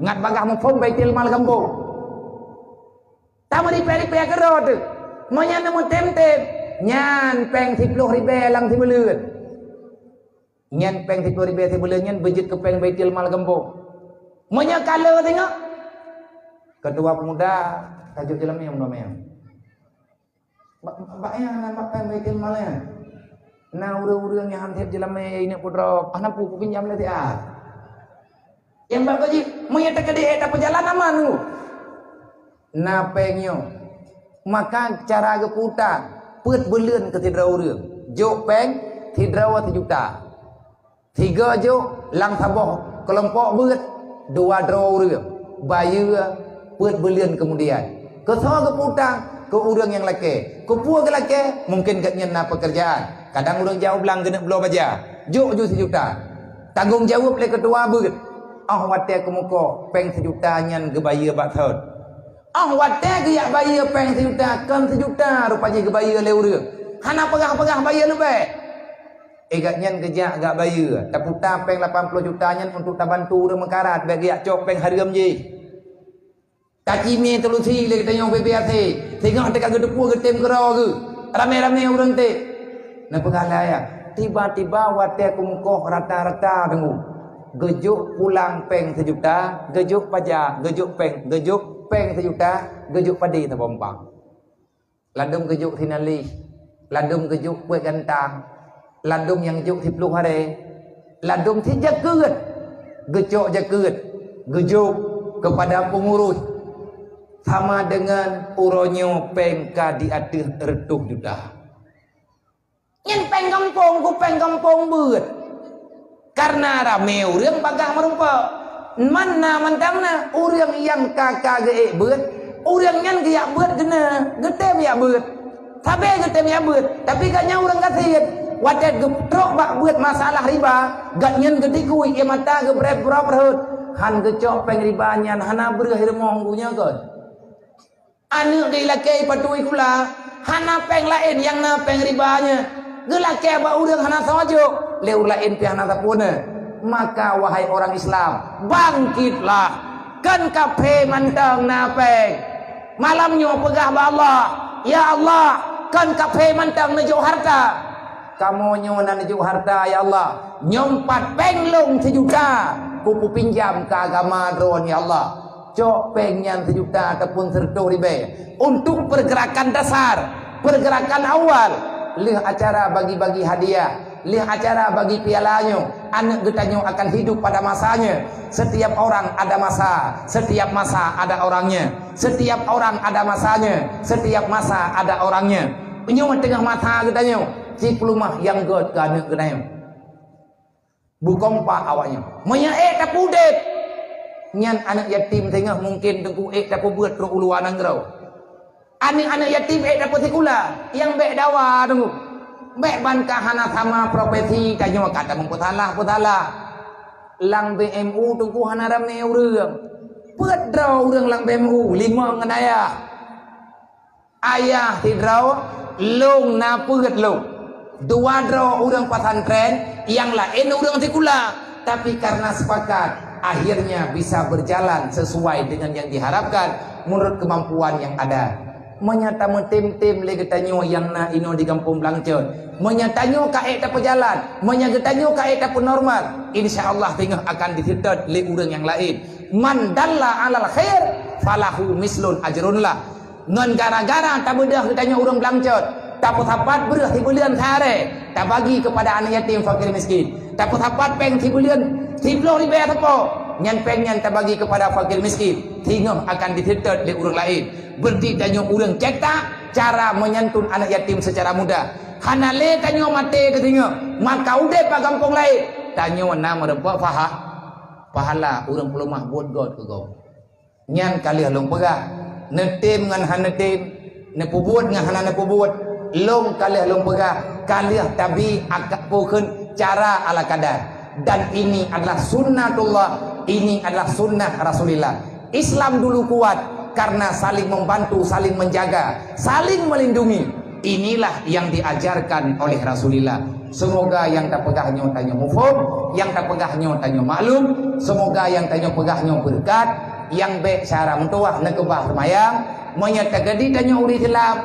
Ngat bagaih muphom Baitul Mal gampông. Tameuripèe-ripèe keudroe teuh. Meunyoe neumeutem-tem, nyan péng siploh ribèe lam sibuleuen. Nyan péng siploh ribèe sibuleuen nyan beujeuet keu péng Baitul Mal gampông. Meunyoe ka le singoh, keutua peumuda tajok jeulamèe meunyoe. Bak, bak nyang na bak péng Baitul Mal nyan. Na ureueng-ureueng nyang han sép jeulamèe ineuk putroe, hana peue kupinjam lé siat. Nyang bak jih, meunyoe teukeudeh tapeujalan aman nyoe. Na péng nyoe. Maka cara geupeu-utang, peuet buleuen keu sidroe ureueng. Jok péng sidroe sijuta. Sigoe jok lam saboh keulompok beuet, dua droe ureueng. Bayeue peuet buleuen keumudian. Keu soe geupeu-utang? Keu ureueng nyang lakèe. Keu peue geulakèe? Mungken gobnyan na peukeurjaan. Kadang ureueng jak u blang geuneuk bloe baja. Jok ju sijuta. Tanggông jaweueb lé keutua beuet. Óh watèe keumeukoh, péng sijuta nyan geubayeue bak thon. Oh watèe geujak bayeue péng sijuta, kon sijuta rupa jih geubayeue lé ureueng. Hana peugah-peugah bayeue leubeh. Eh, gobnyan geujak gak bayeue, taputa péng lapan ploh juta nyan untuk tabantu ureueng meukarat, bèk geujak cok péng hareuem jih. Kacimé teulusi lé geutanyoe B B A C, singoh teuka geuteupeue geutem keudroe geuh, ramé-ramé ureueng teuh. Neupeugah lé ayah, tiba-tiba watèe kumeukoh rata-rata deungoe, geujok pulang péng sijuta, geujok paja, geujok péng, geujok péng sijuta, geujok padé saboh umpang. Ladôm geujok sinalih, ladôm geujok peuet gantang, ladôm nyang jok siploh haré, ladôm sijakeuet, geucok jakeuet, geujok keupada peungurus, sama deungon uroe nyoe péng ka di ateueh reutôh juta. Nyan péng gampông, ku péng gampông beuet. Kareuna ramé ureueng bagaih meurumpok. Man na mantong na, ureueng nyang ka-ka geuék beuet, ureueng nyan geujak beuet keunoe, geutem jak beuet. Sabé geutem jak beuet, tapi gobnyan ureueng gasien. Watèe geutrok bak beuet masalah riba, gobnyan geutikui, ié mata geupreh-preh peuruet. Han geucok péng riba nyan, hana breueh rumoh geuh nyoe kon. Aneuk dilakèe patuhi sikula, hana péng laén nyang na péng riba nyan. Geulakèe bak ureueng hana soe jok, lé ureueng laén pih hana sapeue na. Maka, wahai orang Islam, bangkitlah! Kon kaphé mantong na péng. Malam nyoe peugah bak Allah, "Ya Allah, kon kaphé mantong neujok hareuta." Kamoe nyoe na neujok hareuta, ya Allah. Nyoe pat péng lôn sijuta, kupeupinjam keu agama Droe, ya Allah. Cok péng nyan sijuta ataupun sireutôh ribèe untuk pergerakan dasar, pergerakan awal, lheueh acara bagi-bagi hadiah, lheueh acara bagi piala nyoe, aneuk geutanyoe akan hidup pada masanya. Setiap orang ada masa, setiap masa ada orangnya, setiap orang ada masanya, setiap masa ada orangnya. Nyoe teungoh masa geutanyoe, cit peuleumah nyang göt keu aneuk geutanyoe. Beukompak awaknyan. Meunyoe ék tapeudép, nyan aneuk yatim singoh mungken teungku ék tapeubuet rot u luwa nanggroe. Aneuk-aneuk yatim ék tapeusikula, nyang bèk dawa teungku. Bèk ban ka hana sama profesi, tanyoe ka tameupeusalah-peusalah. Lam B M U teungku hana ramé ureueng. Peuet droe ureueng lam B M U, limong ngon ayah. Ayah sidroe, lôn na peuet lôn. Dua droe ureueng pesantren, nyang laén ureueng sikula. Tapi karena sepakat, akhirnya bisa berjalan sesuai dengan yang diharapkan menurut kemampuan yang ada. Meunyoe tameutem-tem lé geutanyoe nyang na inoe di gampông Blancot, meunyoe tanyoe ka ék tapeujalan, meunyoe geutanyoe ka ék tapeunormal, insya Allah teungoh akan diseutôt lé ureueng nyang laén. Man dalla alal khair, falahu mislun ajrun lah. Ngon gara-gara tabeudôh geutanyoe ureueng Blancot, tapeusapat breueh sibuleuen sehari, tabagi keupada aneuk yatim fakir miskin. Tapeusapat péng sibuleuen siploh ribèe sapo, nyan péng nyan tabagi keupada fakir miskin, singoh akan diseutôt lé ureueng laén. Beureuti tanyoe ureueng cetak cara menyantun aneuk yatim secara mudah. Hana lé tanyoe maté keu singoh, maka udép bak gampông laén, tanyoe na meurumpok paha-, pahala ureueng peuleumah buet göt keu gob. Nyan ka lheueh lôn peugah, neutem ngon hana neutem, neupeubuet ngon hana neupeubuet, lôn ka lheueh lôn peugah, ka lheueh tabi akak peue kheun cara ala kadar. Dan ini adalah sunnatullah, ini adalah sunnah Rasulillah. Islam dulu kuat karena saling membantu, saling menjaga, saling melindungi. Inilah yang diajarkan oleh Rasulillah. Semoga nyang tapeugah nyoe tanyoe muphom, nyang tapeugah nyoe tanyoe maklum, semoga nyang tanyoe peugah nyoe beureukat, nyang bèk syara meutuwah neukeubah seumayang, meunyoe teukeudi tanyoe ureueng Islam,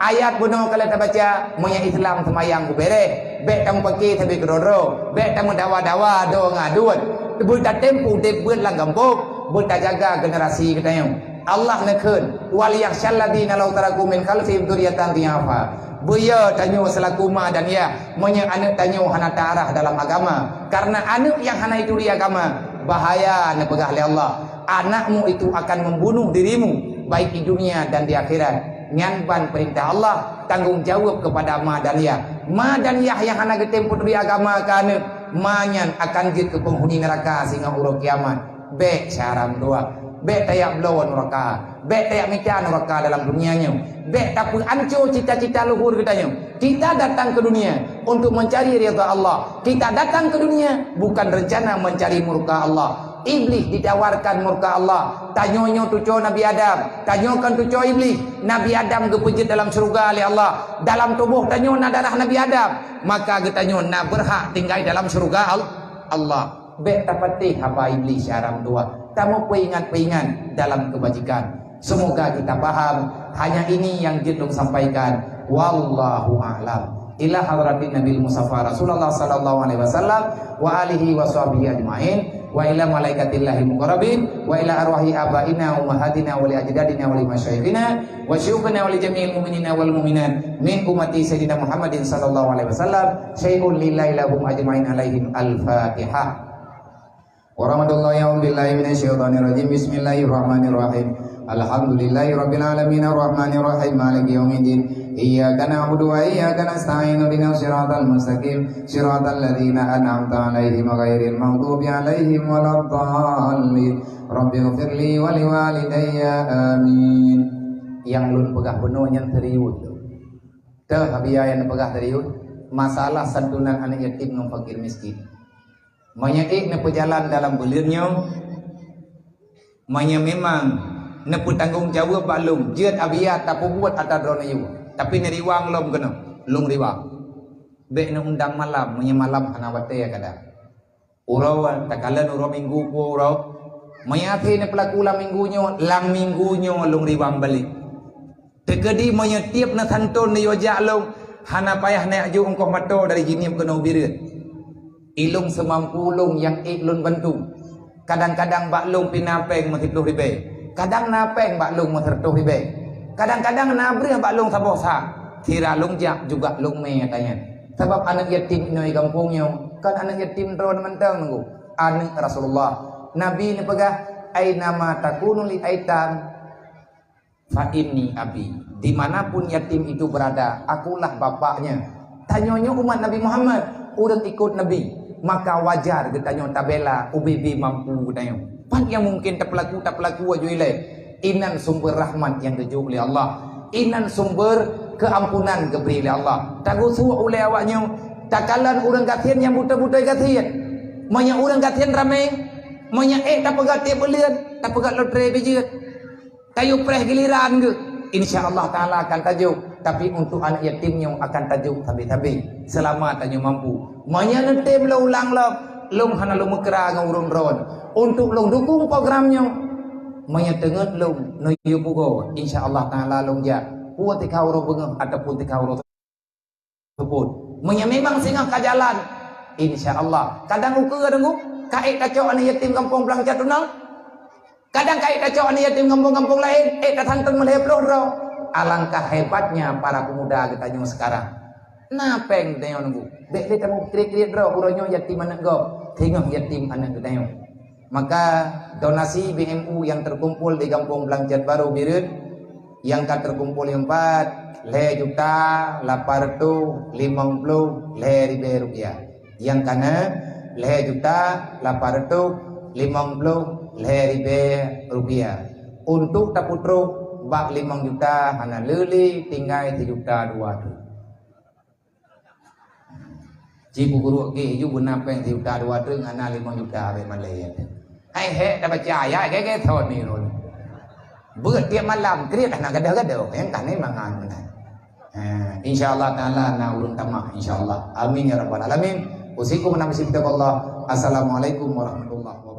ayat bunoe ka lheueh tabaca, meunyoe Islam seumayang beubèrèh, bèk tameupaké sabé keudroe-droe, bèk tameudawa-dawa doe ngon aduen, beutatem udép beuet lam gampông, beutajaga generasi geutanyoe. Allah neukheun, "Wal yakhsyalladzina law taraku min khalfihim dzurriyyatan dhi'afa." Beuyo tanyoe seulaku ma dan yah, meunyoe aneuk tanyoe hana taarah dalam agama. Karena aneuk nyang hana ituri agama, bahaya neupeugah lé Allah. Anakmu itu akan membunuh dirimu, baik di dunia dan di akhirat. Nyan ban peurintah Allah, tanggong jaweueb keupada ma dan yah. Ma dan yah nyang hana geutem peuturi agama keu aneuk, ma nyan akan jeuet keu peunghuni neuraka singoh uroe kiamat. Bèk syara meutuwah. Bék tajak bloe nuraka, bék tajak mita nuraka dalam dunia nyoe. Bék tapeuanco cita-cita luhur geutanyoe. Kita datang ke dunia untuk mencari ridha Allah. Kita datang ke dunia bukan rencana mencari murka Allah. Iblis ditawarkan murka Allah. Tanyoe nyoe cucoe Nabi Adam, tanyoe kan cucoe Iblis. Nabi Adam geupeujeuet dalam syeuruga lé Allah. Dalam tuboh tanyoe na darah Nabi Adam, maka geutanyoe na beurhak tinggai dalam syeuruga Al-, Allah. Bék tapatéh haba Iblis syedara meutuah. Tamong peuingat-peuingat dalam keubajikan. Semoga kita paham. Hanya ini yang jeuet lôn sampaikan. Wallahu a'lam. Ila hadratin Nabil Mustafa Rasulullah sallallahu alaihi wasallam wa alihi wa sahbihi ajmain, wa ila malaikatillahil muqarrabin, wa ila arwahi abaina wa ummahatina wa li ajdadina wa li masyayikhina wa syuyukhina wa li jami'il mu'minina wal mu'minat min ummati Sayyidina Muhammadin sallallahu alaihi wasallam, syai'un lillahi lahum ajmain alaihim. Al-Fatihah. Warahmatullahi, a'udzubillahi minasyaitonirrajim. Bismillahirrahmanirrahim. Alhamdulillahirabbil alamin, arrahmanirrahim, maliki yaumiddin. Iyyaka na'budu wa iyyaka nasta'in, ihdinas siratal mustaqim, siratal ladzina an'amta 'alaihim, ghairil maghdubi 'alaihim waladdallin. Rabbighfirli wa liwalidayya. Amin. Nyang lôn peugah bunoe nyan serius. Teuh, Abiya, nyang neupeugah serius. Masalah santunan aneuk yatim ngon fakir miskin. Meunyoe ék neupeujalan dalam buleuen nyoe, meunyoe memang neupeutanggong jaweueb bak lôn, jeuet Abiya tapeubuet atra droeneuh yue. Tapi neuriwang lom keunoe, lôn riwang. Bék neuundang malam, meunyoe malam hana watée kadang. Uroe takalon uroe Minggu peue uroe. Meunyoe até neupeulaku lam minggu nyoe, lam minggu nyoe lôn riwang balek. Teukeudi meunyoe tieb neusanton neuyue jak lôn, hana payah neujak ongkoh moto dari Jeunieb keunoe u Bireuen. Ilôn seumampu lôn nyang ék lôn bantu. Kadang-kadang bak lôn pih na péng meusiploh ribée, kadang na péng bak lôn meuseuratoh ribée, kadang-kadang na breueh bak lôn saboh sa. Sira lôn jak juga lôn mé ata nyan. Sabab aneuk yatim inoe gampông nyoe kon aneuk yatim droeneuh mantong, Teungku. Aneuk Rasulullah. Nabi neupeugah, "Ainama takunu li aitam." Fa inni abi. Di mana pun yatim itu berada, akulah bapaknya. Tanyoe nyoe umat Nabi Muhammad, ureuëng ikot Nabi, maka wajar geutanyoe tabela ubé-bé mampu geutanyoe. Pat nyang mungkin tapeulaku, tapeulaku aju ilée. Inan sumber rahmat nyang geujok lé Allah. Inan sumber keuampunan geubri lé Allah. Tagusok ulée awak nyoe, takalon ureuëng gasien nyang buta-buta gasien. Meunyoe ureuëng gasien ramé, meunyoe ék tapeugah tieb buleuen, tapeugah lotre bijeuet. Tayue preh giliran geuh, insya Allah Taala akan tajok. Tapi untuk aneuk yatim nyoe akan tajok sabe-sabe selama tanyoe mampu. Meunyoe neutem lôn ulang lom, lôn hana lôn meukra ngon ureuëng droen untuk lôn dukung program nyoe. Meunyoe teungeut lôn neuyue pugoe, insya Allah Taala lôn jak. Peue teuka uroe beungoh ataupun teuka uroe seupôt. Meunyoe memang singoh ka jalan, insya Allah. Kadang ukeue deungoe, ka ék tacok aneuk yatim gampông Blang Cat Tunong. Kadang ka ék tacok aneuk yatim gampông-gampông laén, ék tasanton meulhée ploh droe. Alangkah hebatnya para pemuda geutanyoe sekarang. Na péng geutanyoe Teungku. Bék lé tamong kriet-kriet droe, uroe nyoe yatim aneuk gob, singoh yatim aneuk geutanyoe. Maka donasi B M U yang terkumpul di Gampông Blang Cat Barô Bireuen, nyang ka terkumpul nyoe pat lhée juta lapan reutôh limong ploh lhée ribée rupiah. Nyang kana lhée juta lapan reutôh limong ploh lhée ribée rupiah. Untuk tapeutrok bak limong juta hana le lé, tinggai sijuta dua reutôh. Ci peuguruek geh ju beuna péng sijuta dua reutôh, hana limong juta abéh malée. Hai hék tabaca ayat gét-gét thon ni lôn. Beuet tieb malam kriet hana gadôh-gadôh, nyang ka ni mangat meunan. Ha, insya Allah Taala na ulôn tamah, insya Allah. Amin ya rabbal alamin. Usikum wa nafsi bitaqwallah. Assalamualaikum warahmatullahi wabarakatuh.